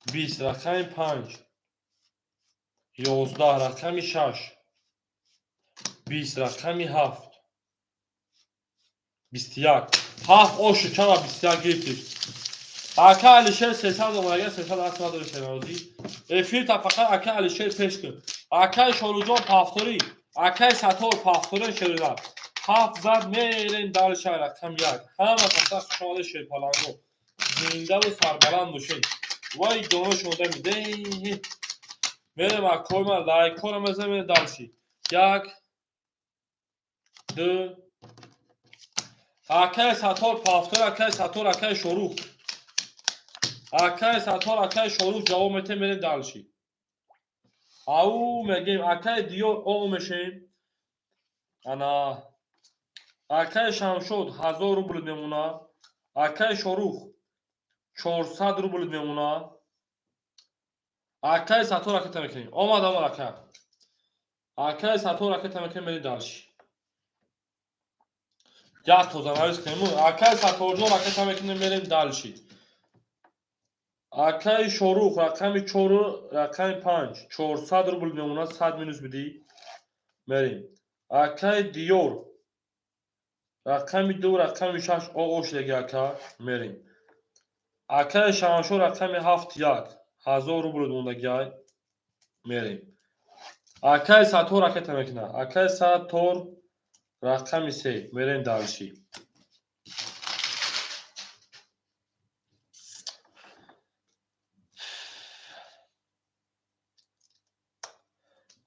20, рақами 5, 11, рақами 6, 20, рақами 7, 21. 7 ошу чама 21 гирифтиш. Ака Алишер 300 омадага, 300 аст надори шеравозӣ. Эфир та фақат ака Алишер пеш кун. Акаи Шоруҷон пафторӣ, акаи Сатор пафторӣ шерина. Ҳафт зад мерем дальше рақам 1. Ҳама каса хушомада шерпаланго. Зиндаву сарбаланд бошед. Вай ҷоно шода миде. Мерем акои ман лайкҳоро мезанем, мерем дальше. 1, 2. Акаи Сатор пафтор, акаи Сатор, акаи Шорух. Акаи Сатор, акаи Шорух ҷавоб метем, мерем дальше. Ау мегем, акаи Диёр О мешем. Ана акаи Шамшод 1000 рубл мемона. Акаи Шорух 400 рубл мемона. Акаи Сатор ракета мекунем. Омад, омад ака. Акаи Сатор ракета мекунем, мерем дальше. Як тозанавис кунем. Акаи Саторҷон ракета мекунем, мерем дальше. Акаи Шорух рақами 4, рақами 5, 400 рубл мемонад, 100 минус бидӣ. Мерем. Акаи Диёр рақами 2, рақами 6 ОО шудаги ака, мерем. Акаи Шаҳаншоҳ рақами 7, 1, 1000 рубл мондагиай, мерем. Акаи Сатор ракета мекунад. Акаи Сатор рақами 3, мерем дальше.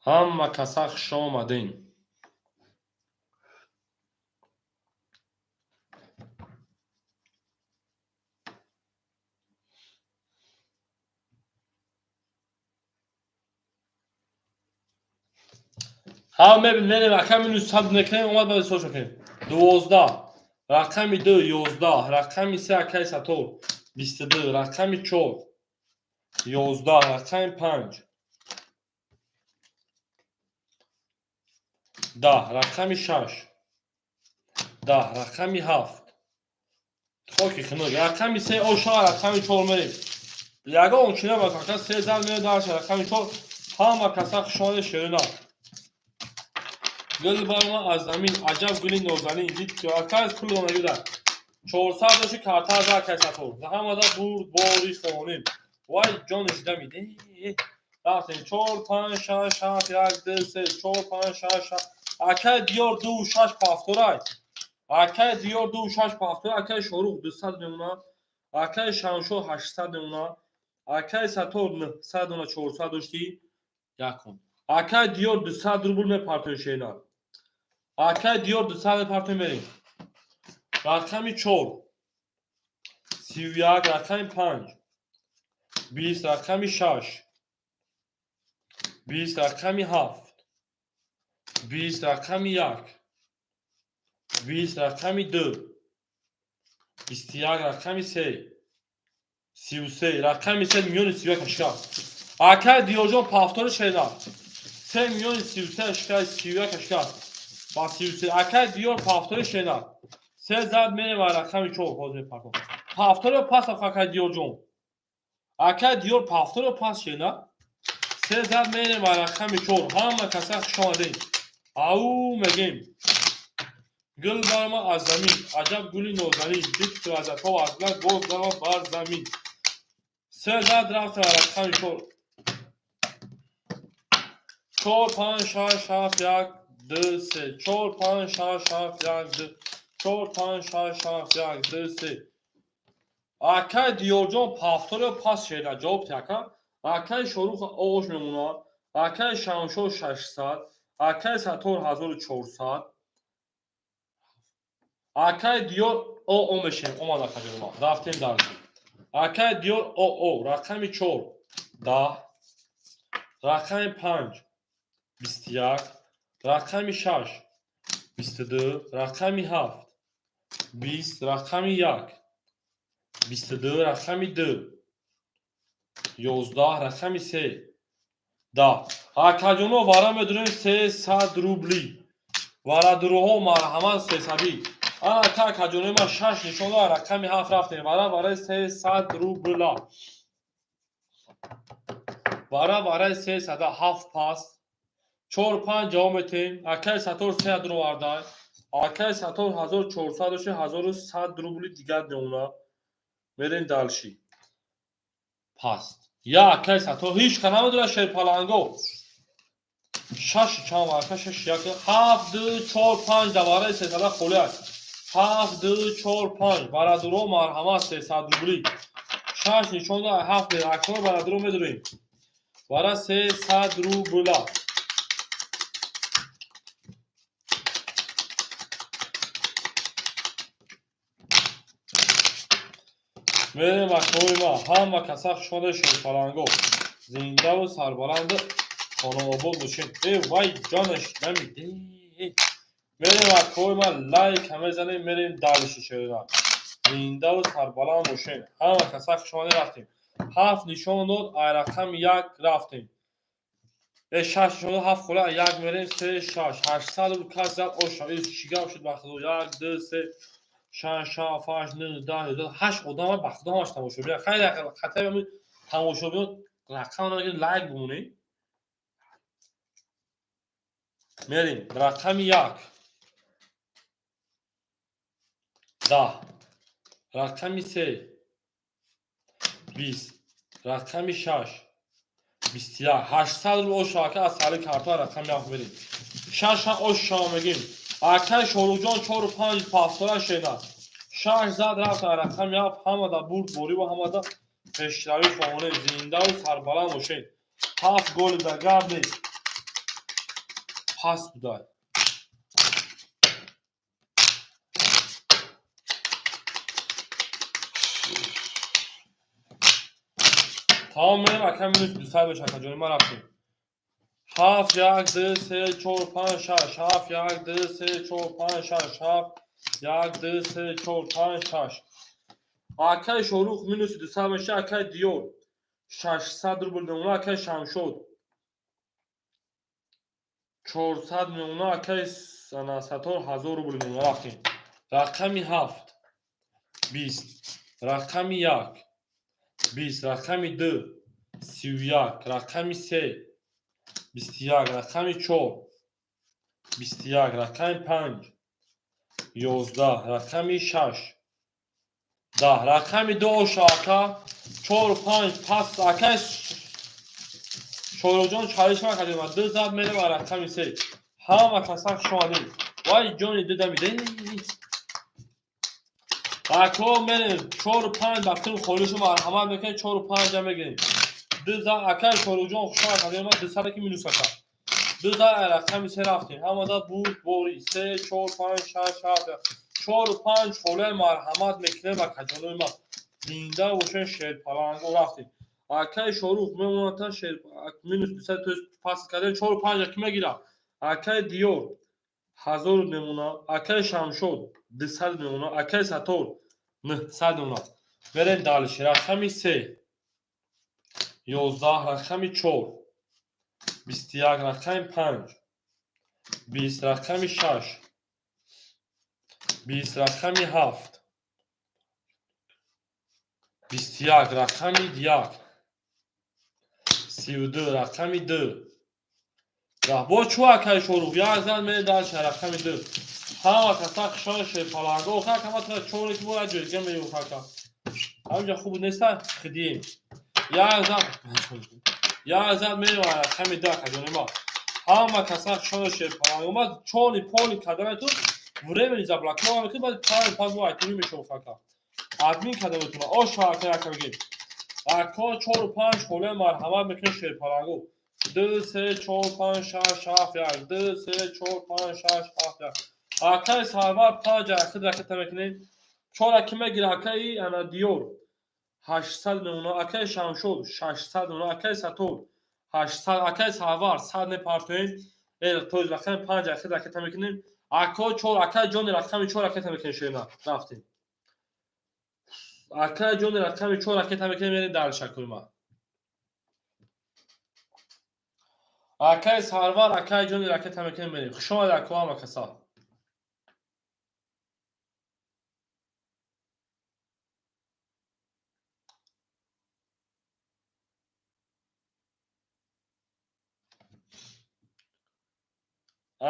Ҳама каса хуш омадем. Ҳа мебинем, ака минус 100 мекунем, омад баъд ҳисоб мекунем. 12, рақами 2, 11, рақами 3, акаи Сатор 22, рақами 4, 11, рақами 5, 10, рақами 6, 10, рақами 7, хоки хунук, рақами 3, оша, рақами 4 мерем. Ягон чина ба фақат 3 зан мерем дальше, рақами 4. Ҳама каса хушомада шерина. Гул барома аз замин, аҷаб гули нозанин, дид ки ака аз пул донагида. 400 доши карта за акаи Сатор. Ҳамада бурд бори хоним. Вай ҷони шида миде. Рафтем 4, 5, 6, 7, 1, 2, 3, 4, 5, 6, 7. Акаи Диёр 2, 6 пафторай. Акаи Диёр 2, 6 пафторай, акаи Шорух 200 мемонад. Акаи Шамшоҳ 800 мемонад. Акаи Сатор 900 дона 400 дошти. Якум. Акаи Диёр 200 рубл мепартои шена. Акаи Диёр 200 мепартои, мерем. Рақами 4, 31, рақами 5, 20, рақами 6, 20, рақами 7, 20, рақами 1, 20, рақами 2, 21, рақами 3, 33, рақами 3 миёни 31 шикаст. Акаи Диёрҷон пафтори шена. 3 миёни 33 шикаст, 31 шикаст. Ба 33. Акаи Диёр пафтори шена. 3 зад мерем ва рақами 4 ҳозир мепартом. Пафторо пас акаи Диёрҷон. Акаи Диёр пафторо пас шена. 3 зад мерем ва рақами 4. Ҳама каса хуш омадем. Ау мегем. Гул барома аз замин, аҷаб гули нозанин, дид ки лаззатҳо аз гулак боз барома бар замин. 3 зад рафтем ва рақами 4. 4, 5, 6, 7, 1, 2, 3, 4, 5, 6, 7, 1, 2, 4, 5, 6, 7, 1, 2, 3. Акаи Диёрҷон пафторо пас шеда, ҷавоб те ака. Акаи Шорух оғош мемонад. Акаи Шамшоҳ 600, акаи Сатор 1400. Акай Диёр ОО мешем. Омад акаҷони ма. Рафтем дальше. Акай Диёр ОО. Рақами 4 10, рақами 5 21, рақами 6 22, рақами 7 20, рақами 1 22, рақами 2 11, рақами 3 10. Акаҷоно, вара медурем 300 рубли. Варадуруҳо, марҳамат, сесадӣ. Ана ака, акаҷонои ман, шаш нишон дорад, рақами 7 рафтем. Вара вараи 300 рубла. Вара вараи сесада, ҳафт пас. Чор панҷ ҷавоб метем. Акаи Сатор 300 овардай. Акаи Сатор 1400 дошти, 1100 рубли дигар мемонад. Мерем дальше. Паст. Я акаи Сатор ҳеҷ ка намедонад, шерпаланго. Шаш чанд варака, шаш, як, ҳафт, ду, чор, панҷ, давараи сесада холӣ аст. Ҳафт, ду, чор, панҷ. Барадуро, марҳамат, 300 рубли. Шаш нишон дорад, ҳафт мерем. Акнун барадуро медурем. Вара 300 рубла. Мерем, акои ма, ҳама каса хушомада, шерпаланго. Зиндаву сарбаланду хонаобод бошед. Э вай, ҷонаш намиде. Мерем, акои ма, лайк мезанем, мерем дальше, шерина. Зиндаву сарбаланд бошед. Ҳама каса хушомада, рафтем. Ҳафт нишон дод, ай рақами як рафтем. Э, шаш нишон дод, ҳафт хола, як мерем, се, шаш. 800 рубл кас зад, оша. Э, чӣ гап шуд, ба худо? Як, ду, се, шаш, ҳафт, ҳашт, нӯ, 10, 11, ҳашт одама, ба худо, ҳамаш тамошобин. Хайр, хатаи тамошобин рақам намегирем, лайк бимонед. Мерем. Рақами як 10, рақами се 20, рақами шаш 21. 800 рубл оша, ака, аз сари карта рақами як мерем. Шаша оша мегим. Акай Шоруқҷон чору панҷ пафтора шена. Шаш зад, рафт рақами ҳафт. Ҳамада бурдбориву ҳамада пешравӣ хоҳонем. Зиндаву сарбаланд бошед. Ҳафт голи да гап нест. Паст будай. Тамом, мерем, ака, минус 200 беша, акаҷони ман, рафтем. Ҳафт, як, ду, се, чор, панҷ, шаш, ҳафт, як, ду, се, чор, панҷ, шаш, ҳафт, як, ду, се, чор, панҷ, шаш. Акаи Шорух минуси 200 меша, акаи Диёр 600 рубл мемона, акаи Шамшод 400 мемона, акаи Сатор 1000 рубл мемона. Рафтем. Рақами ҳафт 20, рақами як 20, рақами ду 31, рақами се 21, рақами чор 21, рақами панҷ 11, рақами шаш 10, рақами ду оша, ака, чору панҷ пас. Акаи Шоруқҷон чалиш накардем, ду зад, мерем ба рақами се. Ҳама каса хушомадед. Вай, ҷони ду дамиде. Ако, мерем, чору панҷ ба филм холишу, марҳамат мекунем, чору панҷа мегирем. Ду зад, акаи Шоруқҷон, хушомад кардем, 200 ки минус, ака. Ду зад, рақами се рафтем. Ҳамада бурдборӣ. Се, чор, панҷ, шаш, ҳафт, чору панҷ холаи, марҳамат мекунем, акаҷонои ман. Зинда бошед, шерпаланго, рафтем. Акаи Шорух мемонад, шер минус 200, то пас кардем, чору панҷа ки мегирад? Акаи Диёр 1000 мемонад, акаи Шамшод 200 мемонад, акаи Сатор 900 мемонад. Мерем дальше. Рақами се 11, рақами чор 21, рақами панҷ 20, рақами шаш 20, рақами ҳафт 21, рақами як 32, рақами ду. Бо чӯ, акаи Шорух, як зан, мерем дальше, рақами ду. Ҳама каса хушони, шерпаланго. Оха, ака, ма чоре ки бояд ҷойга меёфт, ака. Ҳаминҷа хуб неста, хидием. Як зан, як зан, мерем рақами ду, акаҷони ма. Ҳама каса хушони, шерпаланго. Ма чони поли карданатон времени заблокирован мекунем, баъд панҷ пас бо айтуни мешавад, ака. Админ карда метавонад. Оша, ака, яка бигем. Ако, чору панҷ холаи, марҳамат мекунем, шерпаланго. Ду, се, чор, панҷ, шаш, ҳафт, як, ду, се, чор, панҷ, шаш, ҳафт, як. Акаи Сарвар 5 айхид ракета мекунем. Чора ки мегира акаи ана Диёр 800 мемона, акаи Шамшод 600 мемона, акаи Сатор 800, акаи Сарвар 100 мепартоем. Тоз рақами 5 айхид ракета мекунем. Ако 4, акаи Ҷони рақами 4 ракета мекунем шена. Рафтем. Акаи Ҷони рақами 4 ракета мекунем, мерем дар шакуйма. Акаи Сарвар, акаи Ҷони ракета мекунем, мерем. Хуш омадед ако ҳама каса.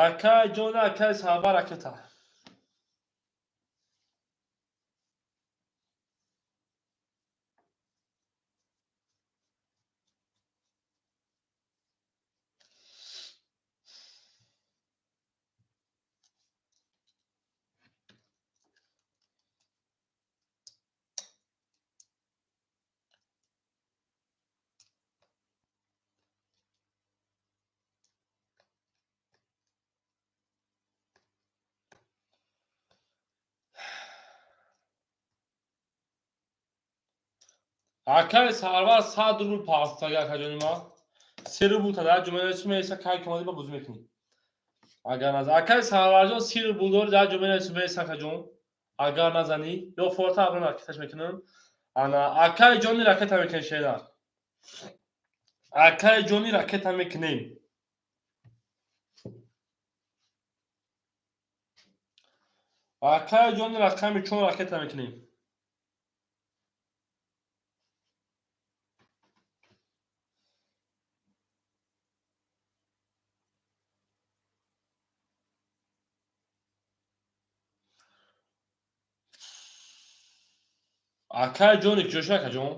Акаи Ҷони, акаи Сарвар ракета. Акаи Сарвар 100 рубл пастага акаҷони ма. 3 рубл та дар ҷумъа нарисӣ меса кай комади ба бузӣ мекунӣ. Агар наз акаи Сарварҷон 30 рубл дори дар ҷумъа нарисӣ меса акаҷон. Агар назанӣ ё форта аброн ракеташ мекунам. Ана акаи ҷони ракета мекунем шена. Акаи ҷони ракета мекунем. Акаи ҷони рақами 4 ракета мекунем. Акаи ҷони куҷо акаҷон?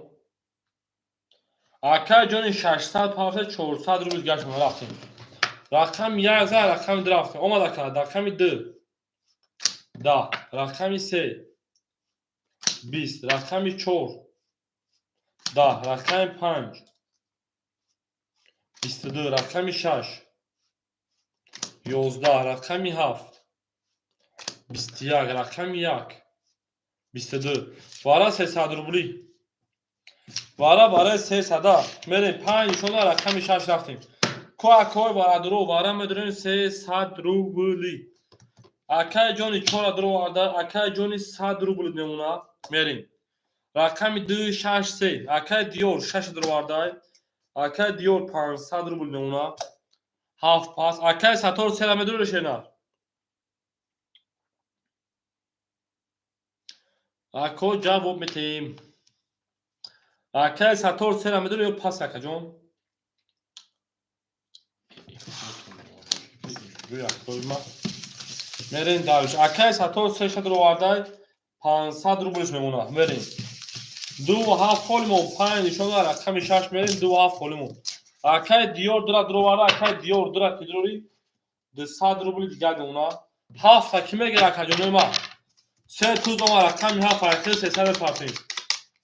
Акаи ҷони 600 пафта 400 рубл гаштем рафтем. Рақами 1 за рақами 2 рафтем. Омад ака, рақами 2 10, рақами 3 20, рақами 4 10, рақами 5 22, рақами 6 11, рақами 7 21, рақами 1 22. Вара 300 рубли. Вара барои 300 мерем 5 нишона рақами 6 рафтем. Ко акой варадро вара медорем 300 рубли. Акаи ҷони 4 дро варда, акаи ҷони 100 рубл мемона мерем. Рақами 2 6 3, акаи Диёр 6 дро варда, акаи Диёр 500 рубл мемона. 7 пас, акаи Сатор 3 медорем шена. Ако ҷавоб метеҳем. Акаи Сатор 3 медорем ё пас акаҷон? Мерем дарш. Акаи Сатор 3 шадро овардай 500 рублш мемонад. Мерем. 2 7 холимон 5 нишона рақами 6 мерем 2 7 холимон. Акаи Диёр 2 дро оварда, акаи Диёр 2 кидрори 200 рубли дигар мемонад. 7 ки мегирад акаҷонои ма? 3 туз омад рақами 7 айхиди 300 мепартем.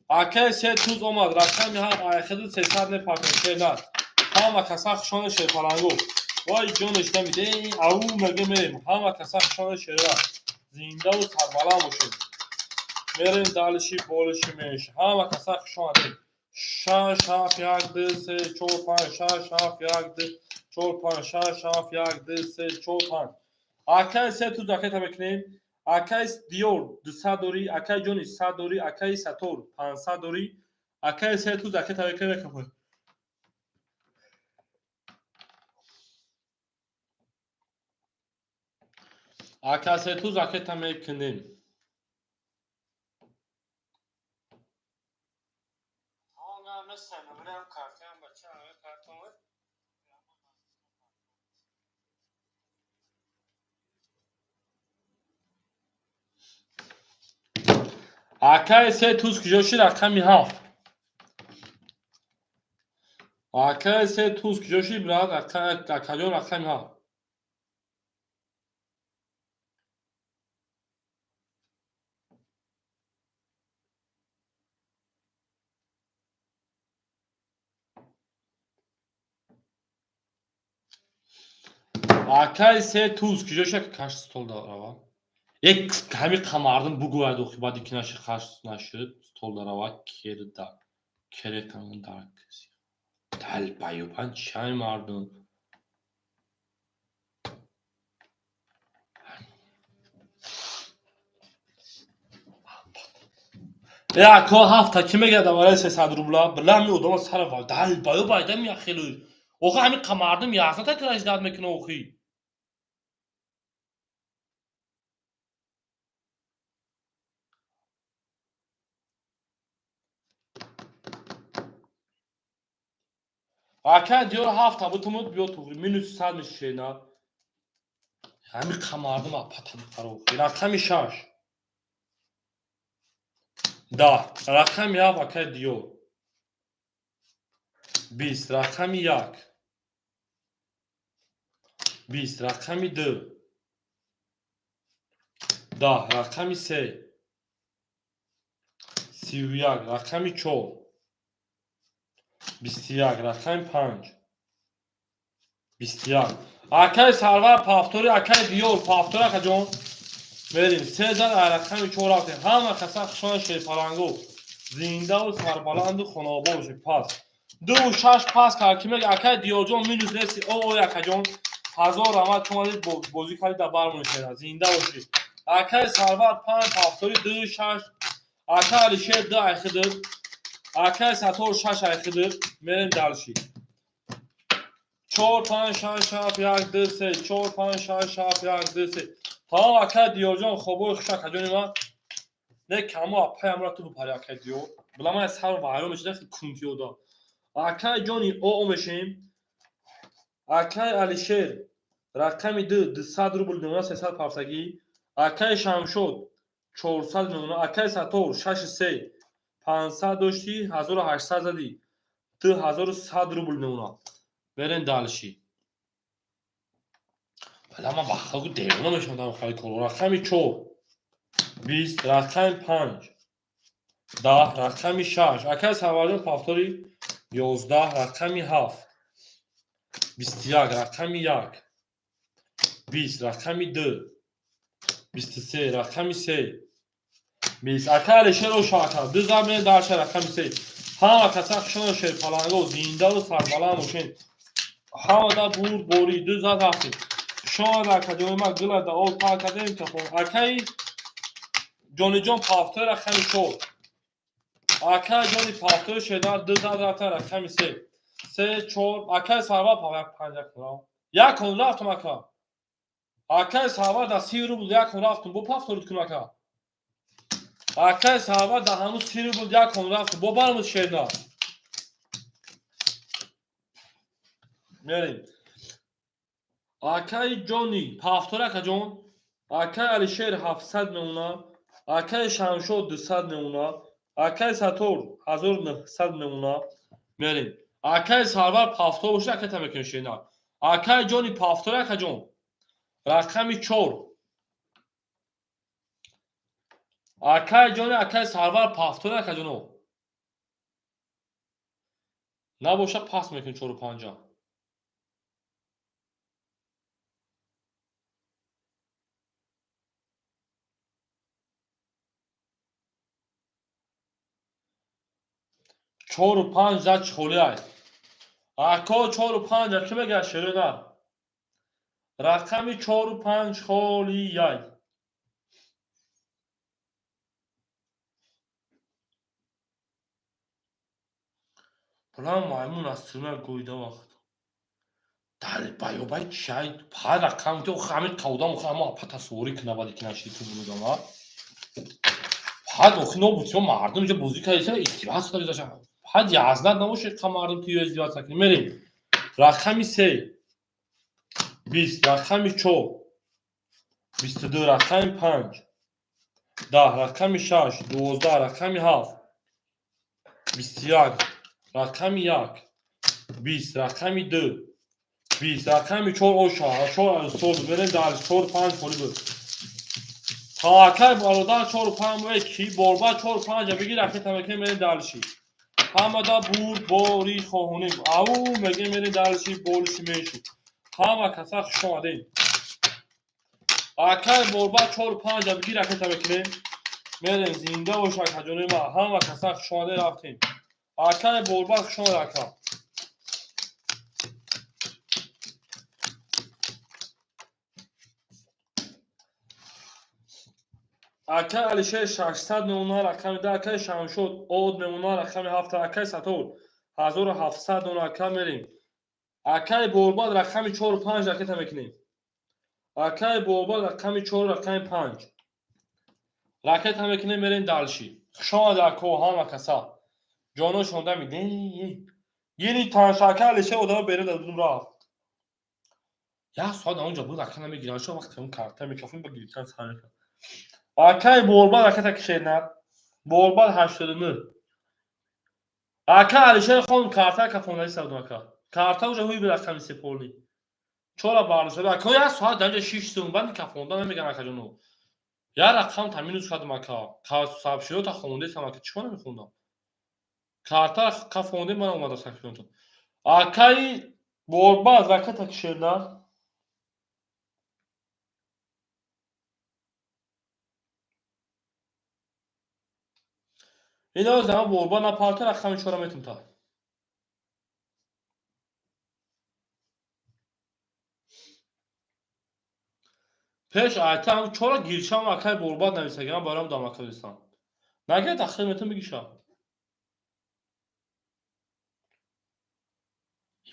Акаи 3 туз омад рақами 7 айхиди 300 мепартем. Шернар. Ҳама каса хушони шерпалангу. Вой ҷонеш намиде, ау меге мерем. Ҳама каса хушони шерра. Зиндаву сарбаланд бошем. Мерем далиши болиши меш. Ҳама каса хушонадем. 6 7 1 2 3 4 5 6 7 1 2 4 5 6 7 1 2 3 4 5. Акаи 3 туз ракета мекунем. Акаи Диёр 200 дорӣ, акаи Ҷони 100 дорӣ, акаи Сатор 500 дорӣ, акаи 3 туз ракета мекунем. Ака 3 туз ракета мекунем. Акаи 3 туз куҷо шид? Рақами 7. Акаи 3 туз куҷо шид, брат? Акаҷон рақами 7. Акай се туз киҷоша каш стол дарава. Як ҳами қамардим бугӯяд охи баъди ки наши хаш нашуд стол дарава керда керетан дар далбаюбан чай мардум. Ако ҳафта ки мегардам барои 300 рубла билам ми одама сара далбаюбайдам я хелу охи ҳами қамардим ясната тираждат мекуна охи. Ака диёр ҳафта бутумуд биё туғри минус 100 мешена. Ҳами қамардим апата бихаро. Рақами 6. 10. Рақами 7 акай диёр. 20. Рақами 1. 20. Рақами 2. 10. Рақами 3. 31. Рақами 4. 21. Рақами 5. 21. Акай Сарвар пафтори, акай Диёр пафтори акаҷон. Мерим. Се зад рақами 4 рафтем. Ҳама каса хушона шерпалангу. Зиндаву сарбаланду хонобод бошед. Пас. 2 6 пас кард. Ки мега акай Диёрҷон минус неси. О ой акаҷон. 1000 раҳмат омадед бозӣ кардед дар бармон шера. Зинда бошед. Акай Сарвар 5 пафтори 2 6. Акай Алишер 2 айхидр. Акай Сатор 6 айхидр. Мерем дальше. 4 5 6 7 1 2 3 4 5 6 7 1 2 3. Тамом акай Диёрҷон хобои хуш акаҷони ман. Не камо апай амра ту бупари акай Диёр. Била ман сар вайрон мешуда кунтиёда. Акай ҷони о мешем. Акай Алишер рақами 2 200 рубл мемона 300 парсагӣ. Акай Шамшод 400 мемона. Акай Сатор 6 3 500 дошти 1800 задӣ. 2100 рубл мемона. Берем дальше. Бала ман бахагу девона мешавам дар охари кор. Рақами 4 20, рақами 5 10, рақами 6. Акай Сарварҷон пафтори 11, рақами 7 21, рақами 1 20, рақами 2 23, рақами 3 20. Акай Алишер оша ака. Ду зар мерем дальше рақами 3. Ҳама каса хушона шерпаланго зиндаву сарбаланд бошед. Ҳамада бурд борӣ ду зад рафтем. Шояд акаҷони ман гула да об пар кардем тахон. Акаи ҷониҷон пафтори рақами 4. Акаи ҷони пафтори шедар ду зад рафта рақами 3. 3 4 акаи Сарвар пафт 5 як як кун рафтам ака. Акаи Сарвар да 30 рубл як кун рафтам бо пафторит кун ака. Акаи Сарвар да ҳанӯз 30 рубл як кун рафтам бо бармуд шерна. Мерем. Акаи ҷони пафтор акаҷон. Акаи Алишер 700 мемона. Акаи Шамшод 200 мемона. Акаи Сатор 1900 мемона. Мерем. Акаи Сарвар пафтор бошад ака тамекунем шерна. Акаи ҷони пафтор акаҷон. Рақами 4. Акаи ҷони акаи Сарвар пафтор акаҷоно. Набошад пас мекунем 4 5. 4 5 зад чӣ ай. Ако 4 5 ки мегӯяд шерина? Рақами 4 5 холӣ ай. Булан маймун аз сирма гӯйда вақт. Далбаёбай чай ҳар рақам ки ҳами қавдам ҳама апата суворӣ кунад баъди ки нашиди ту бурудам а. Ҳад охи нобуд ё мардум инҷа бозӣ кардиса издивоҷ карда ҳад язнат набошед қа мардум ки ё издивоҷ накунӣ. Мерем. Рақами 3 20, рақами 4 22, рақами 5 10, рақами 6 12, рақами 7 21, рақами 1 20, рақами 2 20, рақами 4 оша 4 сол мерем дар 4 5 холи буд. Акай бародар 4 5 ки борба 4 5 бигир ракета мекунем мерем дальше. Ҳамада бурд борӣ хоҳонем. Ау мегем мерем дальше болиши менши. Ҳама каса хуш омадед. Акай Борбад чору панҷа бигир, ракета мекунем. Мерем, зинда бош, акаҷони ма. Ҳама каса хуш омадед, рафтем. Акай Борбад, хуш омадед, ака. Акай Алишер 600 мемона, рақами 10. Акай Шамшод од мемона, рақами 7. Акай Сатор 1700 мемона, ака, мерем. Акай Борбад рақами чору панҷ ракета мекунем. Акай Борбад рақами чор, рақами панҷ ракета мекунем, мерем дальше. Хуш омад, ако, ҳама каса. Ҷоношон дами гири танша. Акай Алишер одама берун дадум, рафт. Як соат онҷо буд, ака, намегирам. Шо вақте он карта мекафем, ба гирифтан сар мекунам. Акай Борбад ракета кишеднад. Борбад 89. Ака Алишер хон карта кафондаи савдум, ака. Карта уже ҳуй буд, рақами сеполи. Чора бардошта. Ака, як соат дар шиш сум баъд кафонда намеган, акаҷоно. Як рақам таминус кардам, ака. Сабшиёта хондесам, ака, чӣ кор намехондам? Карта кафонде, ман омада сабшиёта. Акаи Борбад ракета кишеднад. Ино зама Борбад напарта, рақами чора метум та. Пеш айта ҳам чора гиршам, акай Борбад нависагам, барам дамакадистам. Нагирад, ахир метум бигиша.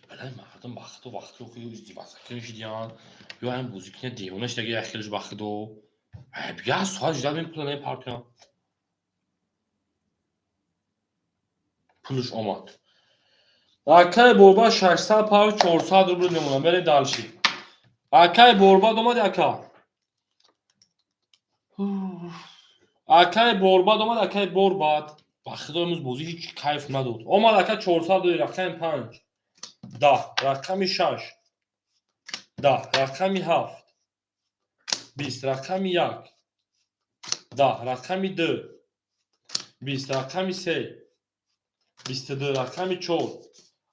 Балай мардум бахту вақту издивасакин шидиян. Ё ҳам бозикина девона шидаги, як хелиш бахту. Як соат ждал мин пула намепартоям. Пулш омад. Акай Борбад 600 пар 400 рубл мемонам. Берем дальше. Акай Борбад омад, ака. Акай Борбад омад, акай Борбад. Ба худо, имрӯз бозӣ ҳеҷ кайф надод. Омад, ака, 400 дои, рақами 5. 10, рақами 6. 10, рақами 7. 20, рақами 1. 10, рақами 2. 20, рақами 3. 22, рақами 4.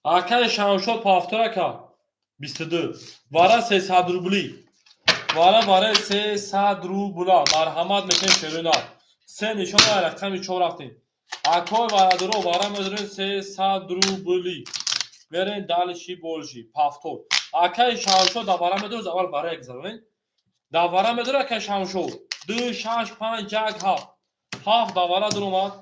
Акай Шамшод повтор, ака. 22. Вара 300 рубли. Вара барои 300 рубла. Марҳамат мекунем, шерӯна. Се нишона, рақами 4 рафтем. Акой бародаро, вара медорем 300 рубли. Мерем дальше больше. Повтор. Акай Шамшод да вара медорем, аввал вара гузаронем. Да вара медорем, акай Шамшод. 2 6 5 1 7. 7 да вара дуромад.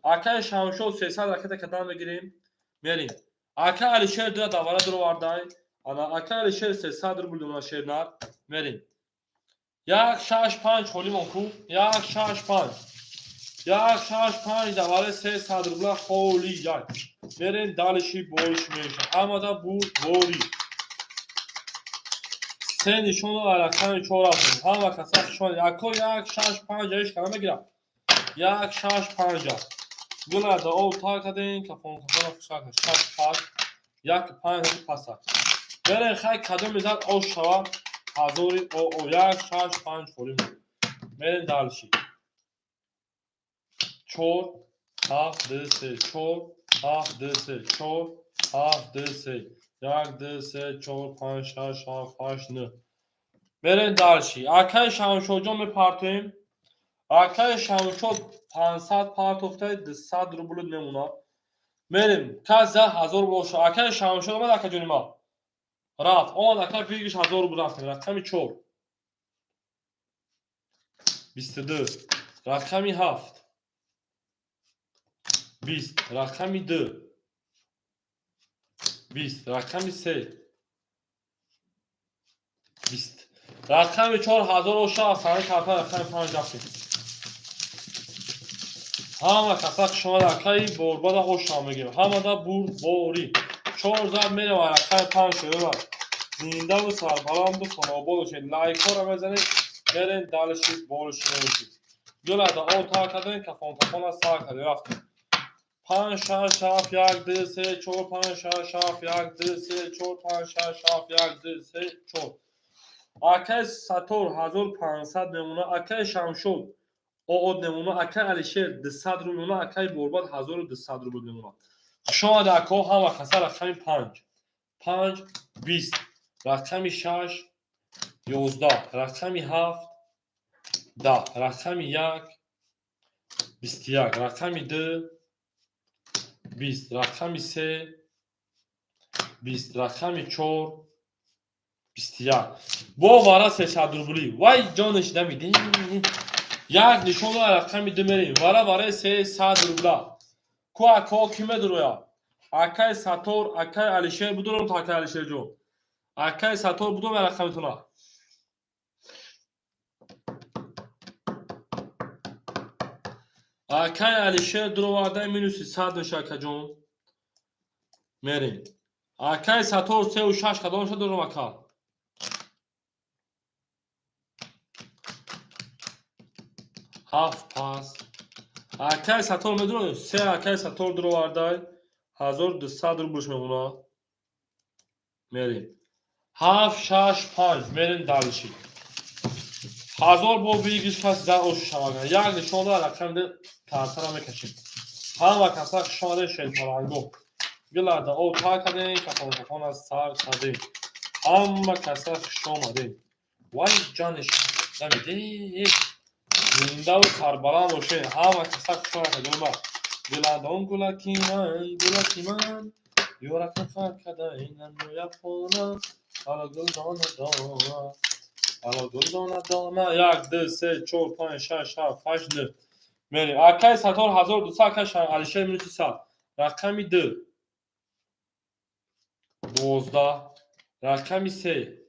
Акай Шамшод 300 ракета кадан мегирем. Мерем. Акай Алишер 2 да вара дуровардай. Ана акай Алишер 300 рубл дуна шернар. Мерем. 1 6 5 холимон ку. 1 6 5. 1 6 5 даваре 300 рубла холи як. Мерем дальше больше меша. Ҳамада бурдборӣ. Се нишону рақами чор рафтем. Ҳама каса хушомад. Яко 1 6 5 иш кара мегирам. 1 6 5. Гула да об тар кардем, кафон кафона хушак 6 пас. 1 5 паса. Мерем, хай, кадоми зад ош шава. Ҳазори о о 1 6 5 холим. Мерем дальше. 4 7 2 3 4 7 2 3 4 7 2 3 1 2 3 4 5 6 7 8 9. Мерем дальше. Акай Шамшодҷон мепартоем. Акай Шамшод 500 партофта, 200 рубл мемонад. Мерем. Кас за 1000 боша. Акай Шамшод омад, акаҷони ма. Рафт. Омад, ака, выигрыш 1000 рубл, рафтем. Рақами 4. 22. Рақами 7. 20. Рақами 2. 20. Рақами 3. 20. Рақами 4 ҳазор оша асани карта, рақами 5 рафтем. Ҳама каса хушомад, акаи Борбада оша мегирем. Ҳамада бурдборӣ. Чор зад мерем, рақами 5 шуда. Зиндаву сарбаланду хонобод бошед. Лайкҳоро мезанед, мерем дальше больше мешид. Гулада об тар кардем, кафон кафона сар кардем, рафтем. 5 6 7 1 2 3 4 5 6 7 1 2 3 4 5 6 7 1 2 3 4. Акай Сатор 1500 мемона, акай Шамшод оод мемона, акай Алишер 200 рубл мемона, акай Борбад 1200 рубл мемона. Хушомад, ако, ҳама каса, рақами 5. 5 20. Рақами 6 11, рақами 7 10, рақами 1 21, рақами 2 20, рақами 3 20, рақами 4 21. Бо вара 300 рубли. Вай ҷонаш дамид. Як нишон рақами 2 мерем. Вара вараи 300 рубла. Ку акаҳо ки медурояд? Акаи Сатор, акаи Алишер будурам то акаи Алишерҷон. Акаи Сатор будурам рақамитона. Акаи Алишер дуровардаи минуси 100 меша акаҷон. Мерем. Акаи Сатор 3 6 кадомша дурам ака? 7 пас. Акаи Сатор медурояд? Се акаи Сатор дуровардай 1200 рублш мемонад. Мерем. 7 6 5 мерем дальше. 1000 бо выигрыш каси зад ошу шавага. Як нишон дора рақами картара мекашем. Ҳама каса хуш омадед шерпаланго. Гилада об тар кардем, кафон кафон аз сар кардем. Ҳама каса хуш омадед. Вай ҷаниш намедӣ. Зиндаву сарбаланд бошед. Ҳама каса хуш омадед. Ҷониба. Гиладон гулаки ман, гулаки ман. Ёрака фар када инам хона. Ало гул дона дона. Ало гул дона дона. 1 2 3 4 5 6 7 8 9. Мерем. Акаи Сатор 1200, акаи Алишер минуси 100. Рақами 2 12, рақами 3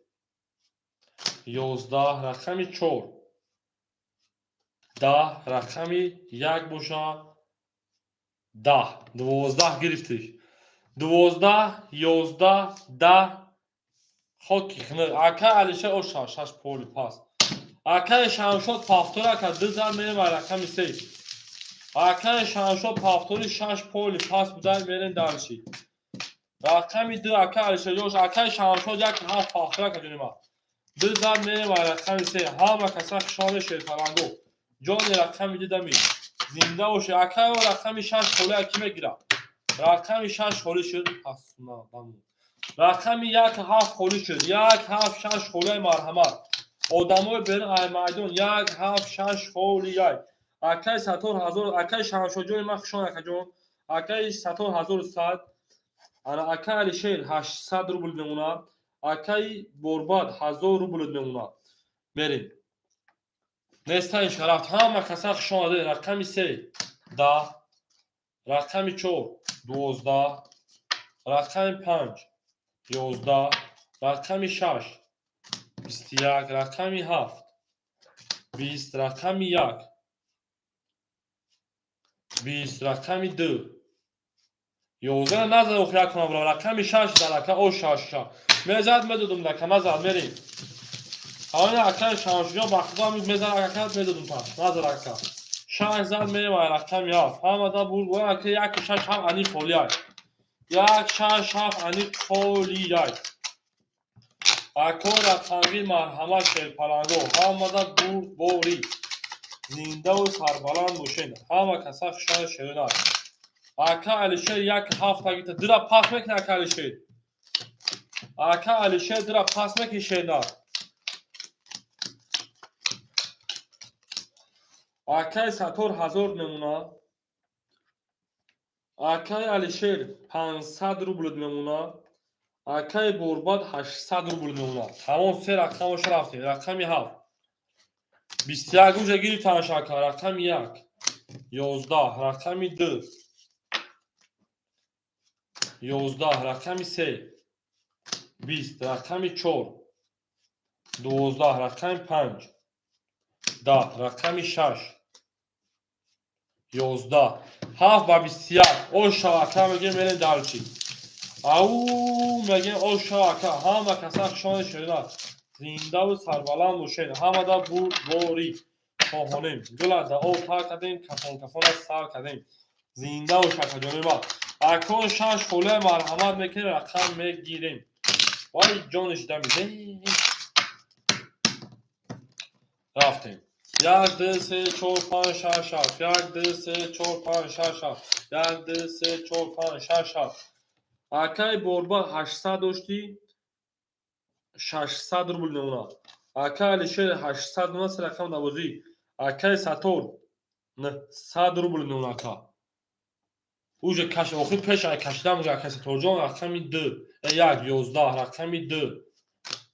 11, рақами 4 10, рақами 1 боша 10. 12 гирифтиш. 12, 11, 10 хоки хнр. Акаи Алишер оша 6 поли пас. Акаи Шамшод повтор ака 2 зар мерем ва рақами 3. Акаи Шамшод повтори 6 поли пас будай мерем дальше. Рақами 2 акаи Алишер ёш, акаи Шамшод 1 7 повтор ака ҷонима. 2 зар мерем ва рақами 3. Ҳама каса хушомадед шерпаланго. Ҷони рақами 2 дами. Зинда бошед. Акаи рақами 6 холӣ ки мегирад? Рақами 6 холӣ шуд. Пас на. Рақами 1 7 холӣ шуд. 1 7 6 холӣ марҳамат. Одамои берун ай майдон 1 7 6 холӣ яй. Акаи Сатор 1000, акаи Шамшодҷони ман хушон акаҷон. Акаи Сатор 1100. Ана акаи Алишер 800 рубл мемонад. Акаи Борбад 1000 рубл мемонад. Мерем. Нестаи шараф. Ҳама каса хуш омадед. Рақами 3 10, рақами 4 12, рақами 5 11, рақами 6 21, рақами 7 20, рақами 1 20, рақами 2 11 назад охира кунам бро. Рақами 6 дар ака о 6 6. Мезад медодум дака назад мерем. Ҳамин акаи Шамшуҷон ба худо мезад ака медодум та. Назад ака. 6 зад мерем ай рақами 7. Ҳамада бурд бо ака 1 6 7 ани холиай. 1 6 7 ани холиай. Ако рақамгир марҳамат шерпаланго. Ҳамада бурд борӣ. Зиндаву сарбаланд бошед. Ҳама каса хушомадед шеринар. Ака Алишер 1 7 гита. Дира пас мекунӣ ака Алишер. Ака Алишер дира пас мекунӣ шеринар. Акаи Сатор 1000 мемонад. Акаи Алишер 500 рубл мемонад. Акаи Борбад 800 рубл мемонад. Тамом се рақамоша рафтем. Рақами 7 21 уже гирифтан шака. Рақами 1 11, рақами 2 11, рақами 3 20, рақами 4 12, рақами 5 10, рақами 6 11. 7 ба 21. Оша ака мегем мерем дальше. Ау мегем оша ака. Ҳама каса хушомадед шеринар. Зиндаву сарбаланд бошед. Ҳамада бурд борӣ. Хоҳонем. Гулада об тар кардем, кафон кафон аз сар кардем. Зинда бош акаҷони ман. Ако 6 холия марҳамат мекунем, рақам мегирем. Вай ҷониш дамид. Рафтем. 1 2 3 4 5 6 7. 1 2 3 4 5 6 7. 1 2 3 4 5 6 7. Акаи Борба 800 доштӣ. 600 рубл мемонад. Акай Алишер 800 мемонад, се рақам дар бозӣ. Акай Сатор 900 рубл мемонад, ака. Уже каш охир пеш ай кашидам уже, акай Саторҷон. Рақами ду, як, 11, рақами ду,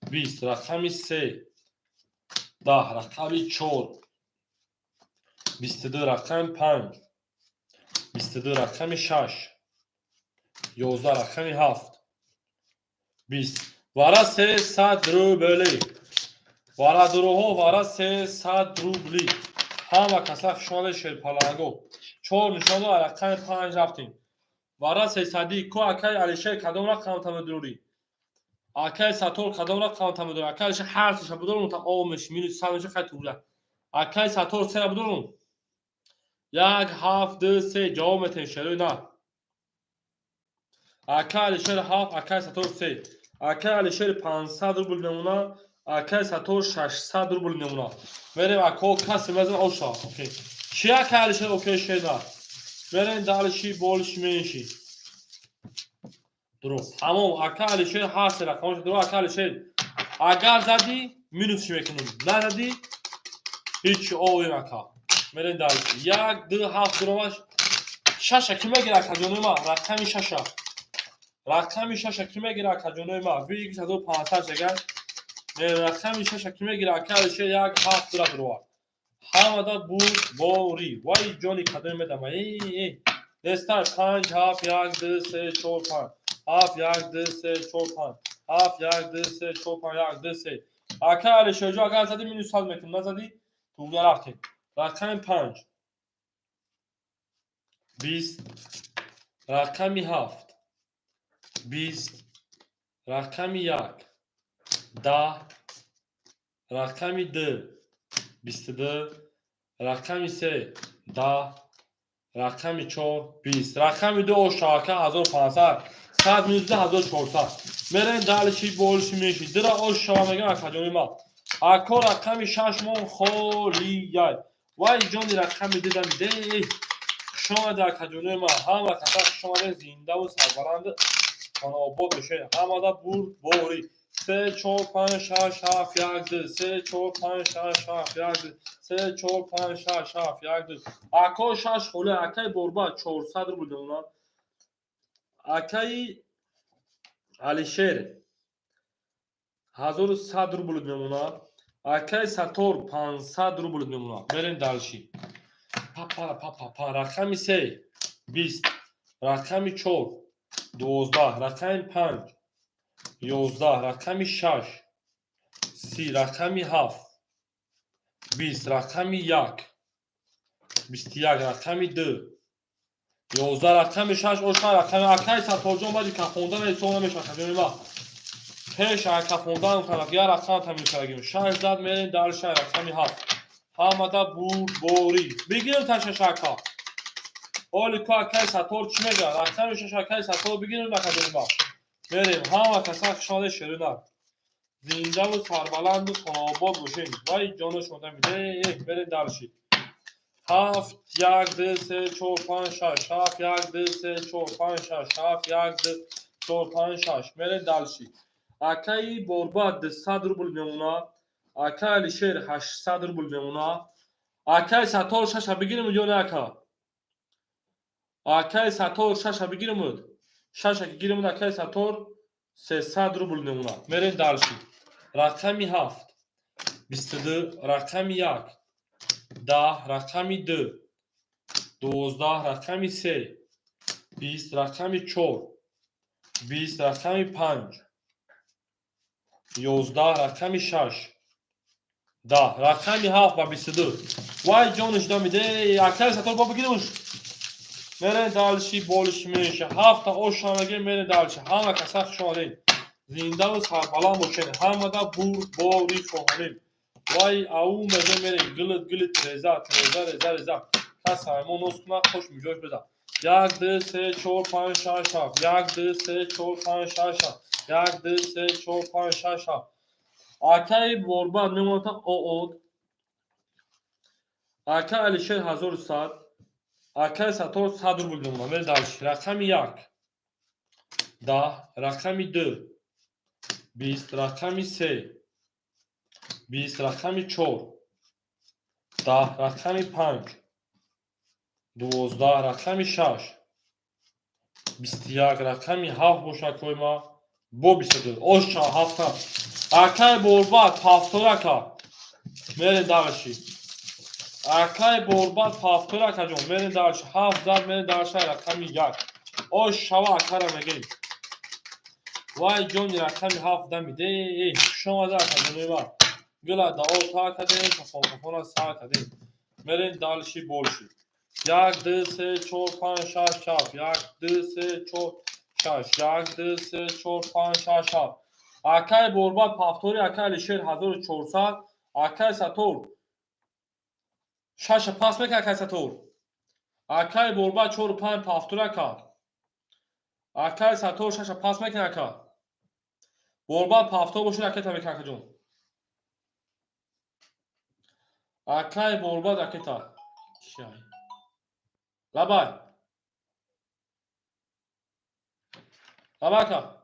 20, рақами се, 10, рақами чор, 22, рақами панҷ, 22, рақами шаш, 11, рақами ҳафт, 20. Вара 300 рубли, варадуроҳо, вара 300 рубли. Ҳама каса хушомадед, шерпаланго. Чор нишоно, рақами панҷ рафтем. Вара сесадӣ ко, акай Алишер, кадом рақам тамедурӣ? Акай Сатор, кадом рақам тамедурӣ? Акай Алишер, ҳар сеша будорум, та о меши, минус сад меши, хай тугла. Акай Сатор, сера будорум. Як, ҳафт, ду, се, ҷавоб метаҳем, шерои на. Акай Алишер ҳафт, акай Сатор се. Акай Алишер 500 рубл мемона, акай Сатор 600 рубл мемона. Мерем, ако, касе мезан оша. Окей. Чи, акай Алишер, окей, шена. Мерем дальше, больше, меньше. Дуруст. Тамом, акай Алишер ҳар се рақамош дуруст, акай Алишер. Агар задӣ, минус мекунем. Назадӣ, ҳеч овем, ака. Мерем дальше. Як, ду, ҳафт дуромаш. Шаша ки мегира, акаҷонои ма? Рақами шаша. Рақами шаша ки мегира, акаҷонои ма? Вик 1500 шаган. Рақами шаша ки мегира, акай Алишер? Як, ҳафт, дура дуровард. Ҳамада буд борӣ. Вай ҷони кадоме медама. Э, нестар. Панҷ, ҳафт, як, ду, се, чор, панҷ. Ҳафт, як, ду, се, чор, панҷ. Ҳафт, як, ду, се, чор, панҷ, як, ду, се. Акай Алишерҷо, агар задӣ, минус сад мекунем, назадӣ, тугда рафтем. Рақами панҷ, 20, рақами ҳафт, 20, рақами як, 10, рақами ду, 22, рақами се, 10, рақами чор, 20, рақами ду ошака 1500, сад минус ду 1400. Мерем дальше, больше, меньше. Дира ошава мегам, акаҷони ма. Ако, рақами шаш мон холияй. Вай ҷони рақами дидам де. Хушомаде, акаҷонои ма, ҳама каса хушомаде, зиндаву сарбаланд, хонаобод бошед. Ҳамада бурдборӣ. Се, чор, панҷ, шаш, ҳафт, як, ду, се, чор, панҷ, шаш, ҳафт, як, ду, се, чор, панҷ, шаш, ҳафт, як, ду. Ако, шаш холи. Акаи Борба 400 рубл мемонад. Акаи Алишер 1100 рубл мемонад. Акаи Сатор 500 рубл мемонад. Мерем дальше. Папа папа па. Рақами се, 20, рақами чор, 12, рақами панҷ, 11, рақами шаш, 30, рақами ҳафт, 20, рақами як, 21, рақами ду, 11, рақами шаш оша рақами. Акаи Сатторҷон, баъди кафондан ҳисоб намешавад, каҷони ма. Пеш кафондан як рақам тамиз кардагим. Шаш зад, мерем дальше. Рақами ҳафт. Ҳамада бурдборӣ. Бигирем та шаш, ака. Оли ку, акаи Саттор чӣ мегӯяд? Рақами шаш, акаи Саттор, бигирем, накаҷони ма. Мерем. Ҳама каса хушомадед, шеринак. Зиндаву сарбаланду хонаобод бошед. Вай ҷоно шода миде. Мерем дальше. Ҳафт, як, ду, се, чор, панҷ, шаш. Ҳафт, як, ду, се, чор, панҷ, шаш. Ҳафт, як, ду, чор, панҷ, шаш. Мерем дальше. Акаи Борба 200 рубл мемонад. Акаи Алишер 800 рубл мемонад. Акаи Саттор, шаша бигирем ё не, ака? Акаи Саттор, шаша бигиремуд? Шаша ки гиремуд, акаи Саттор, 300 рубл мемонад. Мерем дальше. Рақами ҳафт, 22, рақами як, 10, рақами ду, 12, рақами се, 20, рақами чор, 20, рақами панҷ, 11, рақами шаш, 10, рақами ҳафт ба 22. Вай ҷониш дамиде. Акаи Саттор, бо бигиремуш. Мерем дальше, больше, меньше. Ҳафта оша мегирем, мерем дальше. Ҳама каса хушомадед, зиндаву сарбаланд бошед. Ҳамада бурдборӣ хоҳонем. Вай ау мезе, мерем гилит гилит, реза реза, реза реза. Кас ҳаймо нос кунад, хош миҷош беза. Як, ду, се, чор, панҷ, шаш, ҳафт. Як, ду, се, чор, панҷ, шаш, ҳафт. Як, ду, се, чор, панҷ, шаш, ҳафт. Акаи Борбад мемонад оод. Акаи Алишер 1100, акаи Саттор 100 рубл мемонад. Мерем дальше. Рақами як, 10, рақами ду. 20 рақами 3, 20 рақами 4, 10 рақами 5, 12 рақами 6, 21 рақами 7 боша, акои ма, бо 22 оша ҳафта. Акай Борбад, повтор, ака, мерем дальше. Акай Борбад, повтор, акаҷон, мерем дальше. Ҳафт зад, мерем дальше. Рақами 1 ош шава, акара мегирем. Вай ҷони, рақами ҳафт дамиде. Хушомада, акаҷонои ма. Гила дао тар кардем, кафон кафона сар кардем. Мерем дальше больше. Як, ду, се, чор, панҷ, шаш, ҳафт. Як, ду, се, чор, шаш. Як, ду, се, чор, панҷ, шаш, ҳафт. Акай Борбад, повтор и. Акай Алишер, 1400. Акай Сатор шаша пас мекард. Акай Сатор, акай Борбад, чору панҷ, повтор, ака. Акай Сатор шаша пас мекунад. Ака Борбад, повтор бошад, ракета мекунад, акаҷон. Акай Борбад, ракета. Лабай, лабай, ака.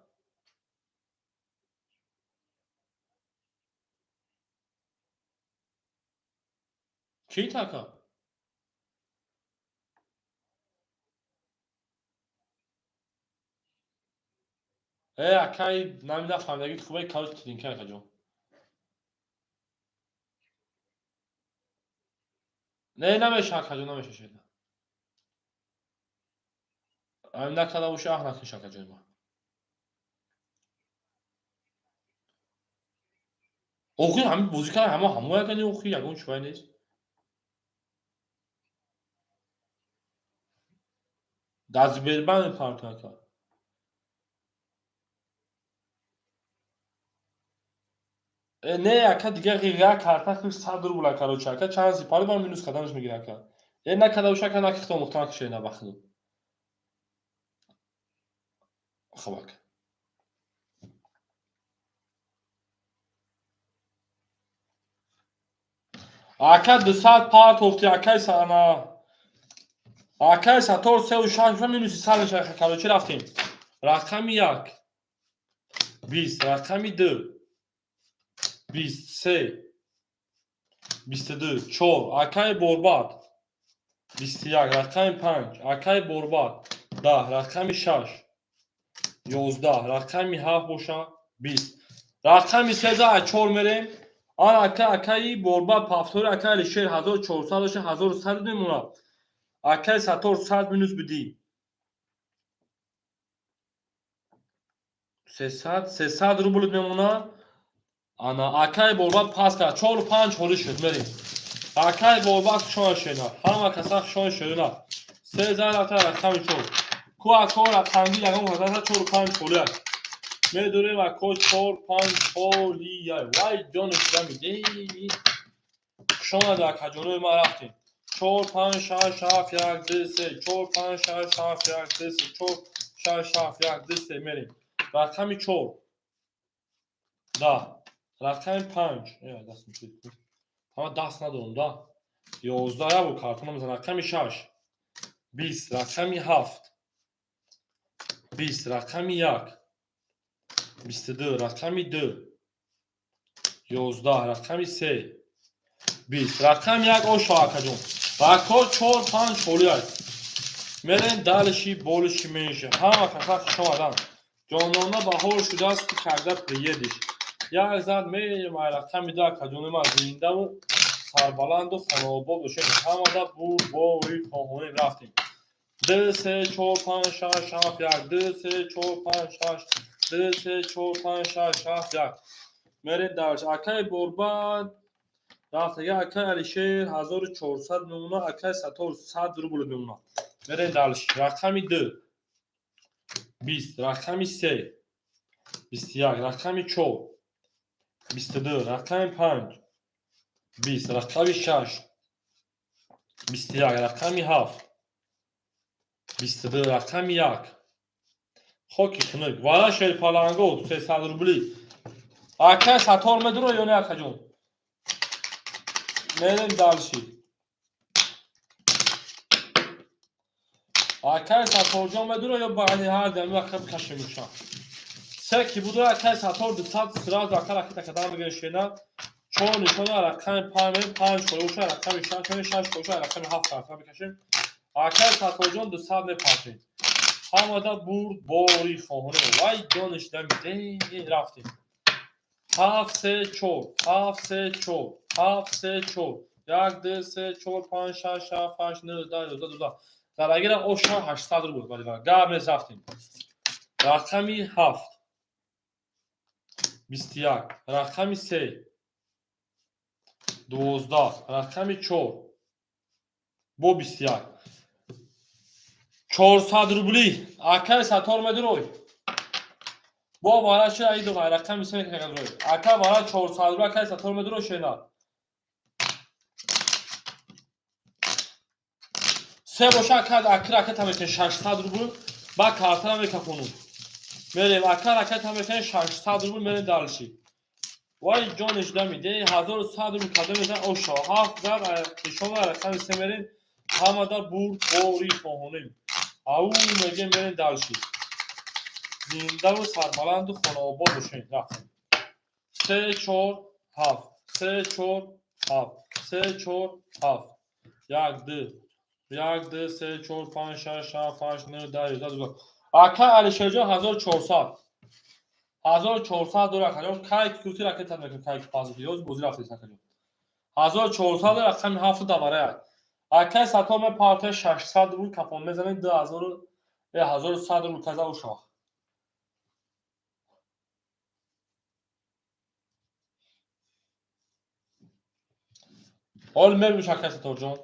Кӣ ака? Э, акай, намида фаҳмидагит хубе, калоч тидинка, акаҷон. Не, намеша, акаҷон, намеша шеда. Ами накарда боша, аҳ накиш, акаҷони ман. Охи, ҳами бозӣ карда, ҳама ҳамо ягани, охи, ягон чивай нест. Дар Сбербанк мепартон, ака. Э, не, ака, дигар як карта хиш 100 рубл, короче, ака, чанд сипари бар минус карданаш мегира, ака. Э, накарда боша, ака, накихто мухта накише на бахту. Хоб, ака. Ака, 200 партофти, акай сана. Акай Сатор, сеу шаш минуси сад мешава, короче, рафтем. Рақами 1, 20, рақами 2, 20, се, 22, чор, акай Борбад, 21, рақами 5, акай Борбад, 10, рақами 6, 11, рақами 7 боша, 20. Рақами 13, чор мерем. Ан ака, акаи Борбад, повтор и. Акай Алишер, 1400 боша, 1100 мемонад. Акай Сатор, 100 минус бидӣ. 300, 300 рубл мемонад. Ана, акай Борбад пас кард. Чору панҷ ҳолӣ шуд, мерем. Акай Борбад, хушон шена. Ҳама каса хушон шена. Се зан рафта, рақами чор. Ку, ако, рақамги ягон каса чору панҷ ҳолӣ аст. Медорем, ако, чор панҷ ҳолия. Вай ҷони шудамиде. Хушомада, акаҷонои ман, рафтем. Чор, панҷ, шаш, ҳафт, як, ду, се. Чор, панҷ, шаш, ҳафт, як, ду, се. Чор, шаш, ҳафт, як, ду, се, мерем. Рақами чор. 10. Рақами панҷ. Ҳама даст надорам, да. 11, як бор картона мезанам. Рақами шаш. 20. Рақами ҳафт. 20. Рақами 1. 22. Рақами ду. 11. Рақами се. 20. Рақами 1 ошо, акаҷон. Бако, чор панҷ ҳолӣ аст. Мерем дальше больше меньше. Ҳама каса хушомаданд. Ҷонона, баҳор шудааст, когда приедешь? Як зад мерем ай рақами ду, акаҷони ман, зиндаву сарбаланду хонаобод бошем. Ҳамада бурбори хоҳонем, рафтем. Ду, се, чор, панҷ, шаш, ҳафт, як. Ду, се, чор, панҷ, шаш. Ду, се, чор, панҷ, шаш, ҳафт, як. Мерем дальше. Акаи Борбад рафтага, акаи Алишер, 1400 мемонад, акаи Сатор, 100 рубл мемонад. Мерем дальше. Рақами ду. 20. Рақами се. 21. Рақами чор. 22. Рақами панҷ. 20. Рақами шаш. 21. Рақами ҳафт. 22. Рақами 1. Хоки хунук. Вала шерпаланго, 300 рубли. Акаи Сатор медуро ё не, акаҷон? Мерем дальше. Акаи Сатторҷон медуро ё баъди ҳар дами ака кашемуша? Се ки буду акай Саттор 200 сразу ака ракета кадан мегирем шена. Чор нишона рақами 5 мерем, 5 холиша рақами 6 мерем, 6 холиша рақами 7 карта мекашем. Акай Сатторҷон 200 мепартем. Ҳамада бурд бори хоҳонем. Вай ҷониш дамиде, рафтем. 7 3 4 7 3 4 7 3 4 1 2 3 4 5 6 7 8 9 10 11 12. Зарагира оша 800 рубл. Вали гап нест, рафтем. Рақами 7 21, рақами 3 12, рақами 4 бо 21. 400 рубли. Акай Саттор медурой. Бо вара ши аиду рақами 3 мекунад. Ака вара 400 рубли акай Саттор медурой шена. Се боша ака аки ракета мекунем 600 рубл, ба картара мекафонум. Мерем ака ракета мекунем 600 рубл, мерем дальше. Вай ҷониш дамиде, 1100 рубл када мезан оша. 7 зар нишона рақами 3 мерем. Ҳамада бурд бори хоҳонем. Ау мегем, мерем дальше. Зиндаву сарбаланду хонаобод бошем. Рафтем. 3 4 7 3 4 7 3 4 7 1 2 1 2 3 4 5 6 7 8 9 10 11 12. Ака Алишерҷон 1400. 1400 дора акаҷон. Кай кути ракета мекунем, кай пас ёз бозӣ рафтед акаҷон. 1400 рақами 7 даварая. Акай Саттор мепарта 600 рубл кафон мезанед 2000 1100 рубл каза ушава. Ҳол мебиниш акай Сатторҷон.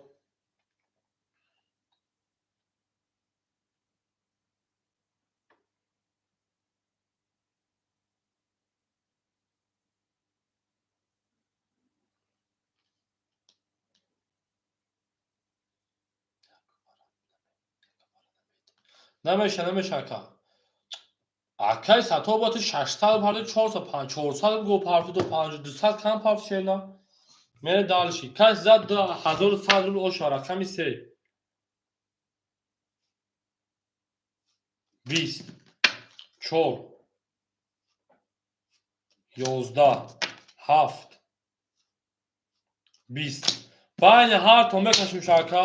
Намеша, намеша ака. Акай Саттор бояд 600 парти 400 400 го парти ду 5 200 кам парти шена. Мере дальше. Кас зад 1100 рубл оша рақами 3. 20 4 11 7 20. Байни ҳар то мекашем шака.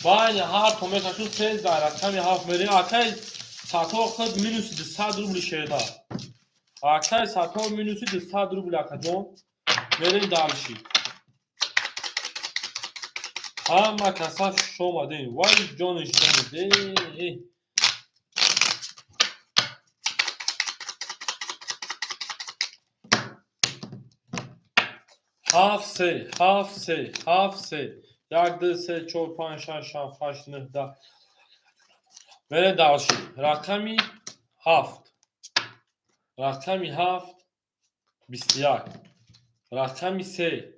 Байни ҳар то мекашем 3 дар рақами 7 мерем. Акай Саттор худ минуси 200 рубли шеда. Акай Саттор минуси 200 рубли акаҷон. Мерем дальше. Ҳама каса хуш омадем. Вай ҷониш ҷониде. Ҳафт се, ҳафт се, ҳафт се. 1 2 3 4 5 6 7 8 9 10. Мерем дальше. Рақами 7. Рақами 7 21. Рақами 3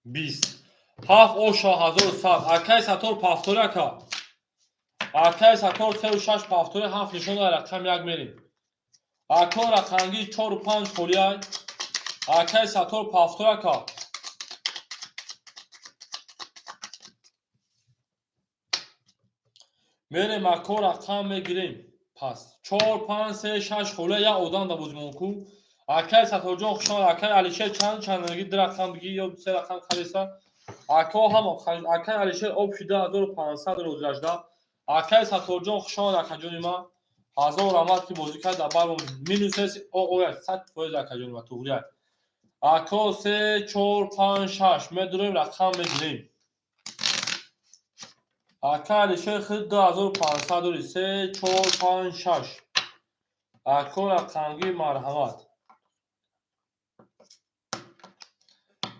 20. 7 оша 1100. Акай Саттор повтори ака. Акай Саттор 3 6 повтори 7 нишона рақами 1 мерем. Ако рақамги 4 5 холиай. Акай Саттор повтори ака. Мерем ако рақам мегирем. Пас 4 5 3 6 холиай як одам да бозимон ку. Акай Сатторҷон хуш омад. Акай Алишер чанд чандаги 2 рақам биги ё 3 рақам хариса. Ако ҳама акай Алишер общий 2500 розиражда. Акай Сатторҷон хуш омад акаҷони ма. 1000 раҳмат ки бозӣ кард дар баром минус оя 100% акаҷони ма туғрия. Ако 3 4 5 6 медурем рақам мегирем. Ака Алишер худ 2500 дори 3 4 5 6. Ако рақамги марҳамат.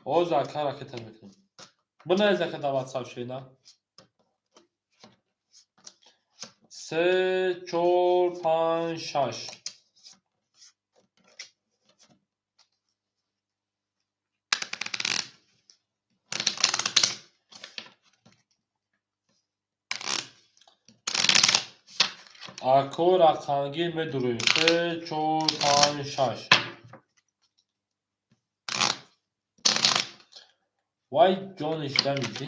Оз ака ракета мекунем. Бинавис ака дар WhatsApp шена. 3 4 5 6. Ако рақамгир медурем. 3 4 5 6. Вай ҷониш дамиде.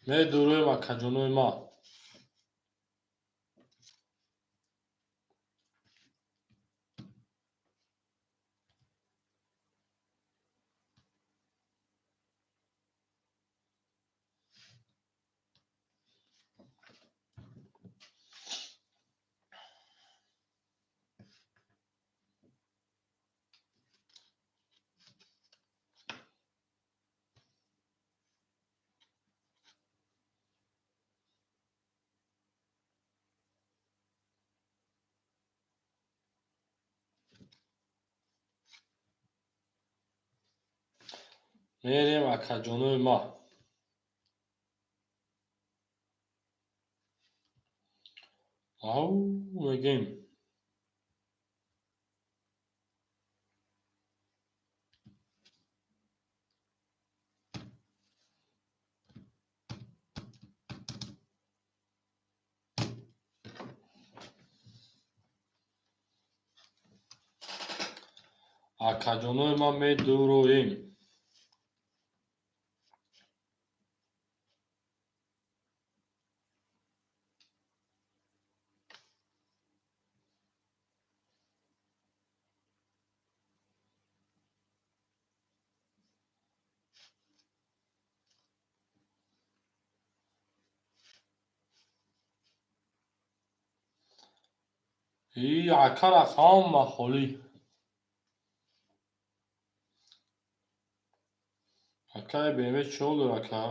Медуроем, акаҷонои ма. Мерем, акаҷонои ма. Ав мегем. Акаҷонои ма, медуроем. И акара ҳама холӣ. Акаи БМВ чӣ ҳол дор, ака?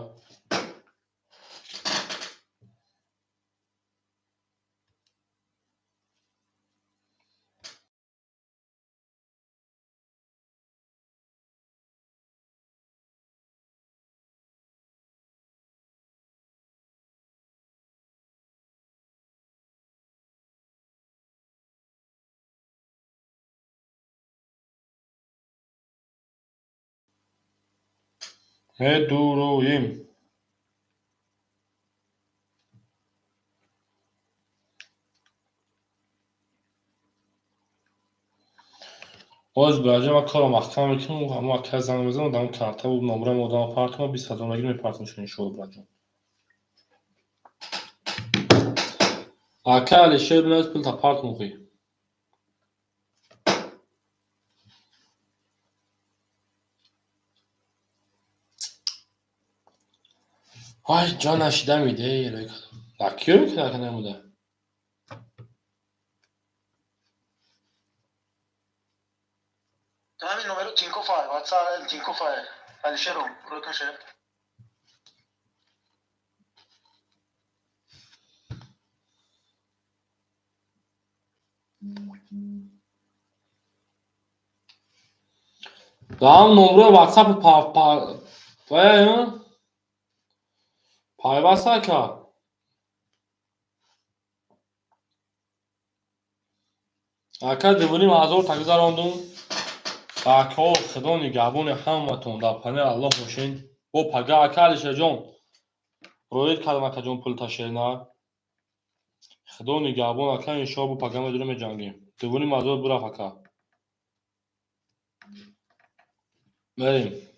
Медуроем. Оз бираҷа, ман корро маҳкам мекунам, ҳамо ака занг мезанам, дар картаву номраи одама партам, 20 000 мегирам, мепартамшон, иншоалло, бираҷон. Ака Алишер, бинавис, пулта парт мухӣ. Ай, ҷон нашида миде, киё кадака намуда? Dame el número 5 WhatsApp, el 5 Alishero, Rotoshe. Даам номрои WhatsApp пайваст, ака. Ака, 2 500 та гузарондум. Акаҳо, худо нигаҳбони ҳаматон, дар паноҳи Аллоҳ бошен. Бо пага, ака Алишерҷон. Роид кардам, акаҷон, пулта шерна. Худо нигаҳбон, ака, иншоалло, бо пага медурем, меҷангем. 2 500 бурафт, ака. Мерем.